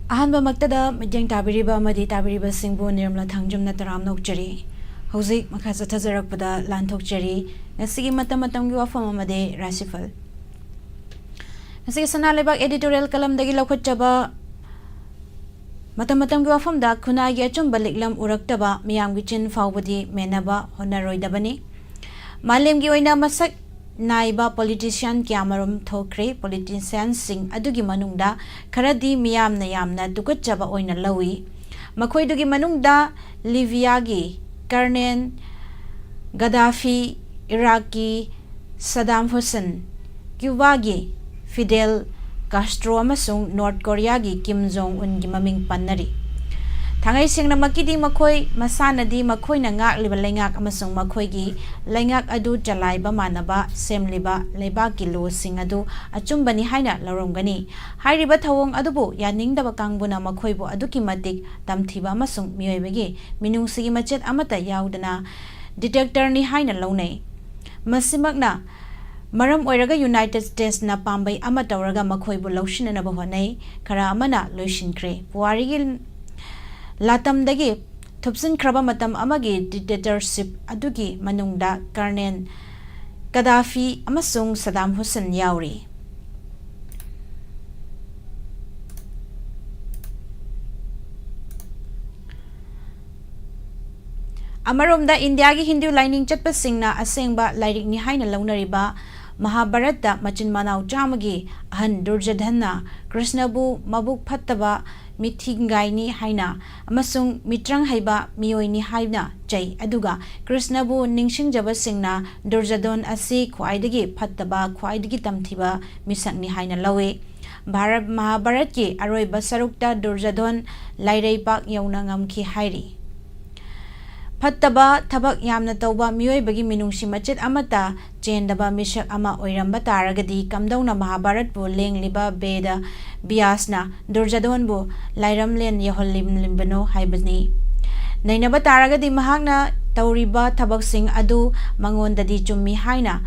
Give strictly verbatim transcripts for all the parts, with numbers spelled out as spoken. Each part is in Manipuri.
ꯑꯍꯥꯟꯕꯃꯛꯇꯗ ꯃꯤꯠꯌꯦꯡ ꯇꯥꯕꯤꯔꯤꯕ ꯑꯃꯗꯤ ꯇꯥꯕꯤꯔꯤꯕꯁꯤꯡꯕꯨ ꯅꯤꯔꯃꯂꯥ ꯊꯥꯡꯖꯝꯅ ꯇꯔꯥꯝꯅ ꯑꯣꯛꯆꯔꯤ꯫ ꯍꯧꯖꯤꯛ ꯃꯈꯥ ꯆꯠꯊꯖꯔꯛꯄꯗ ꯂꯥꯟꯊꯣꯛꯆꯔꯤ꯫ ꯉꯁꯤꯒꯤ ꯃꯇꯝ ꯃꯇꯝꯒꯤ ꯋꯥꯐꯝ ꯑꯃꯗꯤ ꯔꯥꯁꯤꯐꯜ꯫ ꯉꯁꯤꯒꯤ ꯁꯅꯥ ꯂꯩꯕꯥꯛ editorial columnꯗꯒꯤ ꯂꯧꯈꯠꯆꯕ ꯃꯇꯝ ꯃꯇꯝꯒꯤ ꯋꯥꯐꯝꯗ ꯈꯨꯟꯅꯥꯏꯒꯤ ꯑꯆꯨꯝꯕ ꯂꯤꯛꯂꯝ ꯎꯔꯛꯇꯕ, ꯃꯤꯌꯥꯝꯒꯤ ꯆꯤꯟ ꯐꯥꯎꯕꯗꯤ ꯃꯦꯟꯅꯕ ꯍꯣꯠꯅꯔꯣꯏꯗꯕꯅꯤ꯫ ꯃꯥꯂꯦꯝꯒꯤ ꯑꯣꯏꯅ ꯃꯁꯛ ꯅꯥꯏꯕ politician ꯀꯌꯥꯃꯔꯨꯝ ꯊꯣꯛꯈ꯭ꯔꯦ꯫ Politicianꯁꯤꯡ ꯑꯗꯨꯒꯤ ꯃꯅꯨꯡꯗ ꯈꯔꯗꯤ ꯃꯤꯌꯥꯝꯅ ꯌꯥꯝꯅ ꯇꯨꯀꯠꯆꯕ ꯑꯣꯏꯅ ꯂꯧꯏ꯫ ꯃꯈꯣꯏꯗꯨꯒꯤ ꯃꯅꯨꯡꯗ ꯂꯤꯕꯤꯌꯥꯒꯤ ꯀꯔꯅꯦꯜ ꯒꯗꯥꯐꯤ, ꯏꯔꯥꯛꯀꯤ ꯁꯗꯥꯝ ꯍꯨꯁꯦꯟ, ꯀ꯭ꯌꯨꯕꯥꯒꯤ ꯐꯤꯗꯦꯜ ꯀꯥꯁꯇ꯭ꯔꯣ ꯑꯃꯁꯨꯡ ꯅꯣꯔꯠ ꯀꯣꯔꯤꯌꯥꯒꯤ ꯀꯤꯝ ꯖꯣꯡ ꯎꯟꯒꯤ ꯃꯃꯤꯡ ꯄꯟꯅꯔꯤ꯫ ꯊꯥꯡꯉꯩ ꯁꯦꯡꯅꯃꯛꯀꯤꯗꯤ ꯃꯈꯣꯏ ꯃꯁꯥꯅꯗꯤ ꯃꯈꯣꯏꯅ ꯉꯥꯛꯂꯤꯕ ꯂꯩꯉꯥꯛ ꯑꯃꯁꯨꯡ ꯃꯈꯣꯏꯒꯤ ꯂꯩꯉꯥꯛ ꯑꯗꯨ ꯆꯂꯥꯏꯕ ꯃꯥꯟꯅꯕ ꯁꯦꯝꯂꯤꯕ ꯂꯩꯕꯥꯛꯀꯤ ꯂꯣꯁꯤꯡ ꯑꯗꯨ ꯑꯆꯨꯝꯕꯅꯤ ꯍꯥꯏꯅ ꯂꯧꯔꯝꯒꯅꯤ꯫ ꯍꯥꯏꯔꯤꯕ ꯊꯧꯑꯣꯡ ꯑꯗꯨꯕꯨ ꯌꯥꯅꯤꯡꯗꯕ ꯀꯥꯡꯕꯨꯅ ꯃꯈꯣꯏꯕꯨ ꯑꯗꯨꯛꯀꯤ ꯃꯇꯤꯛ ꯇꯝꯊꯤꯕ ꯑꯃꯁꯨꯡ ꯃꯤꯑꯣꯏꯕꯒꯤ ꯃꯤꯅꯨꯡꯁꯤꯒꯤ ꯃꯆꯦꯠ ꯑꯃꯠꯇ ꯌꯥꯎꯗꯅ dictatorꯅꯤ ꯍꯥꯏꯅ ꯂꯧꯅꯩ꯫ ꯃꯁꯤꯃꯛꯅ ꯃꯔꯝ ꯑꯣꯏꯔꯒ United Statesꯅ ꯄꯥꯝꯕꯩ ꯑꯃ ꯇꯧꯔꯒ ꯃꯈꯣꯏꯕꯨ ꯂꯧꯁꯤꯟꯅꯅꯕ ꯍꯣꯠꯅꯩ꯫ ꯈꯔ ꯑꯃꯅ ꯂꯣꯏꯁꯤꯟꯈ꯭ꯔꯦ꯫ ꯄꯨꯋꯥꯔꯤꯒꯤ ꯂꯥꯇꯝꯗꯒꯤ ꯊꯨꯞꯆꯤꯟꯈ꯭ꯔꯕ ꯃꯇꯝ ꯑꯃꯒꯤ dictatorship ꯑꯗꯨꯒꯤ ꯃꯅꯨꯡꯗ ꯀꯔꯅꯦꯜ ꯀꯗꯥꯐꯤ ꯑꯃꯁꯨꯡ ꯁꯗꯥꯝ ꯍꯨꯁꯦꯟ ꯌꯥꯎꯔꯤ꯫ ꯑꯃꯔꯣꯝꯗ ꯏꯟꯗꯤꯌꯥꯒꯤ ꯍꯤꯟꯗꯨ ꯂꯥꯏꯅꯤꯡ ꯆꯠꯄꯁꯤꯡꯅ ꯑꯁꯦꯡꯕ ꯂꯥꯏꯔꯤꯛꯅꯤ ꯍꯥꯏꯅ ꯂꯧꯅꯔꯤꯕ ꯃꯍꯥꯚꯥꯔꯠꯇ ꯃꯆꯤꯟ ꯃꯅꯥꯎ ꯆꯥꯝꯃꯒꯤ ꯑꯍꯟ ꯗꯨꯔꯖꯣꯙꯟꯅ ꯀ꯭ꯔꯤꯁꯅꯕꯨ ꯃꯕꯨꯛ ꯐꯠꯇꯕ ꯃꯤꯊꯤꯡꯒꯥꯏꯅꯤ ꯍꯥꯏꯅ ꯑꯃꯁꯨꯡ ꯃꯤꯇ꯭ꯔꯪ ꯍꯩꯕ ꯃꯤꯑꯣꯏꯅꯤ ꯍꯥꯏꯅ ꯆꯩ, ꯑꯗꯨꯒ ꯀ꯭ꯔꯤꯁꯅꯕꯨ ꯅꯤꯡꯁꯤꯡꯖꯕꯁꯤꯡꯅ ꯗꯨꯔꯖꯣꯙꯟ ꯑꯁꯤ ꯈ꯭ꯋꯥꯏꯗꯒꯤ ꯐꯠꯇꯕ, ꯈ꯭ꯋꯥꯏꯗꯒꯤ ꯇꯝꯊꯤꯕ ꯃꯤꯁꯛꯅꯤ ꯍꯥꯏꯅ ꯂꯧꯏ꯫ ꯚꯥꯔꯠ ꯃꯍꯥꯚꯥꯔꯠꯀꯤ ꯑꯔꯣꯏꯕ ꯁꯔꯨꯛꯇ ꯗꯨꯔꯖꯣꯙꯟ ꯂꯥꯏꯔꯩ ꯄꯥꯛ ꯌꯧꯅ ꯉꯝꯈꯤ ꯍꯥꯏꯔꯤ꯫ ꯐꯠꯇꯕ ꯊꯕꯛ ꯌꯥꯝꯅ ꯇꯧꯕ ꯃꯤꯑꯣꯏꯕꯒꯤ ꯃꯤꯅꯨꯡꯁꯤ ꯃꯆꯦꯠ ꯑꯃꯠꯇ ꯆꯦꯟꯗꯕ ꯃꯤꯁꯛ ꯑꯃ ꯑꯣꯏꯔꯝꯕ ꯇꯥꯔꯒꯗꯤ ꯀꯝꯗꯧꯅ ꯃꯍꯥꯚꯥꯔꯠꯄꯨ ꯂꯦꯡꯂꯤꯕ ꯕꯦꯗ ꯕ꯭ꯌꯥꯁꯅ ꯗꯨꯔꯖꯣꯙꯟꯕꯨ ꯂꯥꯏꯔꯝꯂꯦꯟ ꯌꯧꯍꯜꯂꯝꯂꯤꯕꯅꯣ ꯍꯥꯏꯕꯅꯤ꯫ ꯅꯩꯅꯕ ꯇꯥꯔꯒꯗꯤ ꯃꯍꯥꯛꯅ ꯇꯧꯔꯤꯕ ꯊꯕꯛꯁꯤꯡ ꯑꯗꯨ ꯃꯉꯣꯟꯗꯗꯤ ꯆꯨꯝꯃꯤ ꯍꯥꯏꯅ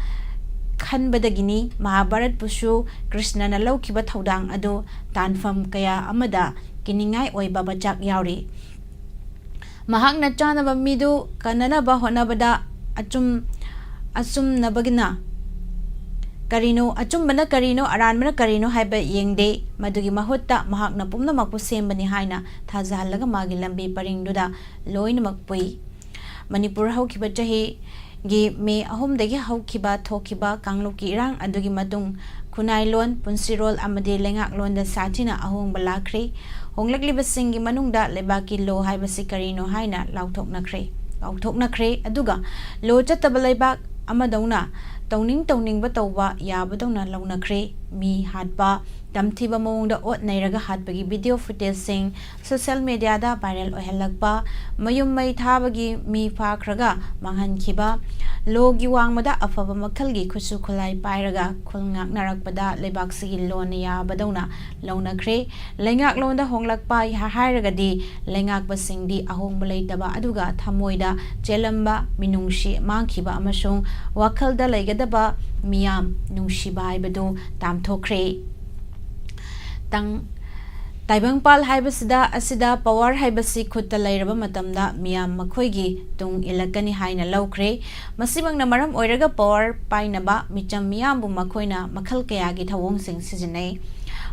ꯈꯟꯕꯗꯒꯤꯅꯤ꯫ ꯃꯍꯥꯚꯥꯔꯠꯄꯨꯁꯨ ꯀ꯭ꯔꯤꯁꯅꯅ ꯂꯧꯈꯤꯕ ꯊꯧꯗꯥꯡ ꯑꯗꯨ ꯇꯥꯟꯐꯝ ꯀꯌꯥ ꯑꯃꯗ ꯀꯤꯅꯤꯡꯉꯥꯏ ꯑꯣꯏꯕ ꯃꯆꯥꯛ ꯌꯥꯎꯔꯤ꯫ ꯃꯍꯥꯛꯅ ꯆꯥꯅꯕ ꯃꯤꯗꯨ ꯀꯟꯅꯅꯕ ꯍꯣꯠꯅꯕꯗ ꯑꯆꯨꯝ-, ꯑꯆꯨꯝꯅꯕꯒꯤꯅ ꯀꯔꯤꯅꯣ, ꯑꯆꯨꯝꯕꯅ ꯀꯔꯤꯅꯣ, ꯑꯔꯥꯟꯕꯅ ꯀꯔꯤꯅꯣ ꯍꯥꯏꯕ ꯌꯦꯡꯗꯦ꯫ ꯃꯗꯨꯒꯤ ꯃꯍꯨꯠꯇ ꯃꯍꯥꯛꯅ ꯄꯨꯝꯅꯃꯛꯄꯨ ꯁꯦꯝꯕꯅꯤ ꯍꯥꯏꯅ ꯊꯥꯖꯍꯜꯂꯒ ꯃꯥꯒꯤ ꯂꯝꯕꯤ ꯄꯔꯤꯡꯗꯨꯗ ꯂꯣꯏꯅꯃꯛ ꯄꯨꯏ꯫ ꯃꯅꯤꯄꯨꯔ ꯍꯧꯈꯤꯕ ꯆꯍꯤꯒꯤ ꯃꯦ ꯑꯍꯨꯝꯗꯒꯤ ꯍꯧꯈꯤꯕ ꯊꯣꯛꯈꯤꯕ ꯀꯥꯡꯂꯨꯞꯀꯤ ꯏꯔꯥꯡ ꯑꯗꯨꯒꯤ ꯃꯇꯨꯡ ꯈꯨꯟꯅꯥꯏꯂꯣꯟ, ꯄꯨꯟꯁꯤꯔꯣꯜ ꯑꯃꯗꯤ ꯂꯩꯉꯥꯛꯂꯣꯟꯗ ꯁꯥꯊꯤꯅ ꯑꯍꯣꯡꯕ ꯂꯥꯛꯈ꯭ꯔꯦ꯫ ꯍꯣꯡꯂꯛꯂꯤꯕꯁꯤꯡꯒꯤ ꯃꯅꯨꯡꯗ ꯂꯩꯕꯥꯛꯀꯤ ꯂꯣ ꯍꯥꯏꯕꯁꯤ ꯀꯔꯤꯅꯣ ꯍꯥꯏꯅ ꯂꯥꯎꯊꯣꯛꯅꯈ꯭ꯔꯦ, ꯂꯥꯎꯊꯣꯛꯅꯈ꯭ꯔꯦ꯫ ꯑꯗꯨꯒ ꯂꯣ ꯆꯠꯇꯕ ꯂꯩꯕꯥꯛ ꯑꯃꯗꯧꯅ ꯇꯧꯅꯤꯡ ꯇꯧꯅꯤꯡꯕ ꯇꯧꯕ ꯌꯥꯕꯗꯧꯅ ꯂꯧꯅꯈ꯭ꯔꯦ꯫ ꯃꯤ ꯍꯥꯠꯄ, ꯇꯝꯊꯤꯕ ꯃꯑꯣꯡꯗ ꯑꯣꯠ ꯅꯩꯔꯒ ꯍꯥꯠꯄꯒꯤ ꯚꯤꯗꯤꯑꯣ ꯐꯨꯇꯦꯖꯁꯤꯡ ꯁꯣꯁꯤꯌꯦꯜ ꯃꯦꯗꯤꯌꯥꯗ ꯚꯥꯏꯔꯦꯜ ꯑꯣꯏꯍꯜꯂꯛꯄ, ꯃꯌꯨꯝ ꯃꯩ ꯊꯥꯕꯒꯤ ꯃꯤ ꯐꯥꯈ꯭ꯔꯒ ꯃꯥꯡꯍꯟꯈꯤꯕ, ꯂꯣꯒꯤ ꯋꯥꯡꯃꯗ ꯑꯐꯕ ꯃꯈꯜꯒꯤ ꯈꯨꯠꯁꯨ ꯈꯨꯠꯂꯥꯏ ꯄꯥꯏꯔꯒ ꯈꯨꯜ ꯉꯥꯛꯅꯔꯛꯄꯗ ꯂꯩꯕꯥꯛꯁꯤꯒꯤ ꯂꯣꯟꯅ ꯌꯥꯕꯗꯧꯅ ꯂꯧꯅꯈ꯭ꯔꯦ꯫ ꯂꯩꯉꯥꯛꯂꯣꯟꯗ ꯍꯣꯡꯂꯛꯄ ꯍꯥꯏꯔꯒꯗꯤ ꯂꯩꯉꯥꯛꯄꯁꯤꯡꯗꯤ ꯑꯍꯣꯡꯕ ꯂꯩꯇꯕ ꯑꯗꯨꯒ ꯊꯃꯣꯏꯗ ꯆꯦꯜꯂꯝꯕ ꯃꯤꯅꯨꯡꯁꯤ ꯃꯥꯡꯈꯤꯕ ꯑꯃꯁꯨꯡ ꯋꯥꯈꯜꯗ ꯂꯩꯒꯗꯕ ꯃꯤꯌꯥꯝ ꯅꯨꯡꯁꯤꯕ ꯍꯥꯏꯕꯗꯨ ꯇꯥꯝꯊꯣꯛꯈ꯭ꯔꯦ꯫ ꯇꯪ-, ꯇꯥꯏꯕꯪꯄꯥꯜ ꯍꯥꯏꯕꯁꯤꯗ, ꯑꯁꯤꯗ ꯄꯋꯥꯔ ꯍꯥꯏꯕꯁꯤ ꯈꯨꯠꯇ ꯂꯩꯔꯕ ꯃꯇꯝꯗ ꯃꯤꯌꯥꯝ ꯃꯈꯣꯏꯒꯤ ꯇꯨꯡ ꯏꯜꯂꯛꯀꯅꯤ ꯍꯥꯏꯅ ꯂꯧꯈ꯭ꯔꯦ꯫ ꯃꯁꯤꯃꯛꯅ ꯃꯔꯝ ꯑꯣꯏꯔꯒ ꯄꯋꯥꯔ ꯄꯥꯏꯅꯕ ꯃꯤꯆꯝ ꯃꯤꯌꯥꯝꯕꯨ ꯃꯈꯣꯏꯅ ꯃꯈꯜ ꯀꯌꯥꯒꯤ ꯊꯧꯑꯣꯡꯁꯤꯡ ꯁꯤꯖꯤꯟꯅꯩ꯫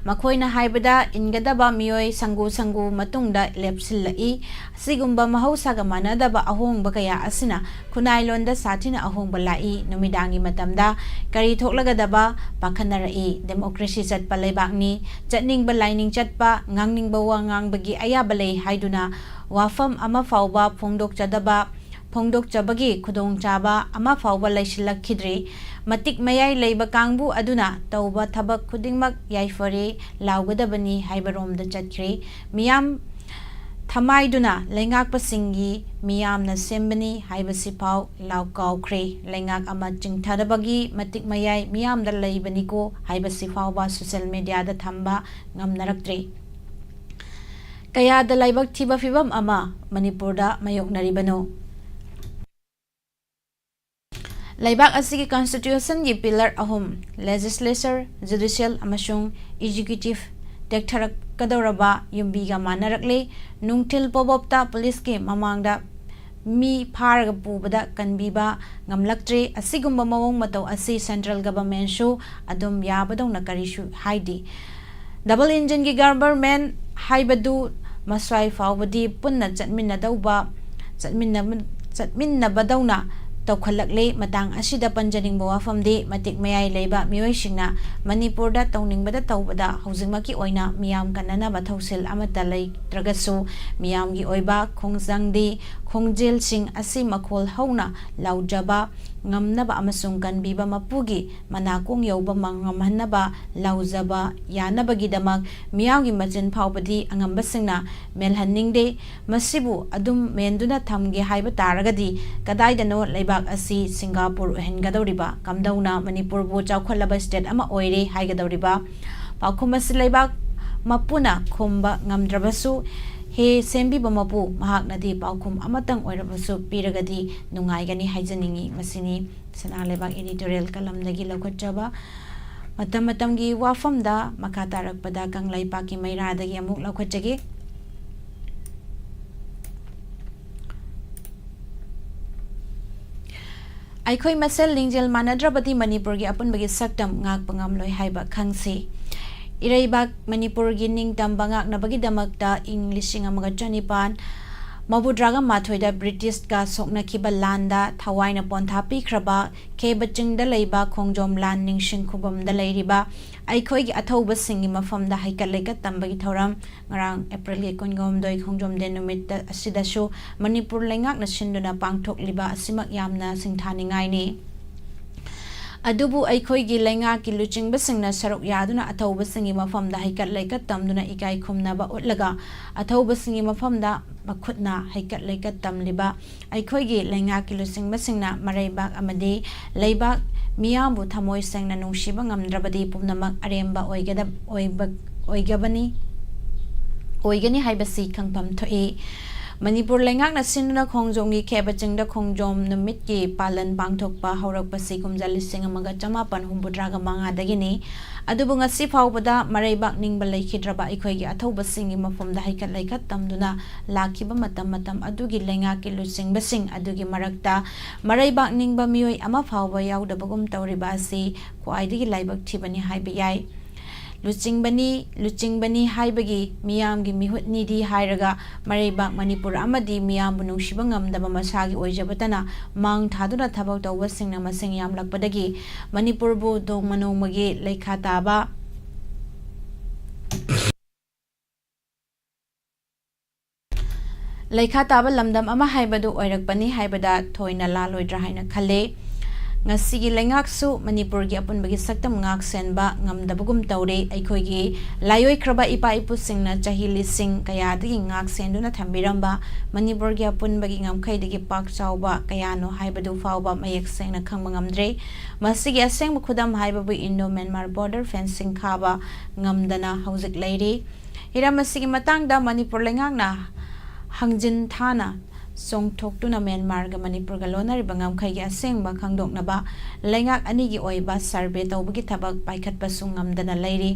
ꯃꯈꯣꯏꯅ ꯍꯥꯏꯕꯗ ꯏꯟꯒꯗꯕ ꯃꯤꯑꯣꯏ ꯁꯪꯒꯨ ꯁꯪꯒꯨ ꯃꯇꯨꯡꯗ ꯂꯦꯞꯁꯤꯜꯂꯛꯏ꯫ ꯑꯁꯤꯒꯨꯝꯕ ꯃꯍꯧꯁꯥꯒ ꯃꯥꯟꯅꯗꯕ ꯑꯍꯣꯡꯕ ꯀꯌꯥ ꯑꯁꯤꯅ ꯈꯨꯟꯅꯥꯏꯂꯣꯟꯗ ꯁꯥꯊꯤꯅ ꯑꯍꯣꯡꯕ ꯂꯥꯛꯏ꯫ ꯅꯨꯃꯤꯗꯥꯡꯒꯤ ꯃꯇꯝꯗ ꯀꯔꯤ ꯊꯣꯛꯂꯒꯗꯕ ꯄꯥꯈꯠꯅꯔꯛꯏ꯫ ꯗꯦꯃꯣꯀ꯭ꯔꯦꯁꯤ ꯆꯠꯄ ꯂꯩꯕꯥꯛꯅꯤ꯫ ꯆꯠꯅꯤꯡꯕ ꯂꯥꯏꯅꯤꯡ ꯆꯠꯄ, ꯉꯥꯡꯅꯤꯡꯕ ꯋꯥ ꯉꯥꯡꯕꯒꯤ ꯑꯌꯥꯕ ꯂꯩ ꯍꯥꯏꯗꯨꯅ ꯋꯥꯐꯝ ꯑꯃ ꯐꯥꯎꯕ ꯐꯣꯡꯗꯣꯛꯆꯗꯕ, ꯐꯣꯡꯗꯣꯛꯆꯕꯒꯤ ꯈꯨꯗꯣꯡꯆꯥꯕ ꯑꯃ ꯐꯥꯎꯕ ꯂꯩꯁꯤꯜꯂꯛꯈꯤꯗ꯭ꯔꯤ꯫ ꯃꯇꯤꯛ ꯃꯌꯥꯏ ꯂꯩꯕ ꯀꯥꯡꯕꯨ ꯑꯗꯨꯅ ꯇꯧꯕ ꯊꯕꯛ ꯈꯨꯗꯤꯡꯃꯛ ꯌꯥꯏꯐꯔꯦ ꯂꯥꯎꯒꯗꯕꯅꯤ ꯍꯥꯏꯕꯔꯣꯝꯗ ꯆꯠꯈ꯭ꯔꯦ꯫ ꯃꯤꯌꯥꯝ ꯊꯃꯥꯏꯗꯨꯅ ꯂꯩꯉꯥꯛꯄꯁꯤꯡꯒꯤ ꯃꯤꯌꯥꯝꯅ ꯁꯦꯝꯕꯅꯤ ꯍꯥꯏꯕꯁꯤꯐꯥꯎ ꯂꯥꯎ ꯀꯥꯎꯈ꯭ꯔꯦ꯫ ꯂꯩꯉꯥꯛ ꯑꯃ ꯆꯤꯡꯊꯅꯕꯒꯤ ꯃꯇꯤꯛ ꯃꯌꯥꯏ ꯃꯤꯌꯥꯝꯗ ꯂꯩꯕꯅꯤꯀꯣ ꯍꯥꯏꯕꯁꯤꯐꯥꯎꯕ ꯁꯣꯁꯤꯌꯦꯜ ꯃꯦꯗꯤꯌꯥꯗ ꯊꯝꯕ ꯉꯝꯅꯔꯛꯇ꯭ꯔꯦ꯫ ꯀꯌꯥꯗ ꯂꯥꯏꯕꯛ ꯊꯤꯕ ꯐꯤꯕꯝ ꯑꯃ ꯃꯅꯤꯄꯨꯔꯗ ꯃꯥꯌꯣꯛꯅꯔꯤꯕꯅꯣ? ꯂꯩꯕꯥꯛ ꯑꯁꯤꯒꯤ constitutionꯒꯤ pillar ꯑꯍꯨꯝ, legislature, judicial ꯑꯃꯁꯨꯡ executive, ꯇꯦꯛꯊꯔꯛꯀꯗꯧꯔꯕ ꯌꯨꯝꯕꯤꯒ ꯃꯥꯟꯅꯔꯛꯂꯦ꯫ ꯅꯨꯡꯊꯤꯜ ꯄꯣꯕꯣꯞꯇ policeꯀꯤ ꯃꯃꯥꯡꯗ ꯃꯤ ꯐꯥꯔꯒ ꯄꯨꯕꯗ ꯀꯟꯕꯤꯕ ꯉꯝꯂꯛꯇ꯭ꯔꯦ꯫ ꯑꯁꯤꯒꯨꯝꯕ ꯃꯑꯣꯡ ꯃꯇꯧ ꯑꯁꯤ central governmentꯁꯨ ꯑꯗꯨꯝ ꯌꯥꯕꯗꯧꯅ ꯀꯔꯤꯁꯨ ꯍꯥꯏꯗꯦ꯫ Double engineꯒꯤ government ꯍꯥꯏꯕꯗꯨ ꯃꯁ꯭ꯋꯥꯏ ꯐꯥꯎꯕꯗꯤ ꯄꯨꯟꯅ ꯆꯠꯃꯤꯟꯅꯗꯧꯕ, ꯆꯠꯃꯤꯟꯅꯕ-, ꯆꯠꯃꯤꯟꯅꯕꯗꯧꯅ ꯇꯧꯈꯠꯂꯛꯂꯦ꯫ ꯃꯇꯥꯡ ꯑꯁꯤꯗ ꯄꯟꯖꯅꯤꯡꯕ ꯋꯥꯐꯝꯗꯤ, ꯃꯇꯤꯛ ꯃꯌꯥꯏ ꯂꯩꯕ ꯃꯤꯑꯣꯏꯁꯤꯡꯅ ꯃꯅꯤꯄꯨꯔꯗ ꯇꯧꯅꯤꯡꯕꯗ ꯇꯧꯕꯗ ꯍꯧꯖꯤꯛꯃꯛꯀꯤ ꯑꯣꯏꯅ ꯃꯤꯌꯥꯝ ꯀꯟꯅꯅꯕ ꯊꯧꯁꯤꯜ ꯑꯃꯠꯇ ꯂꯩꯇ꯭ꯔꯒꯁꯨ, ꯃꯤꯌꯥꯝꯒꯤ ꯑꯣꯏꯕ ꯈꯣꯡꯖꯪꯗꯤ, ꯈꯣꯡꯖꯦꯜꯁꯤꯡ ꯑꯁꯤ ꯃꯈꯣꯜ ꯍꯧꯅ ꯂꯥꯎꯖꯕ ꯉꯝꯅꯕ ꯑꯃꯁꯨꯡ ꯀꯟꯕꯤꯕ ꯃꯄꯨꯒꯤ ꯃꯅꯥꯀꯣꯡ ꯌꯧꯕ ꯉꯝꯍꯟꯅꯕ ꯂꯥꯎꯖꯕ ꯌꯥꯅꯕꯒꯤꯗꯃꯛ ꯃꯤꯌꯥꯝꯒꯤ ꯃꯆꯤꯟ ꯐꯥꯎꯕꯗꯤ ꯑꯉꯝꯕꯁꯤꯡꯅ ꯃꯦꯜꯍꯟꯅꯤꯡꯗꯦ꯫ ꯃꯁꯤꯕꯨ ꯑꯗꯨꯝ ꯃꯦꯟꯗꯨꯅ ꯊꯝꯒꯦ ꯍꯥꯏꯕ ꯇꯥꯔꯒꯗꯤ, ꯀꯗꯥꯏꯗꯅꯣ ꯂꯩꯕꯥꯛ ꯑꯁꯤ ꯁꯤꯡꯒꯥꯄꯨꯔ ꯑꯣꯏꯍꯟꯒꯗꯧꯔꯤꯕ? ꯀꯝꯗꯧꯅ ꯃꯅꯤꯄꯨꯔꯕꯨ ꯆꯥꯎꯈꯠꯂꯕ state ꯑꯃ ꯑꯣꯏꯔꯦ ꯍꯥꯏꯒꯗꯧꯔꯤꯕ? ꯄꯥꯎꯈꯨꯝ ꯑꯁꯤ ꯂꯩꯕꯥꯛ ꯃꯄꯨꯅ ꯈꯨꯝꯕ ꯉꯝꯗ꯭ꯔꯕꯁꯨ, ꯍꯦ ꯁꯦꯝꯕꯤꯕ ꯃꯄꯨ, ꯃꯍꯥꯛꯅꯗꯤ ꯄꯥꯎꯈꯨꯝ ꯑꯃꯇꯪ ꯑꯣꯏꯔꯕꯁꯨ ꯄꯤꯔꯒꯗꯤ ꯅꯨꯡꯉꯥꯏꯒꯅꯤ ꯍꯥꯏꯖꯅꯤꯡꯏ꯫ ꯃꯁꯤꯅꯤ ꯁꯅꯥ ꯂꯩꯕꯥꯛ editorial ꯀꯂꯝꯗꯒꯤ ꯂꯧꯈꯠꯆꯕ꯫ ꯃꯇꯝ ꯃꯇꯝꯒꯤ ꯋꯥꯐꯝꯗ ꯃꯈꯥ ꯇꯥꯔꯛꯄꯗ ꯀꯪꯂꯩꯄꯥꯛꯀꯤ ꯃꯩꯔꯥꯗꯒꯤ ꯑꯃꯨꯛ ꯂꯧꯈꯠꯆꯒꯦ꯫ ꯑꯩꯈꯣꯏ ꯃꯁꯦꯜ ꯂꯤꯡꯖꯦꯜ ꯃꯥꯟꯅꯗ꯭ꯔꯕꯗꯤ ꯃꯅꯤꯄꯨꯔꯒꯤ ꯑꯄꯨꯟꯕꯒꯤ ꯁꯛꯇꯝ ꯉꯥꯛꯄ ꯉꯝꯂꯣꯏ ꯍꯥꯏꯕ ꯈꯪꯁꯤ꯫ ꯏꯔꯩꯕꯥꯛ ꯃꯅꯤꯄꯨꯔꯒꯤ ꯅꯤꯡꯇꯝꯕ ꯉꯥꯛꯅꯕꯒꯤꯗꯃꯛꯇ ꯏꯪ ꯂꯤꯁꯤꯡ ꯑꯃꯒ ꯆꯅꯤꯄꯥꯟ ꯃꯧꯗ꯭ꯔꯥꯒ ꯃꯥꯊꯣꯏꯗ ꯕ꯭ꯔꯤꯇꯤꯁꯀ ꯁꯣꯛꯅꯈꯤꯕ ꯂꯥꯟꯗ ꯊꯋꯥꯏꯅ ꯄꯣꯟꯊꯥ ꯄꯤꯈ꯭ꯔꯕ ꯈꯦꯕ ꯆꯤꯡꯗ ꯂꯩꯕ ꯈꯣꯡꯖꯣꯝ ꯂꯥꯟ ꯅꯤꯡꯁꯤꯡ ꯈꯨꯕꯝꯗ ꯂꯩꯔꯤꯕ ꯑꯩꯈꯣꯏꯒꯤ ꯑꯊꯧꯕꯁꯤꯡꯒꯤ ꯃꯐꯝꯗ ꯍꯩꯀꯠ ꯂꯩꯀꯠ ꯇꯝꯕꯒꯤ ꯊꯧꯔꯝ ꯉꯔꯥꯡ Aprilꯒꯤ ꯀꯨꯟꯒ ꯍꯨꯝꯗꯣꯏ ꯈꯣꯡꯖꯣꯝ day ꯅꯨꯃꯤꯠꯇ ꯑꯁꯤꯗꯁꯨ ꯃꯅꯤꯄꯨꯔ ꯂꯩꯉꯥꯛꯅ ꯁꯤꯟꯗꯨꯅ ꯄꯥꯡꯊꯣꯛꯂꯤꯕ ꯑꯁꯤꯃꯛ ꯌꯥꯝꯅ ꯁꯤꯡꯊꯥꯅꯤꯡꯉꯥꯏꯅꯤ꯫ ꯑꯗꯨꯕꯨ ꯑꯩꯈꯣꯏꯒꯤ ꯂꯩꯉꯥꯛꯀꯤ ꯂꯨꯆꯤꯡꯕꯁꯤꯡꯅ ꯁꯔꯨꯛ ꯌꯥꯗꯨꯅ ꯑꯊꯧꯕꯁꯤꯡꯒꯤ ꯃꯐꯝꯗ ꯍꯩꯀꯠ ꯂꯩꯀꯠ ꯇꯝꯗꯨꯅ ꯏꯀꯥꯏ ꯈꯨꯝꯅꯕ ꯎꯠꯂꯒ ꯑꯊꯧꯕꯁꯤꯡꯒꯤ ꯃꯐꯝꯗ ꯃꯈꯨꯠꯅ ꯍꯩꯀꯠ ꯂꯩꯀꯠ ꯇꯝꯂꯤꯕ ꯑꯩꯈꯣꯏꯒꯤ ꯂꯩꯉꯥꯛꯀꯤ ꯂꯨꯆꯤꯡꯕꯁꯤꯡꯅ ꯃꯔꯩꯕꯥꯛ ꯑꯃꯗꯤ ꯂꯩꯕꯥꯛ ꯃꯤꯌꯥꯝꯕꯨ ꯊꯃꯣꯏ ꯁꯦꯡꯅ ꯅꯨꯡꯁꯤꯕ ꯉꯝꯗ꯭ꯔꯕꯗꯤ ꯄꯨꯝꯅꯃꯛ ꯑꯔꯦꯝꯕ ꯑꯣꯏꯒꯗ-, ꯑꯣꯏꯕ-, ꯑꯣꯏꯒꯕꯅꯤ, ꯑꯣꯏꯒꯅꯤ ꯍꯥꯏꯕꯁꯤ ꯈꯪꯐꯝ ꯊꯣꯛꯏ꯫ ꯃꯅꯤꯄꯨꯔ ꯂꯩꯉꯥꯛꯅ ꯁꯤꯟꯗꯨꯅ ꯈꯣꯡꯖꯣꯝꯒꯤ ꯈꯦꯕ ꯆꯤꯡꯗ ꯈꯣꯡꯖꯣꯝ ꯅꯨꯃꯤꯠꯀꯤ ꯄꯥꯂꯟ ꯄꯥꯡꯊꯣꯛꯄ ꯍꯧꯔꯛꯄꯁꯤ ꯀꯨꯝꯖꯥ ꯂꯤꯁꯤꯡ ꯑꯃꯒ ꯆꯃꯥꯄꯟ ꯍꯨꯝꯐꯨꯇꯔꯥꯒ ꯃꯉꯥꯗꯒꯤꯅꯤ꯫ ꯑꯗꯨꯕꯨ ꯉꯁꯤ ꯐꯥꯎꯕꯗ ꯃꯔꯩꯕꯥꯛ ꯅꯤꯡꯕ ꯂꯩꯈꯤꯗ꯭ꯔꯕ ꯑꯩꯈꯣꯏꯒꯤ ꯑꯊꯧꯕꯁꯤꯡꯒꯤ ꯃꯐꯝꯗ ꯍꯩꯀꯠ ꯂꯩꯀꯠ ꯇꯝꯗꯨꯅ ꯂꯥꯛꯈꯤꯕ ꯃꯇꯝ ꯃꯇꯝ ꯑꯗꯨꯒꯤ ꯂꯩꯉꯥꯛꯀꯤ ꯂꯨꯆꯤꯡꯕꯁꯤꯡ ꯑꯗꯨꯒꯤ ꯃꯔꯛꯇ ꯃꯔꯩꯕꯥꯛ ꯅꯤꯡꯕ ꯃꯤꯑꯣꯏ ꯑꯃ ꯐꯥꯎꯕ ꯌꯥꯎꯗꯕꯒꯨꯝ ꯇꯧꯔꯤꯕ ꯑꯁꯤ ꯈ꯭ꯋꯥꯏꯗꯒꯤ ꯂꯥꯏꯕꯛ ꯊꯤꯕꯅꯤ ꯍꯥꯏꯕ ꯌꯥꯏ꯫ ꯂꯨꯆꯤꯡꯕꯅꯤ, ꯂꯨꯆꯤꯡꯕꯅꯤ ꯍꯥꯏꯕꯒꯤ ꯃꯤꯌꯥꯝꯒꯤ ꯃꯤꯍꯨꯠꯅꯤꯗꯤ ꯍꯥꯏꯔꯒ ꯃꯔꯩꯕꯥꯛ ꯃꯅꯤꯄꯨꯔ ꯑꯃꯗꯤ ꯃꯤꯌꯥꯝꯕꯨ ꯅꯨꯡꯁꯤꯕ ꯉꯝꯗꯕ ꯃꯁꯥꯒꯤ ꯑꯣꯏꯖꯕꯇꯅ ꯃꯥꯡ ꯊꯥꯗꯨꯅ ꯊꯕꯛ ꯇꯧꯕꯁꯤꯡꯅ ꯃꯁꯤꯡ ꯌꯥꯝꯂꯛꯄꯗꯒꯤ ꯃꯅꯤꯄꯨꯔꯕꯨ ꯅꯣꯡꯃ ꯅꯣꯡꯃꯒꯤ ꯂꯩꯈꯥ ꯇꯥꯕ, ꯂꯩꯈꯥ ꯇꯥꯕ ꯂꯝꯗꯝ ꯑꯃ ꯍꯥꯏꯕꯗꯨ ꯑꯣꯏꯔꯛꯄꯅꯤ ꯍꯥꯏꯕꯗ ꯊꯣꯏꯅ ꯂꯥꯜꯂꯣꯏꯗ꯭ꯔꯥ ꯍꯥꯏꯅ ꯈꯜꯂꯦ꯫ ꯉꯁꯤꯒꯤ ꯂꯩꯉꯥꯛꯁꯨ ꯃꯅꯤꯄꯨꯔꯒꯤ ꯑꯄꯨꯟꯕꯒꯤ ꯁꯛꯇꯝ ꯉꯥꯛ ꯁꯦꯟꯕ ꯉꯝꯗꯕꯒꯨꯝ ꯇꯧꯔꯦ꯫ ꯑꯩꯈꯣꯏꯒꯤ ꯂꯥꯏꯑꯣꯏꯈ꯭ꯔꯕ ꯏꯄꯥ ꯏꯄꯨꯁꯤꯡꯅ ꯆꯍꯤ ꯂꯤꯁꯤꯡ ꯀꯌꯥꯗꯒꯤ ꯉꯥꯛ ꯁꯦꯟꯗꯨꯅ ꯊꯝꯕꯤꯔꯝꯕ ꯃꯅꯤꯄꯨꯔꯒꯤ ꯑꯄꯨꯟꯕꯒꯤ ꯉꯝꯈꯩꯗꯒꯤ ꯄꯥꯛ ꯆꯥꯎꯕ ꯀꯌꯥꯅꯣ ꯍꯥꯏꯕꯗꯨ ꯐꯥꯎꯕ ꯃꯌꯦꯛ ꯁꯦꯡꯅ ꯈꯪꯕ ꯉꯝꯗ꯭ꯔꯦ꯫ ꯃꯁꯤꯒꯤ ꯑꯁꯦꯡꯕ ꯈꯨꯗꯝ ꯍꯥꯏꯕꯕꯨ Indo Myanmar border fencing ꯈꯥꯕ ꯉꯝꯗꯅ ꯍꯧꯖꯤꯛ ꯂꯩꯔꯤ꯫ ꯍꯤꯔꯝ ꯑꯁꯤꯒꯤ ꯃꯇꯥꯡꯗ ꯃꯅꯤꯄꯨꯔ ꯂꯩꯉꯥꯛꯅ ꯍꯪꯖꯤꯟ ꯊꯥꯅ ꯆꯣꯡꯊꯣꯛꯇꯨꯅ ꯃ꯭ꯌꯥꯟꯃꯥꯔꯒ ꯃꯅꯤꯄꯨꯔꯒ ꯂꯣꯟꯅꯔꯤꯕ ꯉꯝꯈꯩꯒꯤ ꯑꯁꯦꯡꯕ ꯈꯪꯗꯣꯛꯅꯕ ꯂꯩꯉꯥꯛ ꯑꯅꯤꯒꯤ ꯑꯣꯏꯕ ꯁꯔꯚꯦ ꯇꯧꯕꯒꯤ ꯊꯕꯛ ꯄꯥꯏꯈꯠꯄꯁꯨ ꯉꯝꯗꯅ ꯂꯩꯔꯤ꯫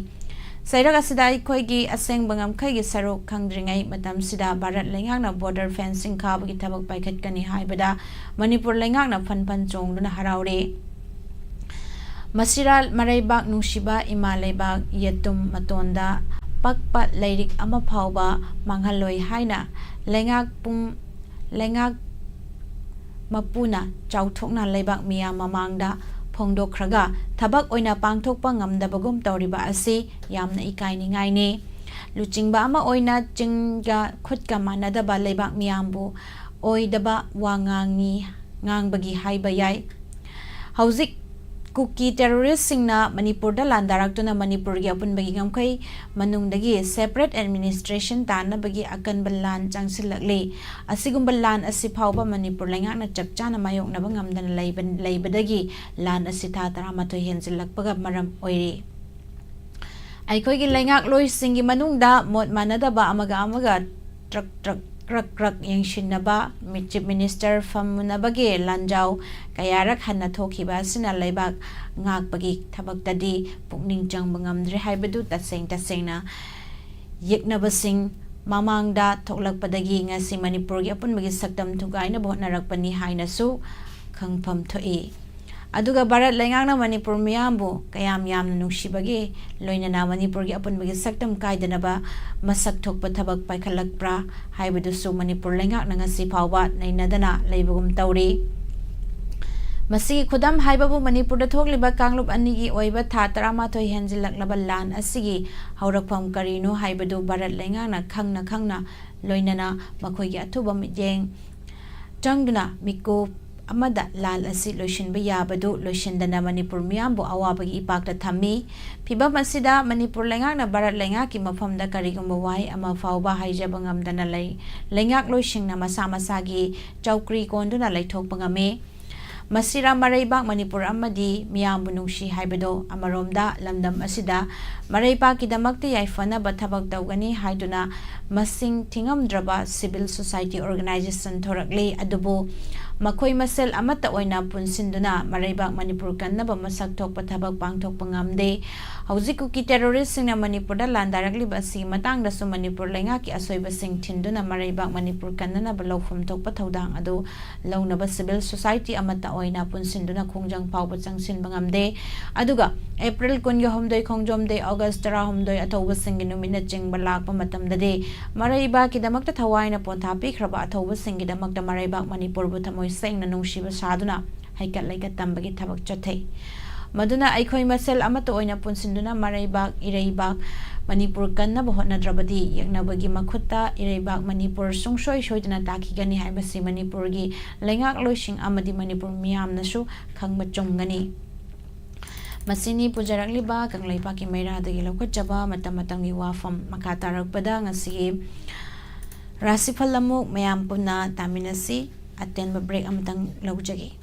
ꯆꯩꯔꯛ ꯑꯁꯤꯗ ꯑꯩꯈꯣꯏꯒꯤ ꯑꯁꯦꯡꯕ ꯉꯝꯈꯩꯒꯤ ꯁꯔꯨꯛ ꯈꯪꯗ꯭ꯔꯤꯉꯩ ꯃꯇꯝꯁꯤꯗ ꯚꯥꯔꯠ ꯂꯩꯉꯥꯛꯅ border fencing ꯈꯥꯕꯒꯤ ꯊꯕꯛ ꯄꯥꯏꯈꯠꯀꯅꯤ ꯍꯥꯏꯕꯗ ꯃꯅꯤꯄꯨꯔ ꯂꯩꯉꯥꯛꯅ ꯐꯟ ꯐꯟ ꯆꯣꯡꯗꯨꯅ ꯍꯔꯥꯎꯔꯦ꯫ ꯃꯁꯤꯔꯥ ꯃꯔꯩꯕꯥꯛ ꯅꯨꯡꯁꯤꯕ ꯏꯃꯥ ꯂꯩꯕꯥꯛ ꯌꯦꯇꯨꯝ ꯃꯇꯣꯟꯗ ꯄꯛꯄ ꯂꯩꯔꯤꯛ ꯑꯃ ꯐꯥꯎꯕ ꯃꯥꯡꯍꯜꯂꯣꯏ ꯍꯥꯏꯅ ꯂꯩꯉꯥꯛ ꯄꯨꯝ-, ꯂꯩꯉꯥꯛ ꯃꯄꯨꯅ ꯆꯥꯎꯊꯣꯛꯅ ꯂꯩꯕꯥꯛ ꯃꯤꯌꯥꯝ ꯃꯃꯥꯡꯗ ꯐꯣꯡꯗꯣꯛꯈ꯭ꯔꯒ ꯊꯕꯛ ꯑꯣꯏꯅ ꯄꯥꯡꯊꯣꯛꯄ ꯉꯝꯗꯕꯒꯨꯝ ꯇꯧꯔꯤꯕ ꯑꯁꯤ ꯌꯥꯝꯅ ꯏꯀꯥꯏꯅꯤꯡꯉꯥꯏꯅꯤ꯫ ꯂꯨꯆꯤꯡꯕ ꯑꯃ ꯑꯣꯏꯅ ꯆꯤꯟꯒ ꯈꯨꯠꯀ ꯃꯥꯟꯅꯗꯕ ꯂꯩꯕꯥꯛ ꯃꯤꯌꯥꯝꯕꯨ ꯑꯣꯏꯗꯕ ꯋꯥ ꯉꯥꯡꯉꯤ, ꯉꯥꯡꯕꯒꯤ ꯍꯥꯏꯕ ꯌꯥꯏ꯫ ꯍꯧꯖꯤꯛ ꯀꯨꯀꯤ terroristꯁꯤꯡꯅ ꯃꯅꯤꯄꯨꯔꯗ ꯂꯥꯟꯗꯥꯔꯛꯇꯨꯅ ꯃꯅꯤꯄꯨꯔꯒꯤ ꯑꯄꯨꯟꯕꯒꯤ ꯉꯝꯈꯩ ꯃꯅꯨꯡꯗꯒꯤ separate administration ꯇꯥꯟꯅꯕꯒꯤ ꯑꯀꯟꯕ ꯂꯥꯟ ꯆꯪꯁꯤꯜꯂꯛꯂꯤ꯫ ꯑꯁꯤꯒꯨꯝꯕ ꯂꯥꯟ ꯑꯁꯤ ꯐꯥꯎꯕ ꯃꯅꯤꯄꯨꯔ ꯂꯩꯉꯥꯛꯅ ꯆꯞ ꯆꯥꯅ ꯃꯥꯌꯣꯛꯅꯕ ꯉꯝꯗꯅ ꯂꯩꯕ-, ꯂꯩꯕꯗꯒꯤ ꯂꯥꯟ ꯑꯁꯤ ꯊꯥ ꯇꯔꯥꯃꯥꯊꯣꯏ ꯍꯦꯟꯖꯤꯜꯂꯛꯄꯒ ꯃꯔꯝ ꯑꯣꯏꯔꯤ꯫ ꯑꯩꯈꯣꯏꯒꯤ ꯂꯩꯉꯥꯛꯂꯣꯏꯁꯤꯡꯒꯤ ꯃꯅꯨꯡꯗ ꯃꯣꯠ ꯃꯥꯟꯅꯗꯕ ꯑꯃꯒ ꯑꯃꯒ ꯇ꯭ꯔꯛ ꯇ꯭ꯔꯛ ꯀ꯭ꯔꯛ ꯀ꯭ꯔꯛ ꯌꯦꯡꯁꯤꯟꯅꯕ ꯃꯤ-, Chief Minister ꯐꯝꯃꯨꯅꯕꯒꯤ ꯂꯥꯟꯖꯥꯎ ꯀꯌꯥꯔꯛ ꯍꯟꯅ ꯊꯣꯛꯈꯤꯕ ꯑꯁꯤꯅ ꯂꯩꯕꯥꯛ ꯉꯥꯛꯄꯒꯤ ꯊꯕꯛꯇꯗꯤ ꯄꯨꯛꯅꯤꯡ ꯆꯪꯕ ꯉꯝꯗ꯭ꯔꯦ ꯍꯥꯏꯕꯗꯨ ꯇꯁꯦꯡ ꯇꯁꯦꯡꯅ ꯌꯦꯛꯅꯕꯁꯤꯡ ꯃꯃꯥꯡꯗ ꯊꯣꯛꯂꯛꯄꯗꯒꯤ ꯉꯁꯤ ꯃꯅꯤꯄꯨꯔꯒꯤ ꯑꯄꯨꯟꯕꯒꯤ ꯁꯛꯇꯝ ꯊꯨꯒꯥꯏꯅꯕ ꯍꯣꯠꯅꯔꯛꯄꯅꯤ ꯍꯥꯏꯅꯁꯨ ꯈꯪꯐꯝ ꯊꯣꯛꯏ꯫ ꯑꯗꯨꯒ ꯚꯥꯔꯠ ꯂꯩꯉꯥꯛꯅ ꯃꯅꯤꯄꯨꯔ ꯃꯤꯌꯥꯝꯕꯨ ꯀꯌꯥꯝ ꯌꯥꯝꯅ ꯅꯨꯡꯁꯤꯕꯒꯦ, ꯂꯣꯏꯅꯅ ꯃꯅꯤꯄꯨꯔꯒꯤ ꯑꯄꯨꯟꯕꯒꯤ ꯁꯛꯇꯝ ꯀꯥꯏꯗꯅꯕ ꯃꯁꯛ ꯊꯣꯛꯄ ꯊꯕꯛ ꯄꯥꯏꯈꯠꯂꯛꯄ꯭ꯔꯥ ꯍꯥꯏꯕꯗꯨꯁꯨ ꯃꯅꯤꯄꯨꯔ ꯂꯩꯉꯥꯛꯅ ꯉꯁꯤ ꯐꯥꯎꯕ ꯅꯩꯅꯗꯅ ꯂꯩꯕꯒꯨꯝ ꯇꯧꯔꯤ꯫ ꯃꯁꯤꯒꯤ ꯈꯨꯗꯝ ꯍꯥꯏꯕꯕꯨ ꯃꯅꯤꯄꯨꯔꯗ ꯊꯣꯛꯂꯤꯕ ꯀꯥꯡꯂꯨꯞ ꯑꯅꯤꯒꯤ ꯑꯣꯏꯕ ꯊꯥ ꯇꯔꯥꯃꯥꯊꯣꯏ ꯍꯦꯟꯖꯤꯜꯂꯛꯂꯕ ꯂꯥꯟ ꯑꯁꯤꯒꯤ ꯍꯧꯔꯛꯐꯝ ꯀꯔꯤꯅꯣ ꯍꯥꯏꯕꯗꯨ ꯚꯥꯔꯠ ꯂꯩꯉꯥꯛꯅ ꯈꯪꯅ ꯈꯪꯅ, ꯂꯣꯏꯅꯅ ꯃꯈꯣꯏꯒꯤ ꯑꯊꯨꯕ ꯃꯤꯠꯌꯦꯡ ꯆꯪꯗꯨꯅ ꯃꯤꯀꯨꯞ ꯑꯃꯗ ꯂꯥꯟ ꯑꯁꯤ ꯂꯣꯏꯁꯤꯟꯕ ꯌꯥꯕꯗꯨ ꯂꯣꯏꯁꯤꯟꯗꯅ ꯃꯅꯤꯄꯨꯔ ꯃꯤꯌꯥꯝꯕꯨ ꯑꯋꯥꯕꯒꯤ ꯏꯄꯥꯛꯇ ꯊꯝꯃꯤ꯫ ꯐꯤꯚꯝ ꯑꯁꯤꯗ ꯃꯅꯤꯄꯨꯔ ꯂꯩꯉꯥꯛꯅ ꯚꯥꯔꯠ ꯂꯩꯉꯥꯛꯀꯤ ꯃꯐꯝꯗ ꯀꯔꯤꯒꯨꯝꯕ ꯋꯥꯍꯩ ꯑꯃ ꯐꯥꯎꯕ ꯍꯥꯏꯖꯕ ꯉꯝꯗꯅ ꯂꯩ꯫ ꯂꯩꯉꯥꯛꯂꯣꯏꯁꯤꯡꯅ ꯃꯁꯥ ꯃꯁꯥꯒꯤ ꯆꯧꯀ꯭ꯔꯤ ꯀꯣꯟꯗꯨꯅ ꯂꯩꯊꯣꯛꯄ ꯉꯝꯃꯤ꯫ ꯃꯁꯤꯔꯥ ꯃꯔꯩꯕꯥꯛ ꯃꯅꯤꯄꯨꯔ ꯑꯃꯗꯤ ꯃꯤꯌꯥꯝꯕꯨ ꯅꯨꯡꯁꯤ ꯍꯥꯏꯕꯗꯣ? ꯑꯃꯔꯣꯝꯗ ꯂꯝꯗꯝ ꯑꯁꯤꯗ ꯃꯔꯩꯕꯥꯛꯀꯤꯗꯃꯛꯇ ꯌꯥꯏꯐꯅꯕ ꯊꯕꯛ ꯇꯧꯒꯅꯤ ꯍꯥꯏꯗꯨꯅ ꯃꯁꯤꯡ ꯊꯤꯉꯝꯗ꯭ꯔꯕ civil society organization ꯊꯣꯔꯛꯂꯤ꯫ ꯑꯗꯨꯕꯨ ꯃꯈꯣꯏ ꯃꯁꯦꯜ ꯑꯃꯠꯇ ꯑꯣꯏꯅ ꯄꯨꯟꯁꯤꯟꯗꯨꯅ ꯃꯔꯩꯕꯥꯛ ꯃꯅꯤꯄꯨꯔ ꯀꯟꯅꯕ ꯃꯁꯛ ꯊꯣꯛꯄ ꯊꯕꯛ ꯄꯥꯡꯊꯣꯛꯄ ꯉꯝꯗꯦ꯫ ꯍꯧꯖꯤꯛ ꯀꯨꯀꯤ terroristꯁꯤꯡꯅ ꯃꯅꯤꯄꯨꯔꯗ ꯂꯥꯟꯗꯥꯔꯛꯂꯤꯕ ꯑꯁꯤꯒꯤ ꯃꯇꯥꯡꯗꯁꯨ ꯃꯅꯤꯄꯨꯔ ꯂꯩꯉꯥꯛꯀꯤ ꯑꯁꯣꯏꯕꯁꯤꯡ ꯊꯤꯟꯗꯨꯅ ꯃꯔꯩꯕꯥꯛ ꯃꯅꯤꯄꯨꯔ ꯀꯟꯅꯅꯕ ꯂꯧꯐꯝ ꯊꯣꯛꯄ ꯊꯧꯗꯥꯡ ꯑꯗꯨ ꯂꯧꯅꯕ civil society ꯑꯃꯠꯇ ꯑꯣꯏꯅ ꯄꯨꯟꯁꯤꯟꯗꯨꯅ ꯈꯣꯡꯖꯪ ꯐꯥꯎꯕ ꯆꯪꯁꯤꯟꯕ ꯉꯝꯗꯦ꯫ ꯑꯗꯨꯒ April ꯀꯨꯟꯒ ꯍꯨꯝꯗꯣꯏ, ꯈꯣꯡꯖꯣꯝꯗꯩ August ꯇꯔꯥꯍꯨꯝꯗꯣꯏ ꯑꯊꯧꯕꯁꯤꯡꯒꯤ ꯅꯨꯃꯤꯠꯅꯆꯤꯡꯕ ꯂꯥꯛꯄ ꯃꯇꯝꯗꯗꯤ ꯃꯔꯩꯕꯥꯛꯀꯤꯗꯃꯛꯇ ꯊꯋꯥꯏꯅ ꯄꯣꯟꯊꯥ ꯄꯤꯈ꯭ꯔꯕ ꯑꯊꯧꯕꯁꯤꯡꯒꯤꯗꯃꯛꯇ ꯃꯔꯩꯕꯥꯛ ꯃꯅꯤꯄꯨꯔꯕꯨ ꯊꯃꯣꯏ ꯁꯦꯡꯅ ꯅꯨꯡꯁꯤꯕ ꯁꯥꯗꯨꯅ ꯍꯩꯀꯠ ꯂꯩꯀꯠ ꯇꯝꯕꯒꯤ ꯊꯕꯛ ꯆꯠꯊꯩ꯫ ꯃꯗꯨꯅ ꯑꯩꯈꯣꯏ ꯃꯁꯦꯜ ꯑꯃꯠꯇ ꯑꯣꯏꯅ ꯄꯨꯟꯁꯤꯟꯗꯨꯅ ꯃꯔꯩꯕꯥꯛ ꯏꯔꯩꯕꯥꯛ ꯃꯅꯤꯄꯨꯔ ꯀꯟꯅꯕ ꯍꯣꯠꯅꯗ꯭ꯔꯕꯗꯤ ꯌꯦꯛꯅꯕꯒꯤ ꯃꯈꯨꯠꯇ ꯏꯔꯩꯕꯥꯛ ꯃꯅꯤꯄꯨꯔ ꯁꯨꯡꯁꯣꯏ ꯁꯣꯏꯗꯅ ꯇꯥꯈꯤꯒꯅꯤ ꯍꯥꯏꯕꯁꯤ ꯃꯅꯤꯄꯨꯔꯒꯤ ꯂꯩꯉꯥꯛꯂꯣꯏꯁꯤꯡ ꯑꯃꯗꯤ ꯃꯅꯤꯄꯨꯔ ꯃꯤꯌꯥꯝꯅꯁꯨ ꯈꯪꯕ ꯆꯨꯝꯒꯅꯤ꯫ ꯃꯁꯤꯅꯤ ꯄꯨꯖꯔꯛꯂꯤꯕ ꯀꯪꯂꯩꯄꯥꯛꯀꯤ ꯃꯩꯔꯥꯗꯒꯤ ꯂꯧꯈꯠꯆꯕ ꯃꯇꯝ ꯃꯇꯝꯒꯤ ꯋꯥꯐꯝ꯫ ꯃꯈꯥ ꯇꯥꯔꯛꯄꯗ ꯉꯁꯤꯒꯤ ꯔꯥꯁꯤꯐꯜ ꯑꯃꯨꯛ ꯃꯌꯥꯝ ꯄꯨꯟꯅ ꯇꯥꯃꯤꯟꯅꯁꯤ꯫ ꯑꯇꯦꯟꯕ break ꯑꯃꯇꯪ ꯂꯧꯖꯒꯦ꯫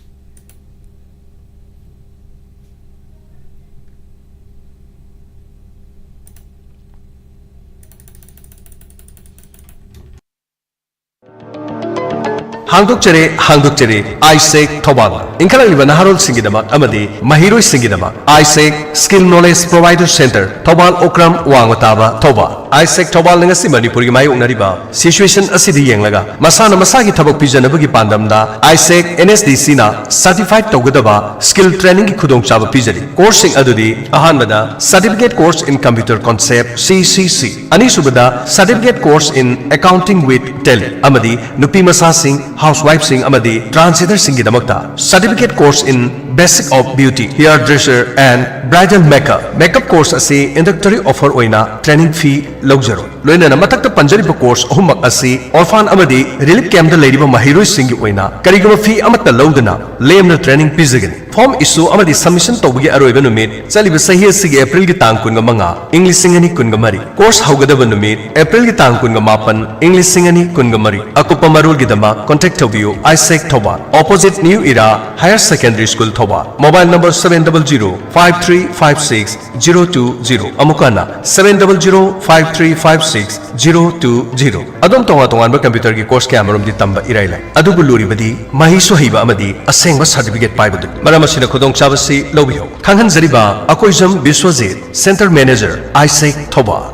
ꯍꯥꯡꯗꯣꯛꯆꯔꯦ, ꯍꯥꯡꯗꯣꯛꯆꯔꯦ, ꯑꯥꯏꯁꯦꯛ ꯊꯧꯕꯥꯜ꯫ ꯏꯟꯈꯠꯂꯛꯂꯤꯕ ꯅꯍꯥꯔꯣꯜꯁꯤꯡꯒꯤꯗꯃꯛ ꯑꯃꯗꯤ ꯃꯍꯩꯔꯣꯏꯁꯤꯡꯒꯤꯗꯃꯛ ꯑꯥꯏꯁꯦꯛ Skill Knowledge Provider Center, Thoubal Okram ꯋꯥꯡꯃ ꯇꯥꯕ, ꯊꯧꯕꯥꯜ꯫ ꯑꯥꯏꯁꯦꯛ ꯊꯧꯕꯥꯜꯅ ꯉꯁꯤ ꯃꯅꯤꯄꯨꯔꯒꯤ ꯃꯥꯌꯣꯛꯅꯔꯤꯕ situation ꯑꯁꯤꯗ ꯌꯦꯡꯂꯒ ꯃꯁꯥꯅ ꯃꯁꯥꯒꯤ ꯊꯕꯛ ꯄꯤꯖꯅꯕꯒꯤ ꯄꯥꯟꯗꯝꯗ ꯑꯥꯏꯁꯦꯛ N S D C ꯅ certified ꯇꯧꯒꯗꯕ skill training ꯒꯤ ꯈꯨꯗꯣꯡꯆꯥꯕ ꯄꯤꯖꯔꯤ꯫ Course ꯁꯤꯡ ꯑꯗꯨꯗꯤ, ꯑꯍꯥꯟꯕꯗ Certificate Course in Computer Concept, C C C, ꯑꯅꯤꯁꯨꯕꯗ Certificate Course in Accounting with Tally, ꯑꯃꯗꯤ ꯅꯨꯄꯤ ꯃꯆꯥꯁꯤꯡ, housewife ꯁꯤꯡ ꯑꯃꯗꯤ transgender ꯁꯤꯡꯒꯤꯗꯃꯛꯇ Certificate Course in Basic of Beauty, Hair Dresser and Bridal Makeup꯫ Makeup course ꯑꯁꯤ introductory offer ꯑꯣꯏꯅ training fee ꯂꯧꯖꯔꯣꯏ꯫ ꯂꯣꯏꯅꯅ ꯃꯊꯛꯇ ꯄꯟꯖꯔꯤꯕ course ꯑꯍꯨꯝꯃꯛ ꯑꯁꯤ orphan ꯑꯃꯗꯤ relief camp ꯇ ꯂꯩꯔꯤꯕ ꯃꯍꯩꯔꯣꯏꯁꯤꯡꯒꯤ ꯑꯣꯏꯅ ꯀꯔꯤꯒꯨꯝꯕ fee ꯑꯃꯠꯇ ꯂꯧꯗꯅ ꯂꯦꯝꯅ training ꯄꯤꯖꯒꯅꯤ꯫ Form issue ꯑꯃꯗꯤ submission ꯇꯧꯕꯒꯤ ꯑꯔꯣꯏꯕ ꯅꯨꯃꯤꯠ ꯆꯠꯂꯤꯕ ꯆꯍꯤ ꯑꯁꯤꯒꯤ April ꯒꯤ ꯇꯥꯡ ꯀꯨꯟꯒ ꯃꯉꯥ, ꯏꯪ ꯂꯤꯁꯤꯡ ꯑꯅꯤ ꯀꯨꯟꯒ ꯃꯔꯤ꯫ Course ꯍꯧꯒꯗꯕ ꯅꯨꯃꯤꯠ April ꯒꯤ ꯇꯥꯡ ꯀꯨꯟꯒ ꯃꯥꯄꯟ, ꯏꯪ ꯂꯤꯁꯤꯡ ꯑꯅꯤ ꯀꯨꯟꯒ ꯃꯔꯤ꯫ ꯑꯀꯨꯞꯄ ꯃꯔꯣꯜꯒꯤꯗꯃꯛ contact ꯇꯧꯕꯤꯌꯨ, ꯑꯥꯏꯁꯦꯛ Thoubal, opposite New Era Higher Secondary School, Thoubal. Mobile number seven double zero five three five six zero two zero꯫ ꯑꯃꯨꯛ ꯍꯟꯅ, seven double zero five three five six zero two zero꯫ ꯑꯗꯣꯝ ꯇꯣꯉꯥꯟ ꯇꯣꯉꯥꯟꯕ computer ꯒꯤ course ꯀꯌꯥꯃꯔꯨꯝꯗꯤ ꯇꯝꯕ ꯏꯔꯥꯏ ꯂꯥꯏ, ꯑꯗꯨꯕꯨ ꯂꯨꯔꯤꯕꯗꯤ ꯃꯍꯩꯁꯨ ꯍꯩꯕ ꯑꯃꯗꯤ ꯑꯁꯦꯡꯕ certificate ꯄꯥꯏꯕꯗꯨꯅꯤ꯫ ꯃꯔꯝ ꯑꯁꯤꯅ ꯈꯨꯗꯣꯡꯆꯥꯕꯁꯤ ꯂꯧꯕꯤꯌꯨ꯫ ꯈꯪꯍꯟꯖꯔꯤꯕ Akoijam Biswajit, Center Manager, ꯑꯥꯏꯁꯦꯛ Thoubal.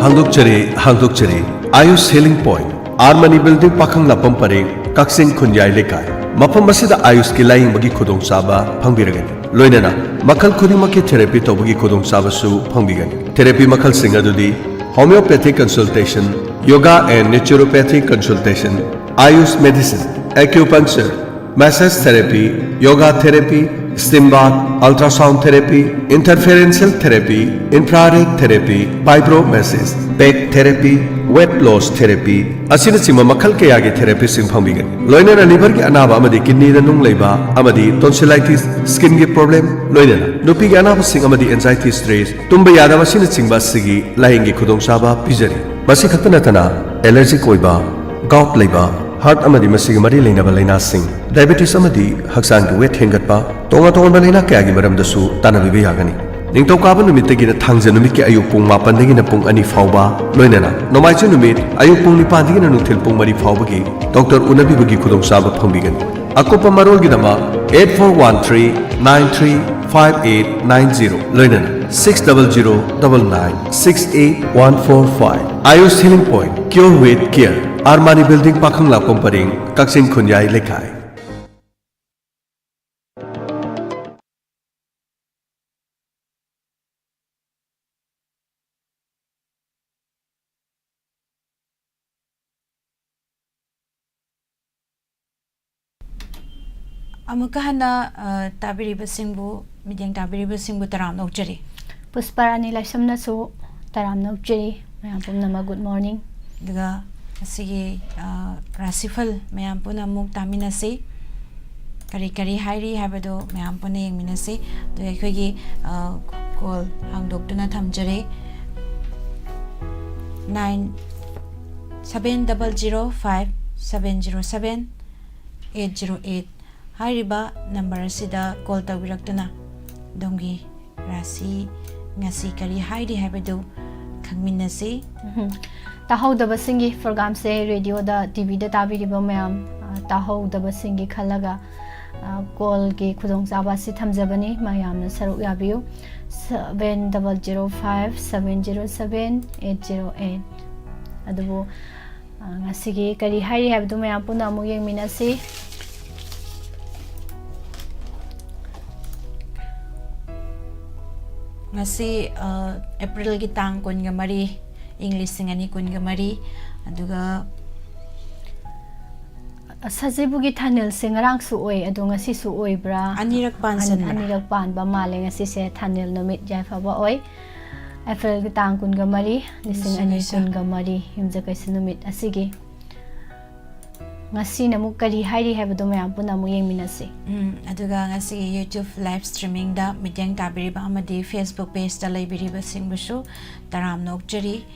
ꯍꯥꯡꯗꯣꯛꯆꯔꯤ, ꯍꯥꯡꯗꯣꯛꯆꯔꯤ, Ayush Healing Point, R Mani Building, ꯄꯥꯈꯪ ꯂꯥꯛꯄꯝ ꯄꯔꯦꯡ, ꯀꯛꯆꯤꯡ ꯈꯨꯟꯌꯥꯏ ꯂꯩꯀꯥꯏ꯫ ꯃꯐꯝ ꯑꯁꯤꯗ ꯑꯥꯌꯨꯁꯀꯤ ꯂꯥꯌꯦꯡꯕꯒꯤ ꯈꯨꯗꯣꯡꯆꯥꯕ ꯐꯪꯕꯤꯔꯒꯅꯤ꯫ ꯂꯣꯏꯅꯅ ꯃꯈꯜ ꯈꯨꯗꯤꯡꯃꯛꯀꯤ therapy ꯇꯧꯕꯒꯤ ꯈꯨꯗꯣꯡꯆꯥꯕꯁꯨ ꯐꯪꯕꯤꯒꯅꯤ꯫ Therapy ꯃꯈꯜꯁꯤꯡ ꯑꯗꯨꯗꯤ homeopathic consultation, yoga and naturopathic consultation, Ayush medicine, acupuncture, massage therapy, yoga therapy, steam bath, ultrasound therapy, interferential therapy, infrared therapy, fibro massage, back therapy, weight loss therapy ꯑꯁꯤꯅꯆꯤꯡꯕ ꯃꯈꯜ ꯀꯌꯥꯒꯤ therapy ꯁꯤꯡ ꯐꯪꯕꯤꯒꯅꯤ꯫ ꯂꯣꯏꯅꯅ liver ꯒꯤ ꯑꯅꯥꯕ ꯑꯃꯗꯤ kidney ꯗ ꯅꯨꯡ ꯂꯩꯕ ꯑꯃꯗꯤ tonsillitis, skin ꯒꯤ problem, ꯂꯣꯏꯅꯅ ꯅꯨꯄꯤꯒꯤ ꯑꯅꯥꯕꯁꯤꯡ ꯑꯃꯗꯤ anxiety, stress, ꯇꯨꯝꯕ ꯌꯥꯗꯕ ꯑꯁꯤꯅꯆꯤꯡꯕ ꯑꯁꯤꯒꯤ ꯂꯥꯌꯦꯡꯒꯤ ꯈꯨꯗꯣꯡꯆꯥꯕ ꯄꯤꯖꯔꯤ꯫ ꯃꯁꯤ ꯈꯛꯇ ꯅꯠꯇꯅ allergic ꯑꯣꯏꯕ, gout ꯂꯩꯕ, heart ꯑꯃꯗꯤ ꯃꯁꯤꯒꯤ ꯃꯔꯤ ꯂꯩꯅꯕ ꯂꯥꯏꯅꯥꯁꯤꯡ, diabetes ꯑꯃꯗꯤ ꯍꯛꯆꯥꯡꯒꯤ weight ꯍꯦꯟꯒꯠꯄ, ꯇꯣꯉꯥꯟ ꯇꯣꯉꯥꯟꯕ ꯂꯥꯏꯅꯥ ꯀꯌꯥꯒꯤ ꯃꯔꯝꯗꯁꯨ ꯇꯥꯟꯅꯕꯤꯕ ꯌꯥꯒꯅꯤ꯫ ꯅꯤꯡꯊꯧꯀꯥꯕ ꯅꯨꯃꯤꯠꯇꯒꯤꯅ ꯊꯥꯡꯖ ꯅꯨꯃꯤꯠꯀꯤ ꯑꯌꯨꯛ ꯄꯨꯡ ꯃꯥꯄꯟꯗꯒꯤꯅ ꯄꯨꯡ ꯑꯅꯤ ꯐꯥꯎꯕ, ꯂꯣꯏꯅꯅ ꯅꯣꯡꯃꯥꯏꯖꯤꯡ ꯅꯨꯃꯤꯠ ꯑꯌꯨꯛ ꯄꯨꯡ ꯅꯤꯄꯥꯟꯗꯒꯤꯅ ꯅꯨꯡꯊꯤꯜ ꯄꯨꯡ ꯃꯔꯤ ꯐꯥꯎꯕꯒꯤ ꯗꯣꯛꯇꯔ ꯎꯅꯕꯤꯕꯒꯤ ꯈꯨꯗꯣꯡꯆꯥꯕ ꯐꯪꯕꯤꯒꯅꯤ꯫ ꯑꯀꯨꯞꯄ ꯃꯔꯣꯜꯒꯤꯗꯃꯛ eight four one three nine three five eight nine zero, ꯂꯣꯏꯅꯅ six double zero double nine six eight one four five꯫ Ayush Healing Point, Cure with Care, ꯑꯥꯔꯃꯥꯅꯤ ꯕꯤꯜꯗꯤꯡ, ꯄꯥꯈꯪꯂꯥꯛꯄꯝ ꯄꯔꯦꯡ, ꯀꯛꯆꯤꯡ ꯈꯨꯟꯌꯥꯏ ꯂꯩꯀꯥꯏ꯫ ꯑꯃꯨꯛꯀ ꯍꯟꯅ, ꯑ, ꯇꯥꯕꯤꯔꯤꯕꯁꯤꯡꯕꯨ, ꯃꯤꯠꯌꯦꯡ ꯇꯥꯕꯤꯔꯤꯕꯁꯤꯡꯕꯨ ꯇꯔꯥꯝꯅ ꯑꯣꯛꯆꯔꯤ꯫ ꯄꯨꯁꯄꯥꯔꯥꯅꯤ ꯂꯥꯏꯁ꯭ꯔꯝꯅꯁꯨ ꯇꯔꯥꯝꯅ ꯑꯣꯛꯆꯔꯤ꯫ ꯃꯌꯥꯝ ꯄꯨꯝꯅꯃꯛ good morning꯫ ꯑꯗꯨꯒ ꯉꯁꯤꯒꯤ, ꯑ, ꯔꯥꯁꯤꯐꯜ ꯃꯌꯥꯝ ꯄꯨꯟꯅ ꯑꯃꯨꯛ ꯇꯥꯃꯤꯟꯅꯁꯤ꯫ ꯀꯔꯤ ꯀꯔꯤ ꯍꯥꯏꯔꯤ ꯍꯥꯏꯕꯗꯨ ꯃꯌꯥꯝ ꯄꯨꯟꯅ ꯌꯦꯡꯃꯤꯟꯅꯁꯤ꯫ ꯑꯗꯨꯒ ꯑꯩꯈꯣꯏꯒꯤ, ꯑ, call ꯍꯥꯡꯗꯣꯛꯇꯨꯅ ꯊꯝꯖꯔꯤ꯫ Nine, seven double zero five seven zero seven eight zero eight ꯍꯥꯏꯔꯤꯕ number ꯑꯁꯤꯗ call ꯇꯧꯕꯤꯔꯛꯇꯨꯅ ꯑꯗꯣꯝꯒꯤ ꯔꯥꯁꯤ ꯉꯁꯤ ꯀꯔꯤ ꯍꯥꯏꯔꯤ ꯍꯥꯏꯕꯗꯨ ꯈꯪꯃꯤꯟꯅꯁꯤ꯫ ꯎꯝ꯫ ꯇꯥꯍꯧꯗꯕꯁꯤꯡꯒꯤ programꯁꯦ radioꯗ, TVꯗ ꯇꯥꯕꯤꯔꯤꯕ ꯃꯌꯥꯝ, ꯑ, ꯇꯥꯍꯧꯗꯕꯁꯤꯡꯒꯤ ꯈꯜꯂꯒ, ꯑ, callꯒꯤ ꯈꯨꯗꯣꯡꯆꯥꯕ ꯑꯁꯤ ꯊꯝꯖꯕꯅꯤ꯫ ꯃꯌꯥꯝꯅ ꯁꯔꯨꯛ ꯌꯥꯕꯤꯌꯨ꯫ Seven double zero five seven zero seven eight zero eight꯫ ꯑꯗꯨꯕꯨ, ꯑ, ꯉꯁꯤꯒꯤ ꯀꯔꯤ ꯍꯥꯏꯔꯤ ꯍꯥꯏꯕꯗꯨ ꯃꯌꯥꯝ ꯄꯨꯟꯅ ꯑꯃꯨꯛ ꯌꯦꯡꯃꯤꯟꯅꯁꯤ꯫ ꯉꯁꯤ, ꯑ, Aprilꯒꯤ ꯇꯥꯡ ꯀꯨꯟꯒ ꯃꯔꯤ, ꯏꯪ ꯂꯤꯁꯤꯡ ꯑꯅꯤ ꯀꯨꯟꯒ ꯃꯔꯤ, ꯑꯗꯨꯒ ꯁꯖꯤꯕꯨꯒꯤ ꯊꯥꯅꯤꯜꯁꯦ ꯉꯔꯥꯡꯁꯨ ꯑꯣꯏ, ꯑꯗꯣ ꯉꯁꯤꯁꯨ ꯑꯣꯏꯕ꯭ꯔꯥ? ꯑꯅꯤꯔꯛ ꯄꯥꯟꯁꯟꯕ꯭ꯔꯥ? ꯑꯅꯤꯔꯛ ꯄꯥꯟꯕ ꯃꯥꯜꯂꯦ ꯉꯁꯤꯁꯦ, ꯊꯥꯅꯤꯜ ꯅꯨꯃꯤꯠ ꯌꯥꯏꯐꯕ ꯑꯣꯏ꯫ Aprilꯒꯤ ꯇꯥꯡ ꯀꯨꯟꯒ ꯃꯔꯤ, ꯂꯤꯁꯤꯡ ꯑꯅꯤ ꯀꯨꯟꯒ ꯃꯔꯤ, ꯌꯨꯝꯖꯀꯩꯁ ꯅꯨꯃꯤꯠ ꯑꯁꯤꯒꯤ꯫ ꯉꯁꯤꯅ ꯑꯃꯨꯛ ꯀꯔꯤ ꯍꯥꯏꯔꯤ ꯍꯥꯏꯕꯗꯣ ꯃꯌꯥꯝ ꯄꯨꯟꯅ ꯑꯃꯨꯛ ꯌꯦꯡꯃꯤꯟꯅꯁꯤ꯫ ꯎꯝ, ꯑꯗꯨꯒ ꯉꯁꯤꯒꯤ YouTube live streamingꯗ ꯃꯤꯠꯌꯦꯡ ꯇꯥꯕꯤꯔꯤꯕ ꯑꯃꯗꯤ Facebook pageꯇ ꯂꯩꯕꯤꯔꯤꯕꯁꯤꯡꯕꯨꯁꯨ ꯇꯔꯥꯝꯅ ꯑꯣꯛꯆꯔꯤ꯫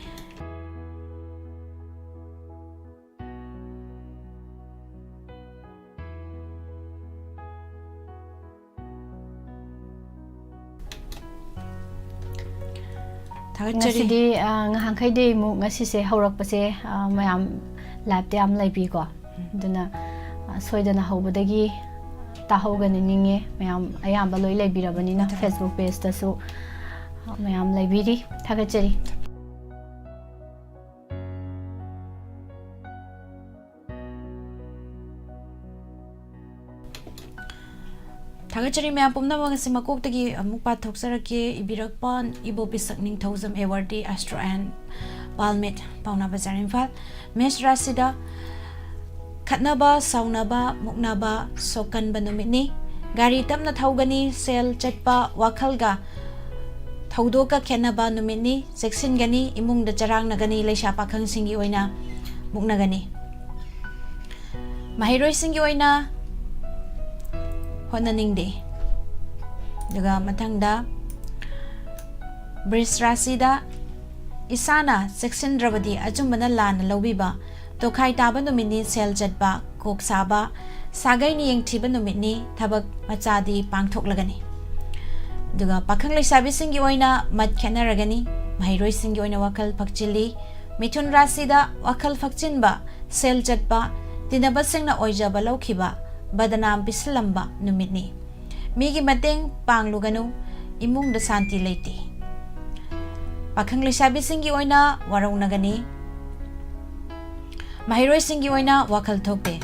ꯊꯥꯒꯠꯆꯔꯤ꯫ ꯉꯁꯤꯗꯤ, ꯑ, ꯉꯍꯥꯟꯈꯩꯗꯤ ꯑꯃꯨꯛ ꯉꯁꯤꯁꯦ ꯍꯧꯔꯛꯄꯁꯦ, ꯑ, ꯃꯌꯥꯝ liveꯇ ꯌꯥꯝ ꯂꯩꯕꯤꯀꯣ꯫ ꯑꯗꯨꯅ, ꯑ, ꯁꯣꯏꯗꯅ ꯍꯧꯕꯗꯒꯤ ꯇꯥꯍꯧꯒꯅꯤ ꯅꯤꯡꯉꯦ꯫ ꯃꯌꯥꯝ ꯑꯌꯥꯝꯕ ꯂꯣꯏ ꯂꯩꯕꯤꯔꯕꯅꯤꯅ ꯊꯥꯒꯠ- Facebook pageꯇꯁꯨ, ꯑ, ꯃꯌꯥꯝ ꯂꯩꯕꯤꯔꯤ꯫ ꯊꯥꯒꯠꯆꯔꯤ꯫ ꯊꯥꯒꯠꯆꯔꯤ ꯃꯌꯥꯝ ꯄꯨꯝꯅꯃꯛ꯫ ꯑꯁꯤ ꯃꯀꯣꯛꯇꯒꯤ ꯑꯃꯨꯛ ꯄꯥꯊꯣꯛꯆꯔꯛꯀꯦ꯫ ꯏꯕꯤꯔꯛꯄ ꯏꯕꯣꯕꯤꯁꯛ ꯅꯤꯡꯊꯧꯖꯝ, awardee, Astro and Palmit, ꯄꯥꯎꯅꯥ ꯕꯖꯥꯔ, ꯏꯝꯐꯥꯜ꯫ ꯃꯦꯁ ꯔꯥꯁꯤꯗ ꯈꯠꯅꯕ, ꯁꯥꯎꯅꯕ, ꯃꯨꯛꯅꯕ, ꯁꯣꯛꯀꯟꯕ ꯅꯨꯃꯤꯠꯅꯤ꯫ ꯒꯥꯔꯤ ꯇꯞꯅ ꯊꯧꯒꯅꯤ꯫ ꯁꯦꯜ ꯆꯠꯄ, ꯋꯥꯈꯜꯒ ꯊꯧꯗꯣꯛꯀ ꯈꯦꯠꯅꯕ ꯅꯨꯃꯤꯠꯅꯤ꯫ ꯆꯦꯛꯁꯤꯟꯒꯅꯤ꯫ ꯏꯃꯨꯡꯗ ꯆꯔꯥꯡꯅꯒꯅꯤ꯫ ꯂꯩꯁꯥ ꯄꯥꯈꯪꯁꯤꯡꯒꯤ ꯑꯣꯏꯅ ꯃꯨꯛꯅꯒꯅꯤ꯫ ꯃꯍꯩꯔꯣꯏꯁꯤꯡꯒꯤ ꯑꯣꯏꯅ ꯍꯣꯠꯅꯅꯤꯡꯗꯦ꯫ ꯑꯗꯨꯒ ꯃꯊꯪꯗ ꯕ꯭ꯔꯤꯖ ꯔꯥꯁꯤꯗ ꯏꯁꯥꯅ ꯆꯦꯛꯁꯤꯟꯗ꯭ꯔꯕꯗꯤ ꯑꯆꯨꯝꯕꯅ ꯂꯥꯟꯅ ꯂꯧꯕꯤꯕ, ꯇꯣꯈꯥꯏ ꯇꯥꯕ ꯅꯨꯃꯤꯠꯅꯤ꯫ ꯁꯦꯜ ꯆꯠꯄ, ꯀꯣꯛ ꯁꯥꯕ, ꯁꯥꯒꯩꯅ ꯌꯦꯡꯊꯤꯕ ꯅꯨꯃꯤꯠꯅꯤ꯫ ꯊꯕꯛ ꯃꯆꯥꯗꯤ ꯄꯥꯡꯊꯣꯛꯂꯒꯅꯤ꯫ ꯑꯗꯨꯒ ꯄꯥꯈꯪ ꯂꯩꯁꯥꯕꯤꯁꯤꯡꯒꯤ ꯑꯣꯏꯅ ꯃꯠ ꯈꯦꯠꯅꯔꯒꯅꯤ꯫ ꯃꯍꯩꯔꯣꯏꯁꯤꯡꯒꯤ ꯑꯣꯏꯅ ꯋꯥꯈꯜ ꯐꯛꯆꯤꯜꯂꯤ꯫ ꯃꯤꯊꯨꯟ ꯔꯥꯁꯤꯗ ꯋꯥꯈꯜ ꯐꯛꯆꯤꯟꯕ, ꯁꯦꯜ ꯆꯠꯄ, ꯇꯤꯟꯅꯕꯁꯤꯡꯅ ꯑꯣꯏꯖꯕ ꯂꯧꯈꯤꯕ, ꯕꯗꯅꯥꯝ ꯄꯤꯁꯤꯜꯂꯝꯕ ꯅꯨꯃꯤꯠꯅꯤ꯫ ꯃꯤꯒꯤ ꯃꯇꯦꯡ ꯄꯥꯡꯂꯨꯒꯅꯨ꯫ ꯏꯃꯨꯡꯗ ꯁꯥꯟꯇꯤ ꯂꯩꯇꯦ꯫ ꯄꯥꯈꯪ ꯂꯩꯁꯥꯕꯤꯁꯤꯡꯒꯤ ꯑꯣꯏꯅ ꯋꯥꯔꯧꯅꯒꯅꯤ꯫ ꯃꯍꯩꯔꯣꯏꯁꯤꯡꯒꯤ ꯑꯣꯏꯅ ꯋꯥꯈꯜ ꯊꯣꯛꯇꯦ꯫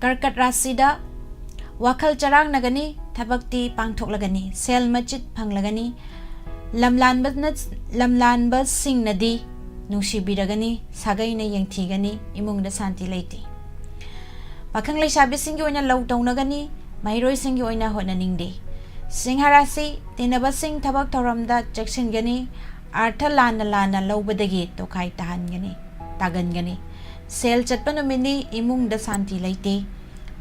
ꯀꯔꯀꯠ ꯔꯥꯁꯤꯗ ꯋꯥꯈꯜ ꯆꯔꯥꯡꯅꯒꯅꯤ꯫ ꯊꯕꯛꯇꯤ ꯄꯥꯡꯊꯣꯛꯂꯒꯅꯤ꯫ ꯁꯦꯜ ꯃꯆꯤꯠ ꯐꯪꯂꯒꯅꯤ꯫ ꯂꯝꯂꯥꯟꯕꯅ-, ꯂꯝꯂꯥꯟꯕꯁꯤꯡꯅꯗꯤ ꯅꯨꯡꯁꯤꯕꯤꯔꯒꯅꯤ꯫ ꯁꯥꯒꯩꯅ ꯌꯦꯡꯊꯤꯒꯅꯤ꯫ ꯏꯃꯨꯡꯗ ꯁꯥꯟꯇꯤ ꯂꯩꯇꯦ꯫ ꯄꯥꯈꯪ ꯂꯩꯁꯥꯕꯤꯁꯤꯡꯒꯤ ꯑꯣꯏꯅ ꯂꯧ ꯇꯧꯅꯒꯅꯤ꯫ ꯃꯍꯩꯔꯣꯏꯁꯤꯡꯒꯤ ꯑꯣꯏꯅ ꯍꯣꯠꯅꯅꯤꯡꯗꯦ꯫ ꯁꯤꯡꯍ ꯔꯥꯁꯤ, ꯇꯤꯟꯅꯕꯁꯤꯡ ꯊꯕꯛ ꯊꯧꯔꯝꯗ ꯆꯦꯛꯁꯤꯟꯒꯅꯤ꯫ ꯑꯥꯔꯊ ꯂꯥꯟꯅ ꯂꯥꯟꯅ ꯂꯧꯕꯗꯒꯤ ꯇꯣꯈꯥꯏ ꯇꯥꯍꯟꯒꯅꯤ, ꯇꯥꯒꯟꯒꯅꯤ꯫ ꯁꯦꯜ ꯆꯠꯄ ꯅꯨꯃꯤꯠꯅꯤ꯫ ꯏꯃꯨꯡꯗ ꯁꯥꯟꯇꯤ ꯂꯩꯇꯦ꯫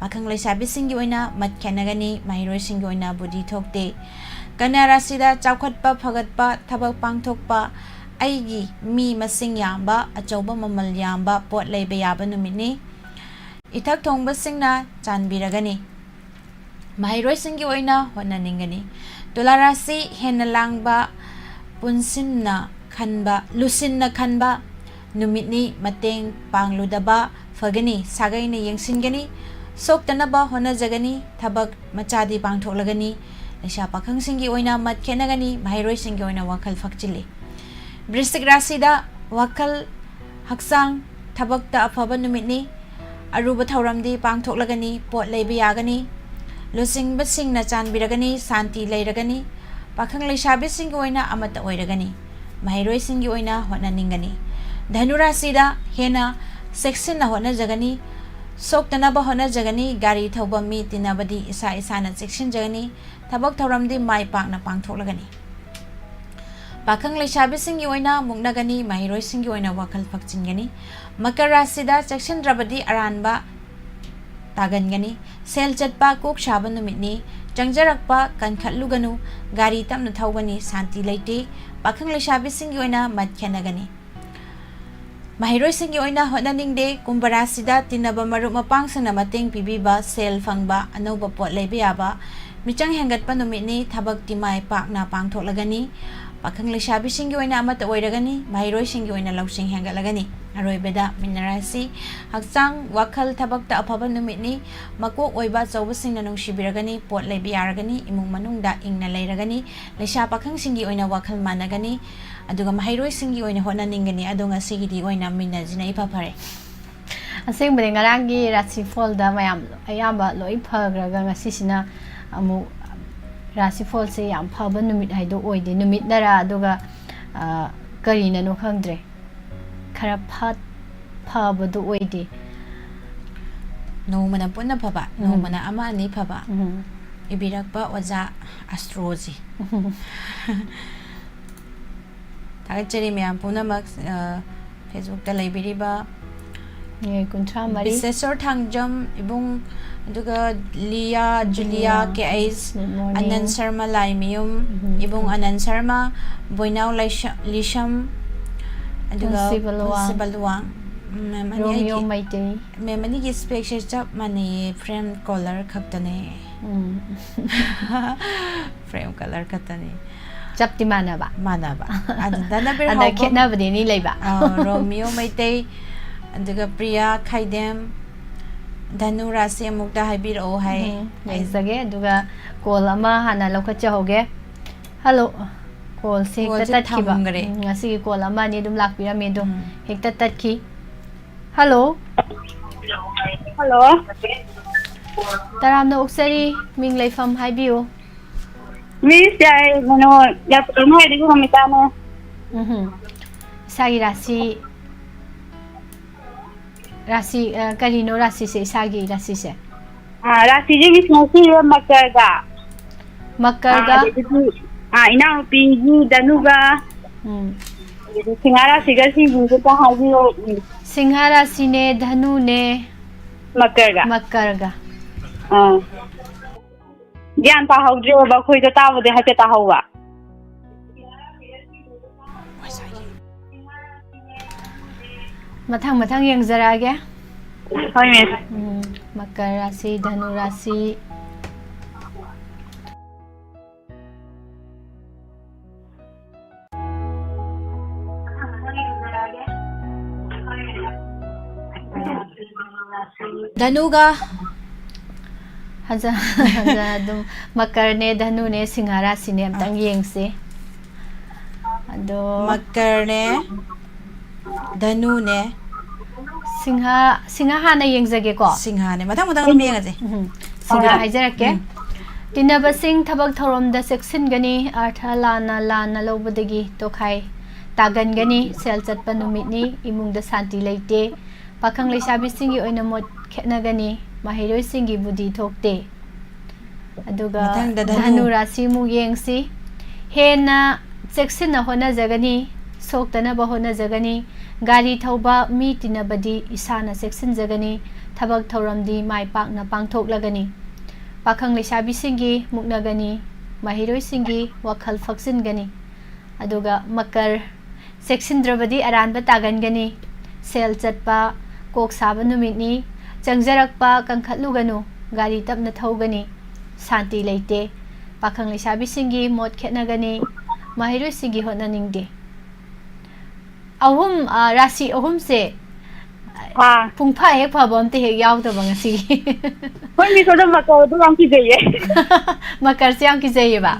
ꯄꯥꯈꯪ ꯂꯩꯁꯥꯕꯤꯁꯤꯡꯒꯤ ꯑꯣꯏꯅ ꯃꯠ ꯈꯦꯠꯅꯒꯅꯤ꯫ ꯃꯍꯩꯔꯣꯏꯁꯤꯡꯒꯤ ꯑꯣꯏꯅ ꯕꯨꯗꯤ ꯊꯣꯛꯇꯦ꯫ ꯀꯟꯌꯥ ꯔꯥꯁꯤꯗ ꯆꯥꯎꯈꯠꯄ, ꯐꯒꯠꯄ, ꯊꯕꯛ ꯄꯥꯡꯊꯣꯛꯄ, ꯑꯩꯒꯤ ꯃꯤ ꯃꯁꯤꯡ ꯌꯥꯝꯕ, ꯑꯆꯧꯕ ꯃꯃꯜ ꯌꯥꯝꯕ ꯄꯣꯠ ꯂꯩꯕ ꯌꯥꯕ ꯅꯨꯃꯤꯠꯅꯤ꯫ ꯏꯊꯛ ꯊꯣꯡꯕꯁꯤꯡꯅ ꯆꯥꯟꯕꯤꯔꯒꯅꯤ꯫ ꯃꯍꯩꯔꯣꯏꯁꯤꯡꯒꯤ ꯑꯣꯏꯅ ꯍꯣꯠꯅꯅꯤꯡꯒꯅꯤ꯫ ꯇꯨꯂꯥ ꯔꯥꯁꯤ ꯍꯦꯟꯅ ꯂꯥꯡꯕ, ꯄꯨꯟꯁꯤꯟꯅ ꯈꯟꯕ, ꯂꯨꯁꯤꯟꯅ ꯈꯟꯕ ꯅꯨꯃꯤꯠꯅꯤ꯫ ꯃꯇꯦꯡ ꯄꯥꯡꯂꯨꯗꯕ ꯐꯒꯅꯤ꯫ ꯁꯥꯒꯩꯅ ꯌꯦꯡꯁꯤꯟꯒꯅꯤ꯫ ꯁꯣꯛꯇꯅꯕ ꯍꯣꯠꯅꯖꯒꯅꯤ꯫ ꯊꯕꯛ ꯃꯆꯥꯗꯤ ꯄꯥꯡꯊꯣꯛꯂꯒꯅꯤ꯫ ꯂꯩꯁꯥ ꯄꯥꯈꯪꯁꯤꯡꯒꯤ ꯑꯣꯏꯅ ꯃꯠ ꯈꯦꯠꯅꯒꯅꯤ꯫ ꯃꯍꯩꯔꯣꯏꯁꯤꯡꯒꯤ ꯑꯣꯏꯅ ꯋꯥꯈꯜ ꯐꯛꯆꯤꯜꯂꯤ꯫ ꯕ꯭ꯔꯤꯁꯇꯤꯛ ꯔꯥꯁꯤꯗ ꯋꯥꯈꯜ, ꯍꯛꯆꯥꯡ, ꯊꯕꯛꯇ ꯑꯐꯕ ꯅꯨꯃꯤꯠꯅꯤ꯫ ꯑꯔꯨꯕ ꯊꯧꯔꯝꯗꯤ ꯄꯥꯡꯊꯣꯛꯂꯒꯅꯤ꯫ ꯄꯣꯠ ꯂꯩꯕ ꯌꯥꯒꯅꯤ꯫ ꯂꯨꯆꯤꯡꯕꯁꯤꯡꯅ ꯆꯥꯟꯕꯤꯔꯒꯅꯤ꯫ ꯁꯥꯟꯇꯤ ꯂꯩꯔꯒꯅꯤ꯫ ꯄꯥꯈꯪ ꯂꯩꯁꯥꯕꯤꯁꯤꯡꯒꯤ ꯑꯣꯏꯅ ꯑꯃꯠꯇ ꯑꯣꯏꯔꯒꯅꯤ꯫ ꯃꯍꯩꯔꯣꯏꯁꯤꯡꯒꯤ ꯑꯣꯏꯅ ꯍꯣꯠꯅꯅꯤꯡꯒꯅꯤ꯫ ꯙꯅꯨ ꯔꯥꯁꯤꯗ ꯍꯦꯟꯅ ꯆꯦꯛꯁꯤꯟꯅ ꯍꯣꯠꯅꯖꯒꯅꯤ꯫ ꯁꯣꯛꯇꯅꯕ ꯍꯣꯠꯅꯖꯒꯅꯤ꯫ ꯒꯥꯔꯤ ꯊꯧꯕ ꯃꯤ ꯇꯤꯟꯅꯕꯗꯤ ꯏꯁꯥ ꯏꯁꯥꯅ ꯆꯦꯛꯁꯤꯟꯖꯒꯅꯤ꯫ ꯊꯕꯛ ꯊꯧꯔꯝꯗꯤ ꯃꯥꯏ ꯄꯥꯛꯅ ꯄꯥꯡꯊꯣꯛꯂꯒꯅꯤ꯫ ꯄꯥꯈꯪ ꯂꯩꯁꯥꯕꯤꯁꯤꯡꯒꯤ ꯑꯣꯏꯅ ꯃꯨꯛꯅꯒꯅꯤ꯫ ꯃꯍꯩꯔꯣꯏꯁꯤꯡꯒꯤ ꯑꯣꯏꯅ ꯋꯥꯈꯜ ꯐꯛꯆꯤꯟꯒꯅꯤ꯫ ꯃꯀꯔ ꯔꯥꯁꯤꯗ ꯆꯦꯛꯁꯤꯟꯗ꯭ꯔꯕꯗꯤ ꯑꯔꯥꯟꯕ ꯇꯥꯒꯟꯒꯅꯤ꯫ ꯁꯦꯜ ꯆꯠꯄ ꯀꯣꯛ ꯁꯥꯕ ꯅꯨꯃꯤꯠꯅꯤ꯫ ꯆꯪꯖꯔꯛꯄ ꯀꯟꯈꯠꯂꯨꯒꯅꯨ꯫ ꯒꯥꯔꯤ ꯇꯞꯅ ꯊꯧꯒꯅꯤ꯫ ꯁꯥꯟꯇꯤ ꯂꯩꯇꯦ꯫ ꯄꯥꯈꯪ ꯂꯩꯁꯥꯕꯤꯁꯤꯡꯒꯤ ꯑꯣꯏꯅ ꯃꯠ ꯈꯦꯠꯅꯒꯅꯤ꯫ ꯃꯍꯩꯔꯣꯏꯁꯤꯡꯒꯤ ꯑꯣꯏꯅ ꯍꯣꯠꯅꯅꯤꯡꯗꯦ꯫ ꯀꯨꯝꯚ ꯔꯥꯁꯤꯗ ꯇꯤꯟꯅꯕ ꯃꯔꯨꯞ ꯃꯄꯥꯡꯁꯤꯡꯅ ꯃꯇꯦꯡ ꯄꯤꯕꯤꯕ, ꯁꯦꯜ ꯐꯪꯕ, ꯑꯅꯧꯕ ꯄꯣꯠ ꯂꯩꯕ ꯌꯥꯕ, ꯃꯤꯆꯪ ꯍꯦꯟꯒꯠꯄ ꯅꯨꯃꯤꯠꯅꯤ꯫ ꯊꯕꯛꯇꯤ ꯃꯥꯏ ꯄꯥꯛꯅ ꯄꯥꯡꯊꯣꯛꯂꯒꯅꯤ꯫ ꯄꯥꯈꯪ ꯂꯩꯁꯥꯕꯤꯁꯤꯡꯒꯤ ꯑꯣꯏꯅ ꯑꯃꯠꯇ ꯑꯣꯏꯔꯒꯅꯤ꯫ ꯃꯍꯩꯔꯣꯏꯁꯤꯡꯒꯤ ꯑꯣꯏꯅ ꯂꯧꯁꯤꯡ ꯍꯦꯟꯒꯠꯂꯒꯅꯤ꯫ ꯑꯔꯣꯏꯕꯗ ꯃꯤꯅ ꯔꯥꯁꯤ, ꯍꯛꯆꯥꯡ, ꯋꯥꯈꯜ, ꯊꯕꯛꯇ ꯑꯐꯕ ꯅꯨꯃꯤꯠꯅꯤ꯫ ꯃꯀꯣꯛ ꯑꯣꯏꯕ ꯑꯆꯧꯕꯁꯤꯡꯅ ꯅꯨꯡꯁꯤꯕꯤꯔꯒꯅꯤ꯫ ꯄꯣꯠ ꯂꯩꯕ ꯌꯥꯔꯒꯅꯤ꯫ ꯏꯃꯨꯡ ꯃꯅꯨꯡꯗ ꯏꯪꯅ ꯂꯩꯔꯒꯅꯤ꯫ ꯂꯩꯁꯥ ꯄꯥꯈꯪꯁꯤꯡꯒꯤ ꯑꯣꯏꯅ ꯋꯥꯈꯜ ꯃꯥꯟꯅꯒꯅꯤ꯫ ꯑꯗꯨꯒ ꯃꯍꯩꯔꯣꯏꯁꯤꯡꯒꯤ ꯑꯣꯏꯅ ꯍꯣꯠꯅꯅꯤꯡꯒꯅꯤ꯫ ꯑꯗꯣ ꯉꯁꯤꯒꯤꯗꯤ ꯑꯣꯏꯅ ꯃꯤꯅꯁꯤꯅ ꯏꯐ ꯐꯔꯦ꯫ ꯑꯁꯦꯡꯕꯗꯤ ꯉꯔꯥꯡꯒꯤ ꯔꯥꯁꯤꯐꯣꯜꯗ ꯃꯌꯥꯝ ꯑꯌꯥꯝꯕ ꯂꯣꯏ ꯐꯈ꯭ꯔꯒ ꯉꯁꯤꯁꯤꯅ ꯑꯃꯨꯛ ꯔꯥꯁꯤꯐꯣꯜꯁꯦ ꯌꯥꯝ ꯐꯕ ꯅꯨꯃꯤꯠ ꯍꯥꯏꯗꯣ ꯑꯣꯏꯗꯦ꯫ ꯅꯨꯃꯤꯠꯅꯔ ꯑꯗꯨꯒ, ꯑ, ꯀꯔꯤꯅꯅꯣ ꯈꯪꯗ꯭ꯔꯦ, ꯈꯔ ꯐꯠ-, ꯐꯕꯗꯣ ꯑꯣꯏꯗꯦ꯫ ꯅꯣꯡꯃꯅ ꯄꯨꯟꯅ ꯐꯕ, ꯎꯝ꯫ ꯅꯣꯡꯃꯅ ꯑꯃ ꯑꯅꯤ ꯐꯕ꯫ ꯎꯝ꯫ ꯏꯕꯤꯔꯛꯄ ꯑꯣꯖꯥ ꯑꯁꯇ꯭ꯔꯣꯖꯤ꯫ ꯊꯥꯒꯠꯆꯔꯤ ꯃꯌꯥꯝ ꯄꯨꯝꯅꯃꯛ, ꯑ, Facebook-ꯇ ꯂꯩꯕꯤꯔꯤꯕ ꯃꯤꯑꯣꯏ ꯀꯨꯟꯊ꯭ꯔꯥ ꯃꯔꯤ꯫ ꯕꯤꯁꯦꯁꯣꯔ ꯊꯥꯡꯖꯝ, ꯏꯕꯨꯡ, ꯑꯗꯨꯒ ꯂꯤꯌꯥ, ꯖꯨꯂꯤꯌꯥ, ꯖꯨꯂꯤꯌꯥ, ꯀꯦ ꯑꯩꯁ, good morning꯫ ꯑꯅꯟ ꯁꯔꯃ ꯂꯥꯏꯃꯌꯨꯝ, ꯎꯝ꯫ ꯏꯕꯨꯡ ꯑꯅꯟ ꯁꯔꯃ, ꯕꯣꯏꯅꯥꯎ ꯂꯥꯏꯁ-, ꯂꯤꯁꯝ, ꯑꯗꯨꯒ ꯄꯨꯟꯁꯤꯕ ꯂꯨꯋꯥꯡ꯫ ꯄꯨꯟꯁꯤꯕ ꯂꯨꯋꯥꯡ꯫ ꯃꯦꯝ ꯑꯅꯤ ꯔꯣꯃꯤꯌꯣ ꯑꯩꯒꯤ ꯃꯩꯇꯩ꯫ ꯃꯦꯝ ꯑꯅꯤꯒꯤ ꯏꯁꯄꯦꯛꯁꯦ ꯆꯞ ꯃꯥꯟꯅꯩꯌꯦ, ꯐ꯭ꯔꯦꯝ ꯀꯣꯂꯔ ꯈꯛꯇꯅꯦ꯫ ꯎꯝ꯫ ꯐ꯭ꯔꯦꯝ ꯀꯂꯔ ꯈꯛꯇꯅꯦ꯫ ꯆꯞꯇꯤ ꯃꯥꯟꯅꯕ꯫ ꯃꯥꯟꯅꯕ꯫ ꯑꯗꯨ ꯙꯅꯕꯤꯔ ꯑꯗ ꯍꯥꯎꯕꯝ, ꯈꯦꯠꯅꯕꯗꯤ ꯑꯅꯤ ꯂꯩꯕ꯫ ꯑ, ꯔꯣꯃꯤꯌꯣ ꯃꯩꯇꯩ, ꯑꯗꯨꯒ ꯄ꯭ꯔꯤꯌꯥ ꯈꯥꯏꯗꯦꯝ, ꯙꯅꯨ ꯔꯥꯁꯤ ꯑꯃꯨꯛꯇ ꯍꯥꯏꯕꯤꯔꯛꯑꯣ ꯍꯥꯏ꯫ ꯎꯝ, ꯌꯦꯡꯖꯒꯦ꯫ ꯑꯗꯨꯒ ꯀꯣꯜ ꯑꯃ ꯍꯥꯟꯅ ꯂꯧꯈꯠꯆꯍꯧꯒꯦ꯫ ꯍꯜꯂꯣ꯫ ꯀꯣꯜꯁꯦ ꯍꯦꯛꯇ ꯀꯣꯜꯁꯦ ꯇꯠꯈꯤꯕ꯫ ꯊꯝꯈ꯭ꯔꯦ꯫ ꯎꯝ, ꯉꯁꯤꯒꯤ ꯀꯣꯜ ꯑꯃ ꯑꯅꯤ ꯑꯗꯨꯝ ꯂꯥꯛꯄꯤꯔꯝꯃꯦ, ꯑꯗꯣ ꯎꯝ꯫ ꯍꯦꯛꯇ ꯇꯠꯈꯤ꯫ ꯍꯜꯂꯣ꯫ ꯍꯜꯂꯣ꯫ ꯇꯔꯥꯝꯅ ꯑꯣꯛꯆꯔꯤ, ꯃꯤꯡ ꯂꯩꯐꯝ ꯍꯥꯏꯕꯤꯌꯨ꯫ ꯃꯤꯁ, ꯑꯩ ꯀꯩꯅꯣ, ꯌꯥꯏꯐꯔ ꯃꯣꯏꯗꯒꯤ ꯔꯣꯃꯤꯇꯥꯅꯦ꯫ ꯎꯝꯍꯨꯝ꯫ ꯏꯁꯥꯒꯤ ꯔꯥꯁꯤ, ꯔꯥꯁꯤ, ꯑ, ꯀꯔꯤꯅꯣ ꯔꯥꯁꯤꯁꯦ, ꯏꯁꯥꯒꯤ ꯔꯥꯁꯤꯁꯦ? ꯑꯥ, ꯔꯥꯁꯤꯁꯦ ꯃꯤꯁ ꯉꯁꯤ ꯃꯀꯔꯒ꯫ ꯃꯀꯔꯒ꯫ ꯑꯥ, ꯑꯗꯒꯤꯗꯤ, ꯑꯥ, ꯏꯅꯥꯎꯅꯨꯄꯤꯒꯤ ꯙꯅꯨꯒ꯫ ꯎꯝ꯫ ꯑꯗꯒꯤꯗꯤ ꯁꯤꯡꯍꯥ ꯔꯥꯁꯤꯒ ꯁꯤꯡꯕꯨꯒ ꯍꯥꯏꯕꯤꯌꯣ꯫ ꯎꯝ꯫ ꯁꯤꯡꯍꯥ ꯔꯥꯁꯤꯅꯦ, ꯙꯅꯨꯅꯦ, ꯃꯀꯔꯒ꯫ ꯃꯀꯔꯒ꯫ ꯑꯥ꯫ ꯒ꯭ꯌꯥꯟ ꯇꯥꯍꯧꯗ꯭ꯔꯦꯕ ꯑꯩꯈꯣꯏꯗꯣ, ꯇꯥꯕꯨꯗꯤ ꯍꯥꯏꯐꯦꯠ ꯇꯥꯍꯧꯕ꯫ ꯃꯊꯪ ꯃꯊꯪ ꯌꯦꯡꯖꯔꯛꯑꯒꯦ꯫ ꯍꯣꯏ, ꯃꯤꯁ꯫ ꯎꯝ, ꯃꯀꯔ ꯔꯥꯁꯤ, ꯙꯅꯨ ꯔꯥꯁꯤ꯫ ꯙꯅꯨꯒ꯫ ꯍꯟꯖ-, ꯍꯟꯖ-, ꯑꯗꯨꯝ ꯃꯀꯔꯅꯦ, ꯙꯅꯨꯅꯦ, ꯁꯤꯡꯍ ꯔꯥꯁꯤꯅꯦ, ꯑꯝꯇꯪ ꯌꯦꯡꯁꯤ꯫ ꯑꯗꯣ ꯃꯀꯔꯅꯦ, ꯙꯅꯨꯅꯦ, ꯁꯤꯡꯍ, ꯁꯤꯡꯍ ꯍꯥꯟꯅ ꯌꯦꯡꯖꯒꯦꯀꯣ꯫ ꯁꯤꯡꯍꯥꯅꯦ꯫ ꯃꯊꯪ ꯃꯊꯪ ꯑꯗꯨꯝ ꯌꯦꯡꯉꯁꯦ꯫ ꯎꯝ, ꯁꯤꯡꯍ ꯍꯣꯏ꯫ ꯍꯥꯏꯖꯔꯛꯀꯦ꯫ ꯎꯝ꯫ ꯇꯤꯟꯅꯕꯁꯤꯡ ꯊꯕꯛ ꯊꯧꯔꯝꯗ ꯆꯦꯛꯁꯤꯟꯒꯅꯤ, ꯑꯔꯊ ꯂꯥꯟꯅ ꯂꯥꯟꯅ ꯂꯧꯕꯗꯒꯤ ꯇꯣꯈꯥꯏ ꯇꯥꯒꯟꯒꯅꯤ, ꯁꯦꯜ ꯆꯠꯄ ꯅꯨꯃꯤꯠꯅꯤ, ꯏꯃꯨꯡꯗ ꯁꯥꯟꯇꯤ ꯂꯩꯇꯦ, ꯄꯥꯈꯪ ꯂꯩꯁꯥꯕꯤꯁꯤꯡꯒꯤ ꯑꯣꯏꯅ ꯃꯣꯠ ꯈꯦꯠꯅꯒꯅꯤ, ꯃꯍꯩꯔꯣꯏꯁꯤꯡꯒꯤ ꯕꯨꯙꯤ ꯊꯣꯛꯇꯦ꯫ ꯑꯗꯨꯒ ꯃꯊꯪꯗ ꯙꯅꯨ꯫ ꯙꯅꯨ ꯔꯥꯁꯤꯃꯨꯛ ꯌꯦꯡꯁꯤ꯫ ꯍꯦꯟꯅ ꯆꯦꯛꯁꯤꯟꯅ ꯍꯣꯠꯅꯖꯒꯅꯤ, ꯁꯣꯛꯇꯅꯕ ꯍꯣꯠꯅꯖꯒꯅꯤ꯫ ꯒꯥꯔꯤ ꯊꯧꯕ ꯃꯤ ꯇꯤꯟꯅꯕꯗꯤ ꯏꯁꯥꯅ ꯆꯦꯛꯁꯤꯟꯖꯒꯅꯤ꯫ ꯊꯕꯛ ꯊꯧꯔꯝꯗꯤ ꯃꯥꯏ ꯄꯥꯛꯅ ꯄꯥꯡꯊꯣꯛꯂꯒꯅꯤ꯫ ꯄꯥꯈꯪ ꯂꯩꯁꯥꯕꯤꯁꯤꯡꯒꯤ ꯃꯨꯛꯅꯒꯅꯤ, ꯃꯍꯩꯔꯣꯏꯁꯤꯡꯒꯤ ꯋꯥꯈꯜ ꯐꯛꯆꯤꯟꯒꯅꯤ꯫ ꯑꯗꯨꯒ ꯃꯀꯔ, ꯆꯦꯛꯁꯤꯟꯗ꯭ꯔꯕꯗꯤ ꯑꯔꯥꯟꯕ ꯇꯥꯒꯟꯒꯅꯤ꯫ ꯁꯦꯜ ꯆꯠꯄ, ꯀꯣꯛ ꯁꯥꯕ ꯅꯨꯃꯤꯠꯅꯤ꯫ ꯆꯪꯖꯔꯛꯄ ꯀꯟꯈꯠꯂꯨꯒꯅꯨ, ꯒꯥꯔꯤ ꯇꯞꯅ ꯊꯧꯒꯅꯤ꯫ ꯁꯥꯟꯇꯤ ꯂꯩꯇꯦ꯫ ꯄꯥꯈꯪ ꯂꯩꯁꯥꯕꯤꯁꯤꯡꯒꯤ ꯃꯣꯠ ꯈꯦꯠꯅꯒꯅꯤ꯫ ꯃꯍꯩꯔꯣꯏꯁꯤꯡꯒꯤ ꯍꯣꯠꯅꯅꯤꯡꯗꯦ꯫ ꯑꯍꯨꯝ, ꯑ, ꯔꯥꯁꯤ ꯑꯍꯨꯝꯁꯦ, ꯑꯥ꯫ ꯄꯨꯡꯐꯥ ꯍꯦꯛ ꯐꯕ ꯑꯝꯇ ꯍꯦꯛ ꯌꯥꯎꯗꯕ ꯉꯁꯤꯒꯤ꯫ ꯍꯣꯏ, ꯃꯤꯁ, ꯑꯗꯣ ꯃꯀꯔꯗꯣ ꯌꯥꯝ ꯀꯤꯖꯩꯌꯦ꯫ ꯃꯀꯔꯁꯦ ꯌꯥꯝ ꯀꯤꯖꯩꯌꯦꯕ꯫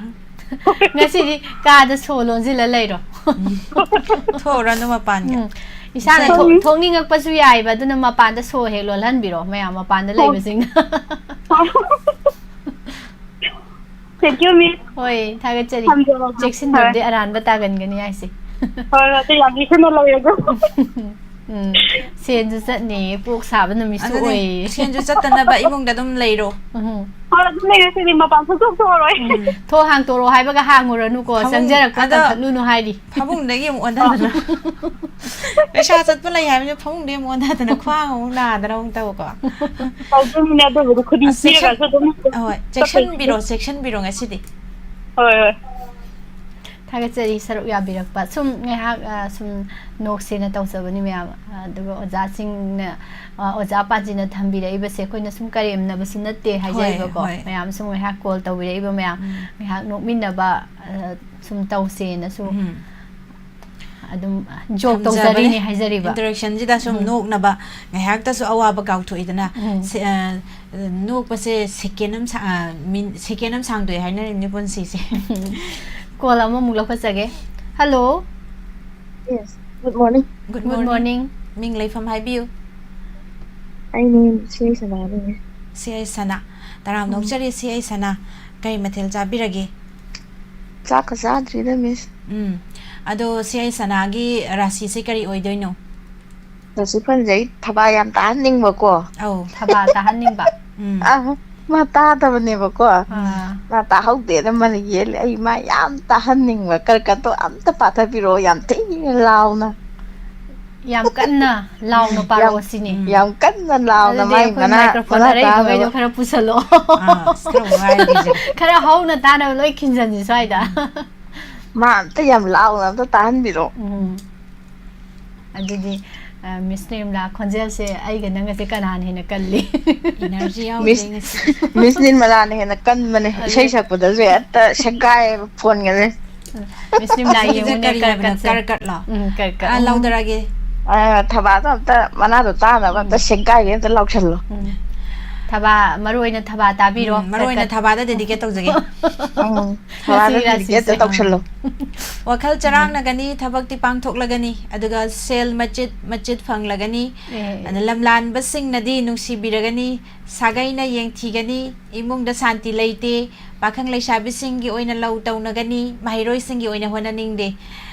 ꯉꯁꯤꯗꯤ ꯀꯥꯗ ꯁꯣ ꯂꯣꯟꯁꯤꯜꯂ ꯂꯩꯔꯣ꯫ ꯊꯣꯛꯎꯔꯅꯨ ꯃꯄꯥꯟꯒ꯫ ꯎꯝ꯫ ꯏꯁꯥꯅ ꯉꯁꯥꯏ ꯊꯣꯛ-, ꯊꯣꯛꯅꯤꯡꯉꯛꯄꯁꯨ ꯌꯥꯏꯕ, ꯑꯗꯨꯅ ꯃꯄꯥꯟꯗ ꯁꯣ ꯍꯦꯛ ꯂꯣꯜꯍꯟꯕꯤꯔꯣ ꯃꯌꯥꯝ ꯃꯄꯥꯟꯗ ꯍꯣꯏ꯫ ꯂꯩꯕꯁꯤꯡꯅ꯫ Thank you, miss. ꯍꯣꯏ, ꯊꯥꯒꯠꯆꯔꯤ꯫ ꯊꯝꯖꯔꯒꯦ꯫ ꯆꯦꯛꯁꯤꯟꯗꯕꯗꯤ ꯍꯣꯏ꯫ ꯑꯔꯥꯟꯕ ꯇꯥꯒꯟꯒꯅꯤ ꯍꯥꯏꯁꯦ꯫ ꯍꯣꯏ, ꯍꯣꯏ, ꯑꯗꯨ ꯌꯥꯝ ꯆꯦꯛꯁꯤꯟꯅ ꯂꯧꯋꯦ ꯑꯗꯣ꯫ ꯎꯝ, ꯁꯦꯟꯁꯨ ꯆꯠꯅꯤ, ꯄꯣꯛ ꯁꯥꯕ ꯅꯨꯃꯤꯠꯁꯨ ꯑꯗꯨꯅꯦ, ꯑꯣꯏ꯫ ꯁꯦꯟꯁꯨ ꯆꯠꯇꯅꯕ ꯏꯃꯨꯡꯗ ꯑꯗꯨꯝ ꯂꯩꯔꯣ꯫ ꯎꯝ꯫ ꯍꯣꯏ, ꯑꯗꯨꯝ ꯂꯩꯔꯦ, ꯁꯤꯗꯤ ꯃꯄꯥꯟ ꯁꯨꯡꯊꯣꯛ ꯊꯣꯛꯑꯔꯣꯏ꯫ ꯎꯝ, ꯊꯣꯡ ꯍꯥꯡꯇꯣꯔꯛꯑꯣ ꯍꯥꯏꯕꯒ ꯍꯥꯡꯉꯨꯔꯅꯨꯀꯣ, ꯐꯃꯨꯡ-, ꯆꯪꯖꯔꯛꯄ ꯑꯗꯣ ꯀꯟꯈꯠꯂꯨꯅꯨ ꯍꯥꯏꯔꯤ꯫ ꯐꯃꯨꯡꯗꯒꯤ ꯑꯃꯨꯛ ꯑꯣꯟꯊꯗꯅ꯫ ꯄꯩꯁꯥ ꯆꯠꯄ ꯂꯩ ꯍꯥꯏꯕꯅꯤꯅ ꯐꯃꯨꯡꯗꯒꯤ ꯑꯃꯨꯛ ꯑꯣꯟꯊꯗꯅ ꯈ꯭ꯋꯥꯡ ꯑꯃꯨꯛ ꯅꯥꯗꯅ ꯑꯃꯨꯛ ꯇꯧꯀꯣ꯫ ꯇꯧꯗꯣꯏꯅꯤꯅꯦ, ꯑꯗꯨꯕꯨꯗꯤ ꯈꯨꯗꯤ ꯑꯁ, ꯆꯦꯛꯁꯤꯟ-, ꯄꯤꯔꯒꯁꯨ ꯑꯗꯨꯝ ꯍꯣꯏ, ꯆꯠꯇꯣꯏꯅꯤ꯫ ꯆꯦꯛꯁꯤꯟꯕꯤꯔꯣ, ꯆꯦꯛꯁꯤꯟꯕꯤꯔꯣ ꯉꯁꯤꯗꯤ꯫ ꯍꯣꯏ, ꯍꯣꯏ꯫ ꯊꯥꯒꯠꯆꯔꯤ ꯁꯔꯨꯛ ꯌꯥꯕꯤꯔꯛꯄ꯫ ꯁꯨꯝ ꯉꯥꯏꯍꯥꯛ, ꯑ, ꯁꯨꯝ ꯅꯣꯛꯁꯦꯅ ꯇꯧꯖꯕꯅꯤ ꯃꯌꯥꯝ꯫ ꯑ, ꯑꯗꯨꯒ ꯑꯣꯖꯥꯁꯤꯡꯅ, ꯑ, ꯑꯣꯖꯥ ꯄꯥꯟꯖꯤꯅ ꯊꯝꯕꯤꯔꯛꯏꯕꯁꯦ ꯑꯩꯈꯣꯏꯅ ꯁꯨꯝ ꯀꯔꯦꯝꯅꯕꯁꯨ ꯅꯠꯇꯦ ꯍꯣꯏ, ꯍꯥꯏꯖꯔꯤꯕꯀꯣ꯫ ꯍꯣꯏ꯫ ꯃꯌꯥꯝ ꯁꯨꯝ ꯉꯥꯏꯍꯥꯛ call ꯇꯧꯕꯤꯔꯛꯏꯕ ꯃꯌꯥꯝ ꯎꯝ꯫ ꯉꯥꯏꯍꯥꯛ ꯅꯣꯛꯃꯤꯟꯅꯕ, ꯑ, ꯁꯨꯝ ꯇꯧꯁꯦꯅꯁꯨ ꯎꯝ꯫ ꯑꯗꯨꯝ joke ꯊꯝꯖꯕꯅꯦ꯫ ꯇꯧꯖꯔꯤꯅꯦ ꯍꯥꯏꯖꯔꯤꯕ꯫ Interaction ꯁꯤꯗ ꯁꯨꯝ ꯎꯝ꯫ ꯅꯣꯛꯅꯕ, ꯉꯥꯏꯍꯥꯛꯇꯁꯨ ꯑꯋꯥꯕ ꯀꯥꯎꯊꯣꯛꯏꯗꯅ꯫ ꯎꯝ꯫ ꯁꯦ-, ꯑ, ꯅꯣꯛꯄꯁꯦ second ꯑꯃ ꯁꯥ-, ꯑ, ꯃꯤꯟ-, second ꯑꯃ ꯁꯥꯡꯗꯣꯛꯑꯦ ꯍꯥꯏꯅꯔꯤꯕꯅꯤ ꯄꯨꯟꯁꯤꯁꯦ꯫ Call ꯑꯃꯃꯨꯛ ꯂꯧꯈꯠꯆꯒꯦ꯫ Hello꯫ Yes, good morning꯫ Good morning꯫ Good morning꯫ ꯃꯤꯡ ꯂꯩꯐꯝ ꯍꯥꯏꯕꯤꯌꯨ꯫ ꯑꯩ ꯃꯤꯡ ꯁꯤ ꯑꯥꯏ ꯁꯅꯥꯅꯤ꯫ ꯁꯤ ꯑꯥꯏ ꯁꯅꯥ꯫ ꯇꯔꯥꯝꯅ ꯎꯝ꯫ ꯑꯣꯛꯆꯔꯤ ꯁꯤ ꯑꯥꯏ ꯁꯅꯥ꯫ ꯀꯔꯤ ꯃꯊꯦꯜ ꯆꯥꯕꯤꯔꯒꯦ? ꯆꯥꯛꯀ ꯆꯥꯗ꯭ꯔꯤꯗ, miss꯫ ꯎꯝ꯫ ꯑꯗꯣ ꯁꯤ ꯑꯥꯏ ꯁꯅꯥꯒꯤ ꯔꯥꯁꯤꯁꯦ ꯀꯔꯤ ꯑꯣꯏꯗꯣꯏꯅꯣ? ꯔꯥꯁꯤ ꯐꯟꯁꯦ ꯑꯩ ꯊꯕꯥ ꯌꯥꯝ ꯇꯥꯍꯟꯅꯤꯡꯕꯀꯣ꯫ ꯑꯧ꯫ ꯊꯕꯥ ꯇꯥꯍꯟꯅꯤꯡꯕ꯫ ꯎꯝ꯫ ꯑ, ꯃꯥ ꯇꯥꯗꯕꯅꯦꯕꯀꯣ꯫ ꯑꯥ꯫ ꯃꯥ ꯇꯥꯍꯧꯗꯦꯅ ꯃꯥꯅ ꯌꯦꯜꯂꯦ꯫ ꯑꯩ ꯃꯥ ꯌꯥꯝ ꯇꯥꯍꯟꯅꯤꯡꯕ꯫ ꯀꯔꯀꯠꯇꯣ ꯑꯝꯇ ꯄꯥꯊꯕꯤꯔꯛꯑꯣ ꯌꯥꯝ ꯊꯤꯅ ꯂꯥꯎꯅ꯫ ꯌꯥꯝ ꯀꯟꯅ ꯂꯥꯎꯅ ꯌꯥꯝ, ꯄꯥꯔꯛꯑꯣ ꯁꯤꯅꯤ꯫ ꯌꯥꯝ ꯀꯟꯅ ꯂꯥꯎꯅ ꯑꯗꯨꯗꯤ ꯃꯥꯏ ꯑꯩꯈꯣꯏ ꯃꯅꯥ, microphone ꯃꯅꯥ ꯑꯔꯩꯕꯈꯩꯗꯣ ꯇꯥꯅꯕ꯫ ꯈꯔ ꯄꯨꯁꯜꯂꯣ꯫ ꯑꯥ, ꯑꯁ, ꯈꯔ ꯋꯥꯏ ꯍꯧꯖꯤꯛ꯫ ꯈꯔ ꯍꯧꯅ ꯇꯥꯅꯕ ꯂꯣꯏ ꯈꯤꯟꯖꯟꯁꯤ ꯁ꯭ꯋꯥꯏꯗ꯫ ꯃꯥ ꯑꯝꯇ ꯌꯥꯝ ꯂꯥꯎꯅ ꯑꯝꯇ ꯇꯥꯍꯟꯕꯤꯔꯛꯑꯣ꯫ ꯎꯝ꯫ ꯑꯗꯨꯗꯤ ꯃꯤꯁ ꯅꯤꯔꯃꯂꯥ, ꯈꯣꯟꯖꯦꯜꯁꯦ ꯑꯩꯒ ꯅꯪꯒꯁꯦ ꯀꯅꯥꯅ ꯍꯦꯟꯅ ꯀꯜꯂꯤ? ꯏꯅꯔꯖꯤ ꯌꯥꯎꯗꯦ ꯃꯤꯁ ꯉꯁꯤ꯫ ꯃꯤꯁ ꯅꯤꯔꯃꯂꯥꯅ ꯍꯦꯟꯅ ꯀꯟꯕꯅꯦ꯫ ꯏꯁꯩ ꯁꯛꯄꯗꯁꯨ ꯍꯦꯛꯇ ꯁꯦꯒꯥꯏꯑꯕ ꯐꯣꯟꯒꯁꯦ꯫ ꯃꯤꯁ ꯅꯤꯔꯃꯂꯥ ꯁꯤꯁꯦ ꯌꯦꯡꯉꯨꯅꯦ, ꯀꯔꯤ ꯍꯥꯏꯕꯅꯣ? ꯀꯔꯀꯠꯁꯦ꯫ ꯀꯔꯀꯠꯂꯣ? ꯎꯝ, ꯀꯔꯀꯠ꯫ ꯑꯥ, ꯂꯧꯗꯔꯒꯦ꯫ ꯑ, ꯊꯕꯥꯗꯣ ꯑꯝꯇ, ꯃꯅꯥꯗꯣ ꯇꯥꯅꯕ ꯑꯝꯇ ꯁꯦꯒꯥꯏꯒꯦ, ꯑꯝꯇ ꯂꯧꯁꯜꯂꯣ꯫ ꯎꯝ꯫ ꯊꯕꯥ, ꯃꯔꯨ ꯑꯣꯏꯅ ꯊꯕꯥ ꯇꯥꯕꯤꯔꯣ꯫ ꯎꯝ, ꯃꯔꯨ ꯑꯣꯏꯅ ꯀꯔꯀꯠ꯫ ꯊꯕꯥꯗ ꯗꯦꯗꯤꯀꯦꯠ ꯇꯧꯖꯒꯦ꯫ ꯎꯝ, ꯊꯕꯥꯗ ꯉꯁꯤ ꯗꯦꯗꯤꯀꯦꯠ ꯔꯥꯁꯤꯁꯦ꯫ ꯇꯧꯁꯜꯂꯣ꯫ ꯋꯥꯈꯜ ꯆꯔꯥꯡꯅꯒꯅꯤ, ꯊꯕꯛꯇꯤ ꯄꯥꯡꯊꯣꯛꯂꯒꯅꯤ, ꯑꯗꯨꯒ ꯁꯦꯜ ꯃꯆꯤꯠ ꯃꯆꯤꯠ ꯐꯪꯂꯒꯅꯤ, ꯑꯦ꯫ ꯑꯗ ꯂꯝꯂꯥꯟꯕꯁꯤꯡꯅꯗꯤ ꯅꯨꯡꯁꯤꯕꯤꯔꯒꯅꯤ, ꯁꯥꯒꯩꯅ ꯌꯦꯡꯊꯤꯒꯅꯤ, ꯏꯃꯨꯡꯗ ꯁꯥꯟꯇꯤ ꯂꯩꯇꯦ, ꯄꯥꯈꯪ ꯂꯩꯁꯥꯕꯤꯁꯤꯡꯒꯤ ꯑꯣꯏꯅ ꯂꯧ ꯇꯧꯅꯒꯅꯤ, ꯃꯍꯩꯔꯣꯏꯁꯤꯡꯒꯤ ꯑꯣꯏꯅ ꯍꯣꯠꯅꯅꯤꯡꯗꯦ꯫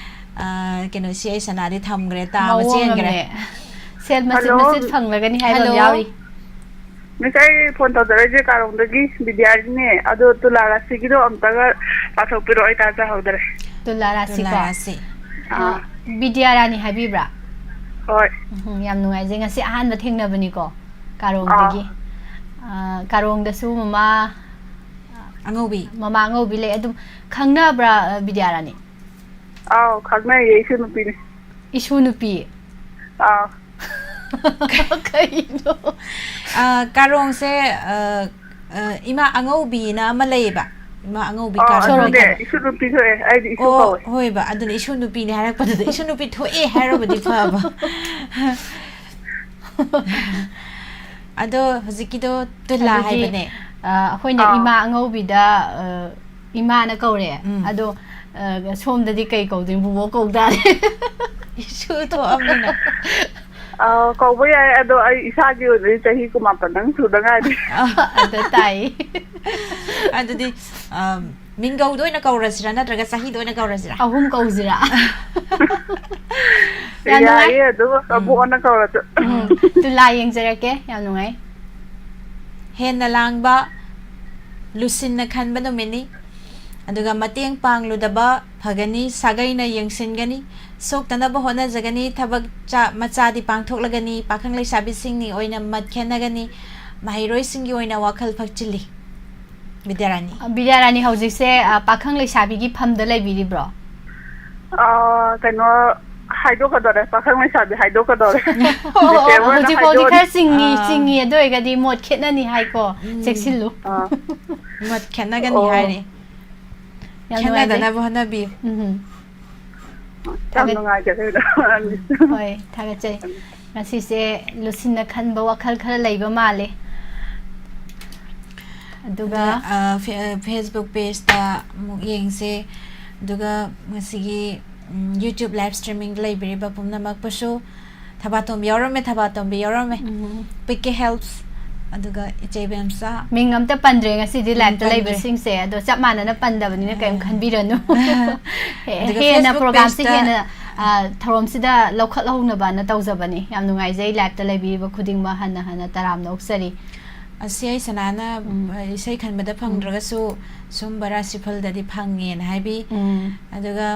ꯑꯥ, ꯀꯩꯅꯣꯁꯤ ꯑꯩ ꯁꯅꯥꯗꯤ ꯊꯝꯈ꯭ꯔꯦ, ꯇꯥ ꯑꯃ ꯃꯑꯣꯡ ꯆꯦꯟꯈ꯭ꯔꯦ꯫ ꯑꯃꯅꯦ꯫ ꯁꯦꯜ ꯃꯆꯤꯠ ꯍꯜꯂꯣ꯫ ꯃꯆꯤꯠ ꯐꯪꯂꯒꯅꯤ ꯍꯥꯏꯕ ꯑꯃ ꯍꯜꯂꯣ꯫ ꯌꯥꯎꯔꯤ꯫ ꯃꯤꯁ, ꯑꯩ ꯐꯣꯟ ꯇꯧꯖꯔꯛꯏꯁꯦ ꯀꯥꯔꯣꯡꯗꯒꯤ ꯕꯤꯗ꯭ꯌꯥꯔꯤꯅꯦ꯫ ꯑꯗꯣ ꯇꯨꯂꯥ ꯔꯥꯁꯤꯒꯤꯗꯣ ꯑꯝꯇꯒ ꯄꯥꯊꯣꯛꯄꯤꯔꯛꯑꯣ, ꯑꯩ ꯇꯥꯖꯍꯧꯗ꯭ꯔꯦ꯫ ꯇꯨꯂꯥ ꯔꯥꯁꯤꯀꯣ꯫ ꯇꯨꯂꯥ ꯔꯥꯁꯤ꯫ ꯑꯥ, ꯕꯤꯗ꯭ꯌꯥꯔꯥꯅꯤ ꯍꯥꯏꯕꯤꯕ꯭ꯔꯥ? ꯍꯣꯏ꯫ ꯎꯝ, ꯌꯥꯝ ꯅꯨꯡꯉꯥꯏꯖꯩ꯫ ꯉꯁꯤ ꯑꯍꯥꯟꯕ ꯊꯦꯡꯅꯕꯅꯤꯀꯣ ꯀꯥꯔꯣꯡꯗꯒꯤ꯫ ꯑꯥ, ꯀꯥꯔꯣꯡꯗꯁꯨ ꯃꯃꯥ, ꯑꯉꯧꯕꯤ꯫ ꯃꯃꯥ ꯑꯉꯧꯕꯤ ꯂꯩ꯫ ꯑꯗꯨꯝ ꯈꯪꯅꯕ꯭ꯔꯥ, ꯑ, ꯕꯤꯗ꯭ꯌꯥꯔꯥꯅꯤ? ꯑꯥꯎ, ꯈꯪꯅꯩꯌꯦ, ꯏꯁꯨ ꯅꯨꯄꯤꯅꯦ꯫ ꯏꯁꯨ ꯅꯨꯄꯤ? ꯑꯥꯎ꯫ ꯀꯩꯅꯣ? ꯑꯥ, ꯀꯥꯔꯣꯡꯁꯦ, ꯑꯥ, ꯑꯥ, ꯏꯃꯥ ꯑꯉꯧꯕꯤꯅ ꯑꯃ ꯂꯩꯌꯦꯕ꯫ ꯏꯃꯥ ꯑꯉꯧꯕꯤ ꯑꯥꯎ, ꯀꯥꯔꯣꯡ ꯑꯗꯨꯅꯦ, ꯍꯥꯏꯅ꯫ ꯏꯁꯨ ꯅꯨꯄꯤ ꯊꯣꯛꯑꯦ, ꯑꯩꯗꯤ ꯏꯁꯨ ꯑꯣ, ꯀꯧꯋꯦ꯫ ꯍꯣꯏꯕ, ꯑꯗꯨꯅꯦ ꯏꯁꯨ ꯅꯨꯄꯤꯅꯦ ꯍꯥꯏꯔꯛꯄꯗꯨꯗ ꯏꯁꯨ ꯅꯨꯄꯤ ꯊꯣꯛꯑꯦ ꯍꯥꯏꯔꯕꯗꯤ ꯐꯕ꯫ ꯑꯗꯣ ꯍꯧꯖꯤꯛꯀꯤꯗꯣ ꯇꯨꯂꯥ ꯑꯗꯨꯗꯤ, ꯍꯥꯏꯕꯅꯦ꯫ ꯑ, ꯑꯩꯈꯣꯏꯅ ꯑꯥ꯫ ꯏꯃꯥ ꯑꯉꯧꯕꯤꯗ, ꯑ, ꯏꯃꯥꯅ ꯀꯧꯔꯦ꯫ ꯎꯝ꯫ ꯑꯗꯣ, ꯑ, ꯁꯣꯝꯗꯗꯤ ꯀꯩ ꯀꯧꯗꯣꯏꯅꯣ? ꯕꯨꯕꯣꯛ ꯀꯧ ꯇꯥꯔꯦ꯫ ꯏꯁꯨ ꯊꯣꯛꯑꯕꯅꯤꯅ꯫ ꯑꯥꯎ, ꯀꯧꯕ ꯌꯥꯏ, ꯑꯗꯣ ꯑꯩ ꯏꯁꯥꯒꯤ ꯑꯣꯏꯅꯗꯤ ꯆꯍꯤ ꯀꯨꯟꯃꯥꯄꯟꯗꯪ ꯁꯨꯗ ꯉꯥꯏꯔꯤ꯫ ꯑꯗ ꯇꯥꯏ꯫ ꯑꯗꯨꯗꯤ, ꯑꯝ, ꯃꯤꯡꯒꯧꯗ ꯑꯣꯏꯅ ꯀꯧꯔꯁꯤꯔꯥ, ꯅꯠꯇ꯭ꯔꯒ ꯆꯍꯤꯗ ꯑꯣꯏꯅ ꯀꯧꯔꯁꯤꯔꯥ? ꯑꯍꯨꯝ ꯀꯧꯁꯤꯔꯥ? ꯌꯥꯝ ꯅꯨꯡꯉꯥꯏ꯫ ꯌꯥꯏꯌꯦ, ꯑꯗꯨ ꯑꯕꯣꯛ ꯑꯣꯟꯅ ꯀꯧꯔꯁꯨ꯫ ꯎꯝ, ꯇꯨꯂꯥ ꯌꯦꯡꯖꯔꯛꯀꯦ꯫ ꯌꯥꯝ ꯅꯨꯡꯉꯥꯏ꯫ ꯍꯦꯟꯅ ꯂꯥꯡꯕ, ꯂꯨꯁꯤꯟꯅ ꯈꯟꯕ ꯅꯨꯃꯤꯠꯅꯤ꯫ ꯑꯗꯨꯒ ꯃꯇꯦꯡ ꯄꯥꯡꯂꯨꯗꯕ ꯐꯒꯅꯤ, ꯁꯥꯒꯩꯅ ꯌꯦꯡꯁꯤꯟꯒꯅꯤ, ꯁꯣꯛꯇꯅꯕ ꯍꯣꯠꯅꯖꯒꯅꯤ, ꯊꯕꯛ ꯆꯥ-, ꯃꯆꯥꯗꯤ ꯄꯥꯡꯊꯣꯛꯂꯒꯅꯤ, ꯄꯥꯈꯪ ꯂꯩꯁꯥꯕꯤꯁꯤꯡꯒꯤ ꯑꯣꯏꯅ ꯃꯠ ꯈꯦꯠꯅꯒꯅꯤ, ꯃꯍꯩꯔꯣꯏꯁꯤꯡꯒꯤ ꯑꯣꯏꯅ ꯋꯥꯈꯜ ꯐꯛꯆꯤꯜꯂꯤ꯫ ꯕꯤꯗ꯭ꯌꯥꯔꯥꯅꯤ꯫ ꯕꯤꯗ꯭ꯌꯥꯔꯥꯅꯤ ꯍꯧꯖꯤꯛꯁꯦ, ꯑ, ꯄꯥꯈꯪ ꯂꯩꯁꯥꯕꯤꯒꯤ ꯐꯝꯗ ꯂꯩꯕꯤꯔꯤꯕ꯭ꯔꯣ? ꯑꯥ, ꯀꯩꯅꯣ, ꯍꯥꯏꯗꯣꯛꯀꯗꯧꯔꯦ, ꯄꯥꯈꯪ ꯂꯩꯁꯥꯕꯤ ꯍꯥꯏꯗꯣꯛꯀꯗꯧꯔꯦ꯫ ꯑꯣ, ꯗꯤꯇꯦꯜ ꯑꯣꯏꯅ ꯍꯧꯖꯤꯛꯐꯥꯎꯗꯤ ꯍꯥꯏꯗꯣꯛꯑꯗꯤ ꯈꯔ ꯆꯤꯡꯉꯤ ꯑꯥ꯫ ꯆꯤꯡꯉꯤ ꯑꯗꯨ ꯑꯣꯏꯔꯒꯗꯤ ꯃꯣꯠ ꯈꯦꯠꯅꯅꯤ ꯍꯥꯏꯀꯣ꯫ ꯆꯦꯛꯁꯤꯜꯂꯨ꯫ ꯑꯥ, ꯃꯣꯠ ꯈꯦꯠꯅꯒꯅꯤ ꯑꯣ꯫ ꯍꯥꯏꯔꯤ꯫ ꯌꯥꯝ ꯅꯨꯡꯉꯥꯏꯖꯩ꯫ ꯈꯦꯠꯅꯗꯅꯕ ꯍꯣꯠꯅꯕꯤꯌꯨ꯫ ꯎꯝ꯫ ꯌꯥꯝ ꯅꯨꯡꯉꯥꯏꯖꯔꯦ꯫ ꯍꯣꯏ, ꯊꯥꯒꯠꯆꯩ꯫ ꯉꯁꯤꯁꯦ ꯂꯨꯁꯤꯟꯅ ꯈꯟꯕ ꯋꯥꯈꯜ ꯈꯔ ꯂꯩꯕ ꯃꯥꯜꯂꯦ꯫ ꯑꯗꯨꯒ ꯑꯗꯨꯒ, ꯑ, ꯐꯦ-, ꯑ, Facebook pageꯇ ꯑꯃꯨꯛ ꯌꯦꯡꯁꯦ꯫ ꯑꯗꯨꯒ ꯉꯁꯤꯒꯤ, ꯎꯝ, YouTube live streamingꯗ ꯂꯩꯕꯤꯔꯤꯕ ꯄꯨꯝꯅꯃꯛꯄꯨꯁꯨ, ꯊꯕꯥꯇꯣꯝꯕꯤ ꯌꯥꯎꯔꯝꯃꯦ, ꯊꯕꯥꯇꯣꯝꯕꯤ ꯌꯥꯎꯔꯝꯃꯦ꯫ ꯎꯝ꯫ ꯄꯤꯛꯀꯤ helps, ꯑꯗꯨꯒ ꯏꯆꯦ ꯕꯦꯝꯁꯥ꯫ ꯃꯤꯡ ꯑꯝꯇ ꯄꯟꯗ꯭ꯔꯦ ꯉꯁꯤꯗꯤ ꯎꯝ, liveꯇ ꯄꯟꯗ꯭ꯔꯦ꯫ ꯂꯩꯕꯁꯤꯡꯁꯦ꯫ ꯑꯗꯣ ꯆꯞ ꯃꯥꯟꯅꯅ ꯄꯟꯗꯕꯅꯤꯅ ꯀꯔꯤꯝ ꯈꯟꯕꯤꯔꯅꯨ꯫ ꯍꯦ-, ꯑꯗꯨꯒ ꯍꯦꯟꯅ Facebook programꯁꯤ pageꯇ ꯍꯦꯟꯅ, ꯑ, ꯊꯧꯔꯝꯁꯤꯗ ꯂꯧꯈꯠꯍꯧꯅꯕꯅ ꯇꯧꯖꯕꯅꯤ꯫ ꯌꯥꯝ ꯅꯨꯡꯉꯥꯏꯖꯩ liveꯇ ꯂꯩꯕꯤꯔꯤꯕ ꯈꯨꯗꯤꯡꯃꯛ ꯍꯟꯅ ꯍꯟꯅ ꯇꯔꯥꯝꯅ ꯑꯣꯛꯆꯔꯤ꯫ ꯑꯁꯤ ꯑꯩ ꯁꯅꯥꯅ, ꯎꯝ꯫ ꯑ, ꯏꯁꯩ ꯈꯟꯕꯗ ꯐꯪꯗ꯭ꯔꯒꯁꯨ ꯁꯨꯝꯕ ꯔꯥꯁꯤꯐꯜꯗꯗꯤ ꯐꯪꯉꯦꯅ ꯍꯥꯏꯕꯤ꯫ ꯎꯝ꯫ ꯑꯗꯨꯒ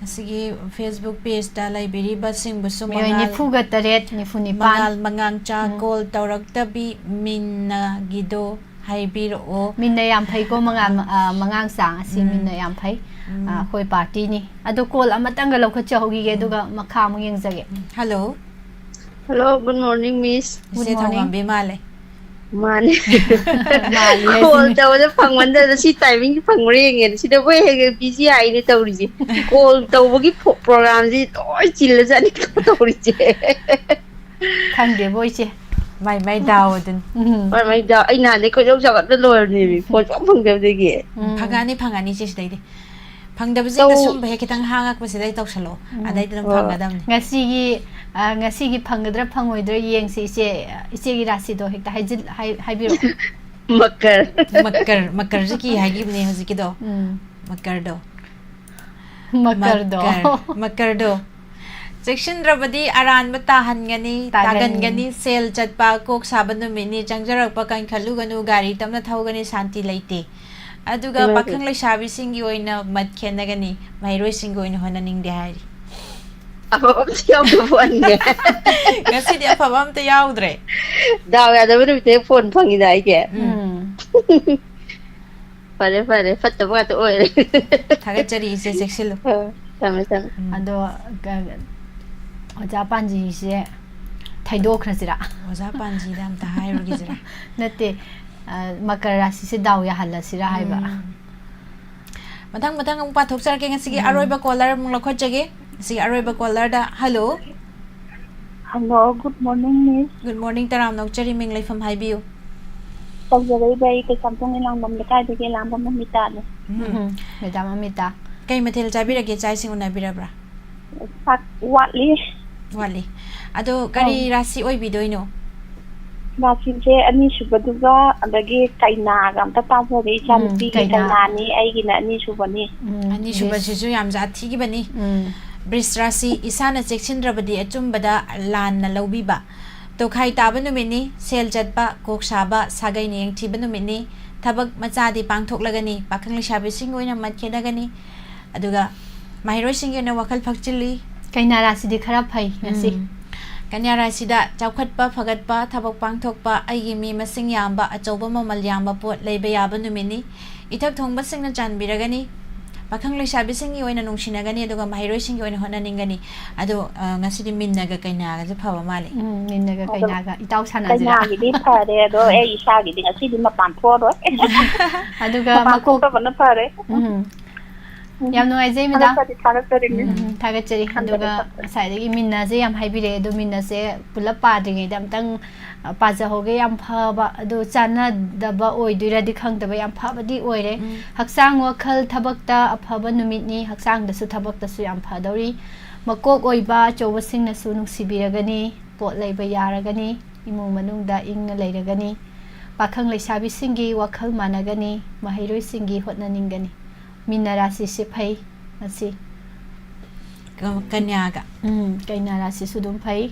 ꯑꯁꯤꯒꯤ Facebook pageꯇ ꯂꯩꯕꯤꯔꯤꯕꯁꯤꯡꯕꯨꯁꯨ ꯃꯤꯑꯣꯏ ꯃꯉꯥꯜ, ꯅꯤꯐꯨꯒ ꯇꯔꯦꯠ, ꯅꯤꯐꯨ ꯅꯤꯄꯥꯟ꯫ ꯃꯉꯥꯜ ꯃꯉꯥꯡꯆꯥ ꯎꯝ꯫ call ꯇꯧꯔꯛꯇꯕꯤ ꯃꯤꯟꯅꯒꯤꯗꯣ ꯍꯥꯏꯕꯤꯔꯛꯑꯣ꯫ ꯃꯤꯟꯅ ꯌꯥꯝ ꯐꯩꯀꯣ, ꯃꯉꯥꯜ, ꯑ, ꯃꯉꯥꯡꯆꯥ ꯑꯁꯤ ꯎꯝ꯫ ꯃꯤꯟꯅ ꯌꯥꯝ ꯐꯩ꯫ ꯎꯝ꯫ ꯑ, ꯑꯩꯈꯣꯏ partyꯅꯤ꯫ ꯑꯗꯣ call ꯑꯃꯇꯪꯒ ꯂꯧꯈꯠꯆꯍꯧꯈꯤꯒꯦ, ꯑꯗꯨꯒ ꯃꯈꯥ ꯑꯃꯨꯛ ꯌꯦꯡꯖꯒꯦ꯫ Hello. Hello, good morning, miss. Good ꯏꯆꯦ morning. ꯊꯧꯉꯝꯕꯤ ꯃꯥꯜꯂꯦ꯫ ꯃꯥꯅꯦ꯫ ꯃꯥꯜꯂꯦ Call ꯍꯥꯏꯁꯤꯅꯦ꯫ ꯇꯧꯕꯗ ꯐꯪꯃꯟꯗꯗꯅ ꯁꯤ timingꯁꯤ ꯐꯪꯕ꯭ꯔꯥ ꯌꯦꯡꯒꯦꯅ꯫ ꯁꯤꯗꯕꯨ ꯍꯦꯛ ꯍꯦꯛ busy ꯍꯥꯏꯅꯦ ꯇꯧꯔꯤꯁꯦ꯫ Call ꯇꯧꯕꯒꯤ ꯐꯣ-, programꯁꯤ ꯂꯣꯏ ꯆꯤꯜꯂꯖꯥꯠꯅꯤ ꯇꯧꯔꯤꯁꯦ꯫ ꯈꯪꯗꯦꯕꯣ, ꯏꯆꯦ꯫ ꯃꯥꯏ ꯃꯥꯏ ꯗꯥꯎ ꯑꯗꯨꯅꯤ꯫ ꯎꯝ꯫ ꯍꯣꯏ, ꯃꯩ ꯗꯥꯎ꯫ ꯑꯩ ꯅꯍꯥꯟꯗꯩ ꯈꯣꯏꯗꯧ ꯁꯥꯎꯒꯠꯇꯅ ꯂꯣꯏꯔꯕꯅꯦꯃꯤ꯫ Phone ꯁꯨꯡꯐꯪ ꯐꯪꯗꯕꯗꯒꯤ꯫ ꯎꯝ꯫ ꯐꯪꯉꯅꯤ, ꯐꯪꯉꯅꯤ ꯏꯆꯦ ꯁꯤꯗꯩꯗꯤ꯫ ꯐꯪꯗꯕꯁꯤꯡꯗ ꯇꯧ- ꯁꯨꯝꯕ ꯍꯦꯛ ꯈꯤꯇꯪ ꯍꯥꯡꯉꯛꯄꯁꯤꯗꯩ ꯇꯧꯁꯜꯂꯛꯑꯣ꯫ ꯎꯝ꯫ ꯑꯗꯩꯗꯤ ꯑꯗꯨꯝ ꯍꯣꯏ꯫ ꯐꯪꯒꯗꯕꯅꯤ꯫ ꯉꯁꯤꯒꯤ, ꯑ, ꯉꯁꯤꯒꯤ ꯐꯪꯒꯗ꯭ꯔꯥ ꯐꯪꯉꯣꯏꯗ꯭ꯔꯥ ꯌꯦꯡꯁꯤ, ꯏꯆꯦ꯫ ꯏꯆꯦꯒꯤ ꯔꯥꯁꯤꯗꯣ ꯍꯦꯛꯇ ꯍꯥꯏꯖꯤꯜ-, ꯍꯥꯏ-, ꯍꯥꯏꯕꯤꯔꯛꯑꯣ꯫ ꯃꯀꯔ꯫ ꯃꯀꯔ, ꯃꯀꯔꯁꯦ ꯀꯤ ꯍꯥꯏꯈꯤꯕꯅꯦ ꯍꯧꯖꯤꯛꯀꯤꯗꯣ꯫ ꯎꯝ꯫ ꯃꯀꯔꯗꯣ꯫ ꯃꯀꯔꯗꯣ꯫ ꯃꯀꯔ, ꯃꯀꯔꯗꯣ꯫ ꯆꯦꯛꯁꯤꯟꯗ꯭ꯔꯕꯗꯤ ꯑꯔꯥꯟꯕ ꯇꯥꯍꯟꯒꯅꯤ, ꯇꯥꯒꯟ- ꯇꯥꯒꯟꯒꯅꯤ, ꯁꯦꯜ ꯆꯠꯄ, ꯀꯣꯛ ꯁꯥꯕ ꯅꯨꯃꯤꯠꯅꯤ, ꯆꯪꯖꯔꯛꯄ ꯀꯟꯈꯠꯂꯨꯒꯅꯨ, ꯒꯥꯔꯤ ꯇꯞꯅ ꯊꯧꯒꯅꯤ, ꯁꯥꯟꯇꯤ ꯂꯩꯇꯦ꯫ ꯑꯗꯨꯒ ꯏꯃꯥꯏ ꯄꯥꯈꯪ ꯂꯩꯁꯥꯕꯤꯁꯤꯡꯒꯤ ꯑꯣꯏꯅ ꯃꯠ ꯈꯦꯠꯅꯒꯅꯤ, ꯃꯍꯩꯔꯣꯏꯁꯤꯡꯒꯤ ꯑꯣꯏꯅ ꯍꯣꯠꯅꯅꯤꯡꯗꯦ ꯍꯥꯏꯔꯤ꯫ ꯑꯐꯕ ꯑꯝꯇ ꯌꯥꯎꯗꯕ ꯋꯥꯅꯤꯅꯦ꯫ ꯉꯁꯤꯗꯤ ꯑꯐꯕ ꯑꯝꯇ ꯌꯥꯎꯗ꯭ꯔꯦ꯫ ꯗꯥꯎ ꯌꯥꯗꯕ ꯅꯨꯃꯤꯠꯇ ꯍꯦꯛ phone ꯐꯪꯉꯤꯗ ꯑꯩꯒꯤ꯫ ꯎꯝ꯫ ꯎꯝ꯫ ꯐꯔꯦ, ꯐꯔꯦ, ꯐꯠꯇꯕ ꯉꯥꯛꯇ ꯑꯣꯏꯔꯦ꯫ ꯊꯥꯒꯠꯆꯔꯤ ꯏꯆꯦ, ꯆꯦꯛꯁꯤꯜꯂꯨ꯫ ꯑ, ꯆꯨꯝꯃꯦ, ꯆꯨꯝꯃꯦ꯫ ꯎꯝ꯫ ꯑꯗꯣ ꯀ- ꯑꯣꯖꯥ ꯄꯥꯟꯖꯤꯁꯦ ꯊꯩꯗꯣꯛꯈ꯭ꯔꯁꯤꯔꯥ? ꯑꯣꯖꯥ ꯄꯥꯟꯖꯤꯗ ꯑꯝꯇ ꯍꯥꯏꯔꯨꯒꯤꯁꯤꯔꯥ? ꯅꯠꯇꯦ, ꯑ, ꯃꯀꯔ ꯔꯥꯁꯤꯁꯦ ꯗꯥꯎ ꯌꯥꯍꯜꯂꯁꯤꯔꯥ ꯍꯥꯏꯕ? ꯎꯝ꯫ ꯃꯊꯪ ꯃꯊꯪ ꯑꯃꯨꯛ ꯄꯥꯊꯣꯛꯆꯔꯛꯀꯦ꯫ ꯉꯁꯤꯒꯤ ꯎꯝ꯫ ꯑꯔꯣꯏꯕ ꯀꯣꯂꯔ ꯑꯃꯨꯛ ꯂꯧꯈꯠꯆꯒꯦ꯫ ꯉꯁꯤꯒꯤ ꯑꯔꯣꯏꯕ ꯀꯣꯂꯔꯗ, hello. Hello, good morning, Miss. Good morning, ꯇꯔꯥꯝꯅ ꯑꯣꯛꯆꯔꯤ꯫ ꯃꯤꯡ, ꯂꯩꯐꯝ ꯍꯥꯏꯕꯤꯌꯨ꯫ ꯇꯧꯖꯔꯛꯏꯕ ꯑꯩ ꯀꯩꯁꯥꯝꯊꯣꯡ ꯏꯂꯥꯡꯕꯝ ꯂꯩꯀꯥꯏꯗꯒꯤ ꯏꯂꯥꯡꯕꯝ ꯃꯃꯤꯇꯥꯅꯤ꯫ ꯎꯝ꯫ ꯎꯝ, ꯃꯦꯗꯥꯝ ꯑꯃꯤꯇꯥ꯫ ꯀꯩ ꯃꯊꯦꯜ ꯆꯥꯕꯤꯔꯒꯦ? ꯆꯥꯛ ꯏꯁꯤꯡ ꯎꯅꯕꯤꯔꯕ꯭ꯔꯥ? ꯆꯥꯛ ꯋꯥꯠꯂꯤ꯫ ꯋꯥꯠꯂꯤ꯫ ꯑꯗꯣ ꯀꯔꯤ ꯔꯥꯁꯤ ꯑꯣꯏꯕꯤꯗꯣꯏꯅꯣ? ꯔꯥꯁꯤꯁꯦ ꯑꯅꯤꯁꯨꯕꯗꯨꯒ ꯑꯗꯒꯤ ꯀꯩꯅꯥꯒ ꯑꯝꯇ ꯇꯥꯖꯔꯦ꯫ ꯏꯆꯥꯅꯨꯄꯤꯒꯤ ꯀꯩꯅꯥ꯫ ꯀꯩꯅꯥꯅꯤ, ꯑꯩꯒꯤꯅ ꯑꯅꯤꯁꯨꯕꯅꯤ꯫ ꯎꯝ, ꯑꯅꯤꯁꯨꯕꯁꯤꯁꯨ ꯌꯥꯝ ꯖꯥꯠ ꯊꯤꯈꯤꯕꯅꯤ꯫ ꯎꯝ, ꯕ꯭ꯔꯤꯁ ꯔꯥꯁꯤ, ꯏꯁꯥꯅ ꯆꯦꯛꯁꯤꯟꯗ꯭ꯔꯕꯗꯤ ꯑꯆꯨꯝꯕꯗ ꯂꯥꯟꯅ ꯂꯧꯕꯤꯕ꯫ ꯇꯣꯈꯥꯏ ꯇꯥꯕ ꯅꯨꯃꯤꯠꯅꯤ, ꯁꯦꯜ ꯆꯠꯄ, ꯀꯣꯛ ꯁꯥꯕ, ꯁꯥꯒꯩ ꯅꯌꯦꯡ ꯊꯤꯕ ꯅꯨꯃꯤꯠꯅꯤ꯫ ꯊꯕꯛ ꯃꯆꯥꯗꯤ ꯄꯥꯡꯊꯣꯛꯂꯒꯅꯤ, ꯄꯥꯈꯪ ꯂꯩꯁꯥꯕꯤꯁꯤꯡꯒꯤ ꯑꯣꯏꯅ ꯃꯠ ꯈꯦꯠꯅꯒꯅꯤ꯫ ꯑꯗꯨꯒ ꯃꯍꯩꯔꯣꯏꯁꯤꯡꯒꯤ ꯑꯣꯏꯅ ꯋꯥꯈꯜ ꯐꯛꯆꯤꯜꯂꯤ꯫ ꯀꯩꯅꯥ ꯔꯥꯁꯤꯗꯤ ꯈꯔ ꯐꯩ ꯉꯁꯤ꯫ ꯎꯝ꯫ ꯀꯟꯌꯥ ꯔꯥꯁꯤꯗ ꯆꯥꯎꯈꯠꯄ, ꯐꯒꯠꯄ, ꯊꯕꯛ ꯄꯥꯡꯊꯣꯛꯄ, ꯑꯩꯒꯤ ꯃꯤ ꯃꯁꯤꯡ ꯌꯥꯝꯕ, ꯑꯆꯧꯕ ꯃꯃꯜ ꯌꯥꯝꯕ ꯄꯣꯠ ꯂꯩꯕ ꯌꯥꯕ ꯅꯨꯃꯤꯠꯅꯤ꯫ ꯏꯊꯛ ꯊꯣꯡꯕꯁꯤꯡꯅ ꯆꯥꯟꯕꯤꯔꯒꯅꯤ꯫ ꯄꯥꯈꯪ ꯂꯩꯁꯥꯕꯤꯁꯤꯡꯒꯤ ꯑꯣꯏꯅ ꯅꯨꯡꯁꯤꯅꯒꯅꯤ, ꯑꯗꯨꯒ ꯃꯍꯩꯔꯣꯏꯁꯤꯡꯒꯤ ꯑꯣꯏꯅ ꯍꯣꯠꯅꯅꯤꯡꯒꯅꯤ꯫ ꯑꯗꯣ, ꯑ, ꯉꯁꯤꯗꯤ ꯃꯤꯟꯅꯒ ꯀꯩꯅꯥꯒꯁꯦ ꯐꯕ ꯃꯥꯜꯂꯤ꯫ ꯎꯝ, ꯃꯤꯟꯅꯒ ꯀꯩꯅꯥꯒ ꯏꯇꯥꯎ ꯁꯥꯟꯅꯁꯤꯔꯥ? ꯀꯩꯅꯥꯒꯤꯗꯤ ꯐꯔꯦ, ꯑꯗꯣ ꯑꯩ ꯏꯁꯥꯒꯤꯗꯤ ꯉꯁꯤꯗꯤ ꯃꯄꯥꯟ ꯊꯣꯛꯑꯔꯣꯏ꯫ ꯑꯗꯨꯒ ꯃꯄꯥꯟ ꯃꯀꯣꯛ ꯊꯣꯛꯇꯕꯅ ꯐꯔꯦ꯫ ꯎꯝ, ꯌꯥꯝ ꯅꯨꯡꯉꯥꯏꯖꯩ ꯃꯦꯗꯥꯝ꯫ ꯊꯥꯒꯠꯆꯔꯤ, ꯊꯥꯒꯠꯆꯔꯤ, ꯃꯤꯁ꯫ ꯎꯝ, ꯊꯥꯒꯠꯆꯔꯤ꯫ ꯊꯝꯖꯔꯦ, ꯑꯗꯨꯒ ꯊꯝꯖꯔꯦ꯫ ꯉꯁꯥꯏꯗꯒꯤ ꯃꯤꯟꯅꯁꯦ ꯌꯥꯝ ꯍꯥꯏꯕꯤꯔꯛꯑꯦ, ꯑꯗꯣ ꯃꯤꯟꯅꯁꯦ ꯄꯨꯂꯞ ꯄꯥꯗ꯭ꯔꯤꯉꯩꯗ ꯑꯝꯇꯪ, ꯑ, ꯄꯥꯖꯍꯧꯒꯦ꯫ ꯌꯥꯝ ꯐꯕ, ꯑꯗꯨ ꯆꯥꯟꯅꯗꯕ ꯑꯣꯏꯗꯣꯏꯔꯗꯤ ꯈꯪꯗꯕ, ꯌꯥꯝ ꯐꯕꯗꯤ ꯑꯣꯏꯔꯦ꯫ ꯎꯝ꯫ ꯍꯛꯆꯥꯡ ꯋꯥꯈꯜ ꯊꯕꯛꯇ ꯑꯐꯕ ꯅꯨꯃꯤꯠꯅꯤ, ꯍꯛꯆꯥꯡꯗꯁꯨ ꯊꯕꯛꯇꯁꯨ ꯌꯥꯝ ꯐꯗꯧꯔꯤ꯫ ꯃꯀꯣꯛ ꯑꯣꯏꯕ ꯑꯆꯧꯕꯁꯤꯡꯅꯁꯨ ꯅꯨꯡꯁꯤꯕꯤꯔꯒꯅꯤ, ꯄꯣꯠ ꯂꯩꯕ ꯌꯥꯔꯒꯅꯤ, ꯏꯃꯨꯡ ꯃꯅꯨꯡꯗ ꯏꯪꯅ ꯂꯩꯔꯒꯅꯤ꯫ ꯄꯥꯈꯪ ꯂꯩꯁꯥꯕꯤꯁꯤꯡꯒꯤ ꯋꯥꯈꯜ ꯃꯥꯟꯅꯒꯅꯤ, ꯃꯍꯩꯔꯣꯏꯁꯤꯡꯒꯤ ꯍꯣꯠꯅꯅꯤꯡꯒꯅꯤ꯫ ꯃꯤꯟꯅ ꯔꯥꯁꯤꯁꯦ ꯐꯩ ꯉꯁꯤ꯫ ꯀ-, ꯀꯟꯌꯥꯒ꯫ ꯎꯝ, ꯀꯩꯅꯥ ꯔꯥꯁꯤꯁꯨ ꯑꯗꯨꯝ ꯐꯩ꯫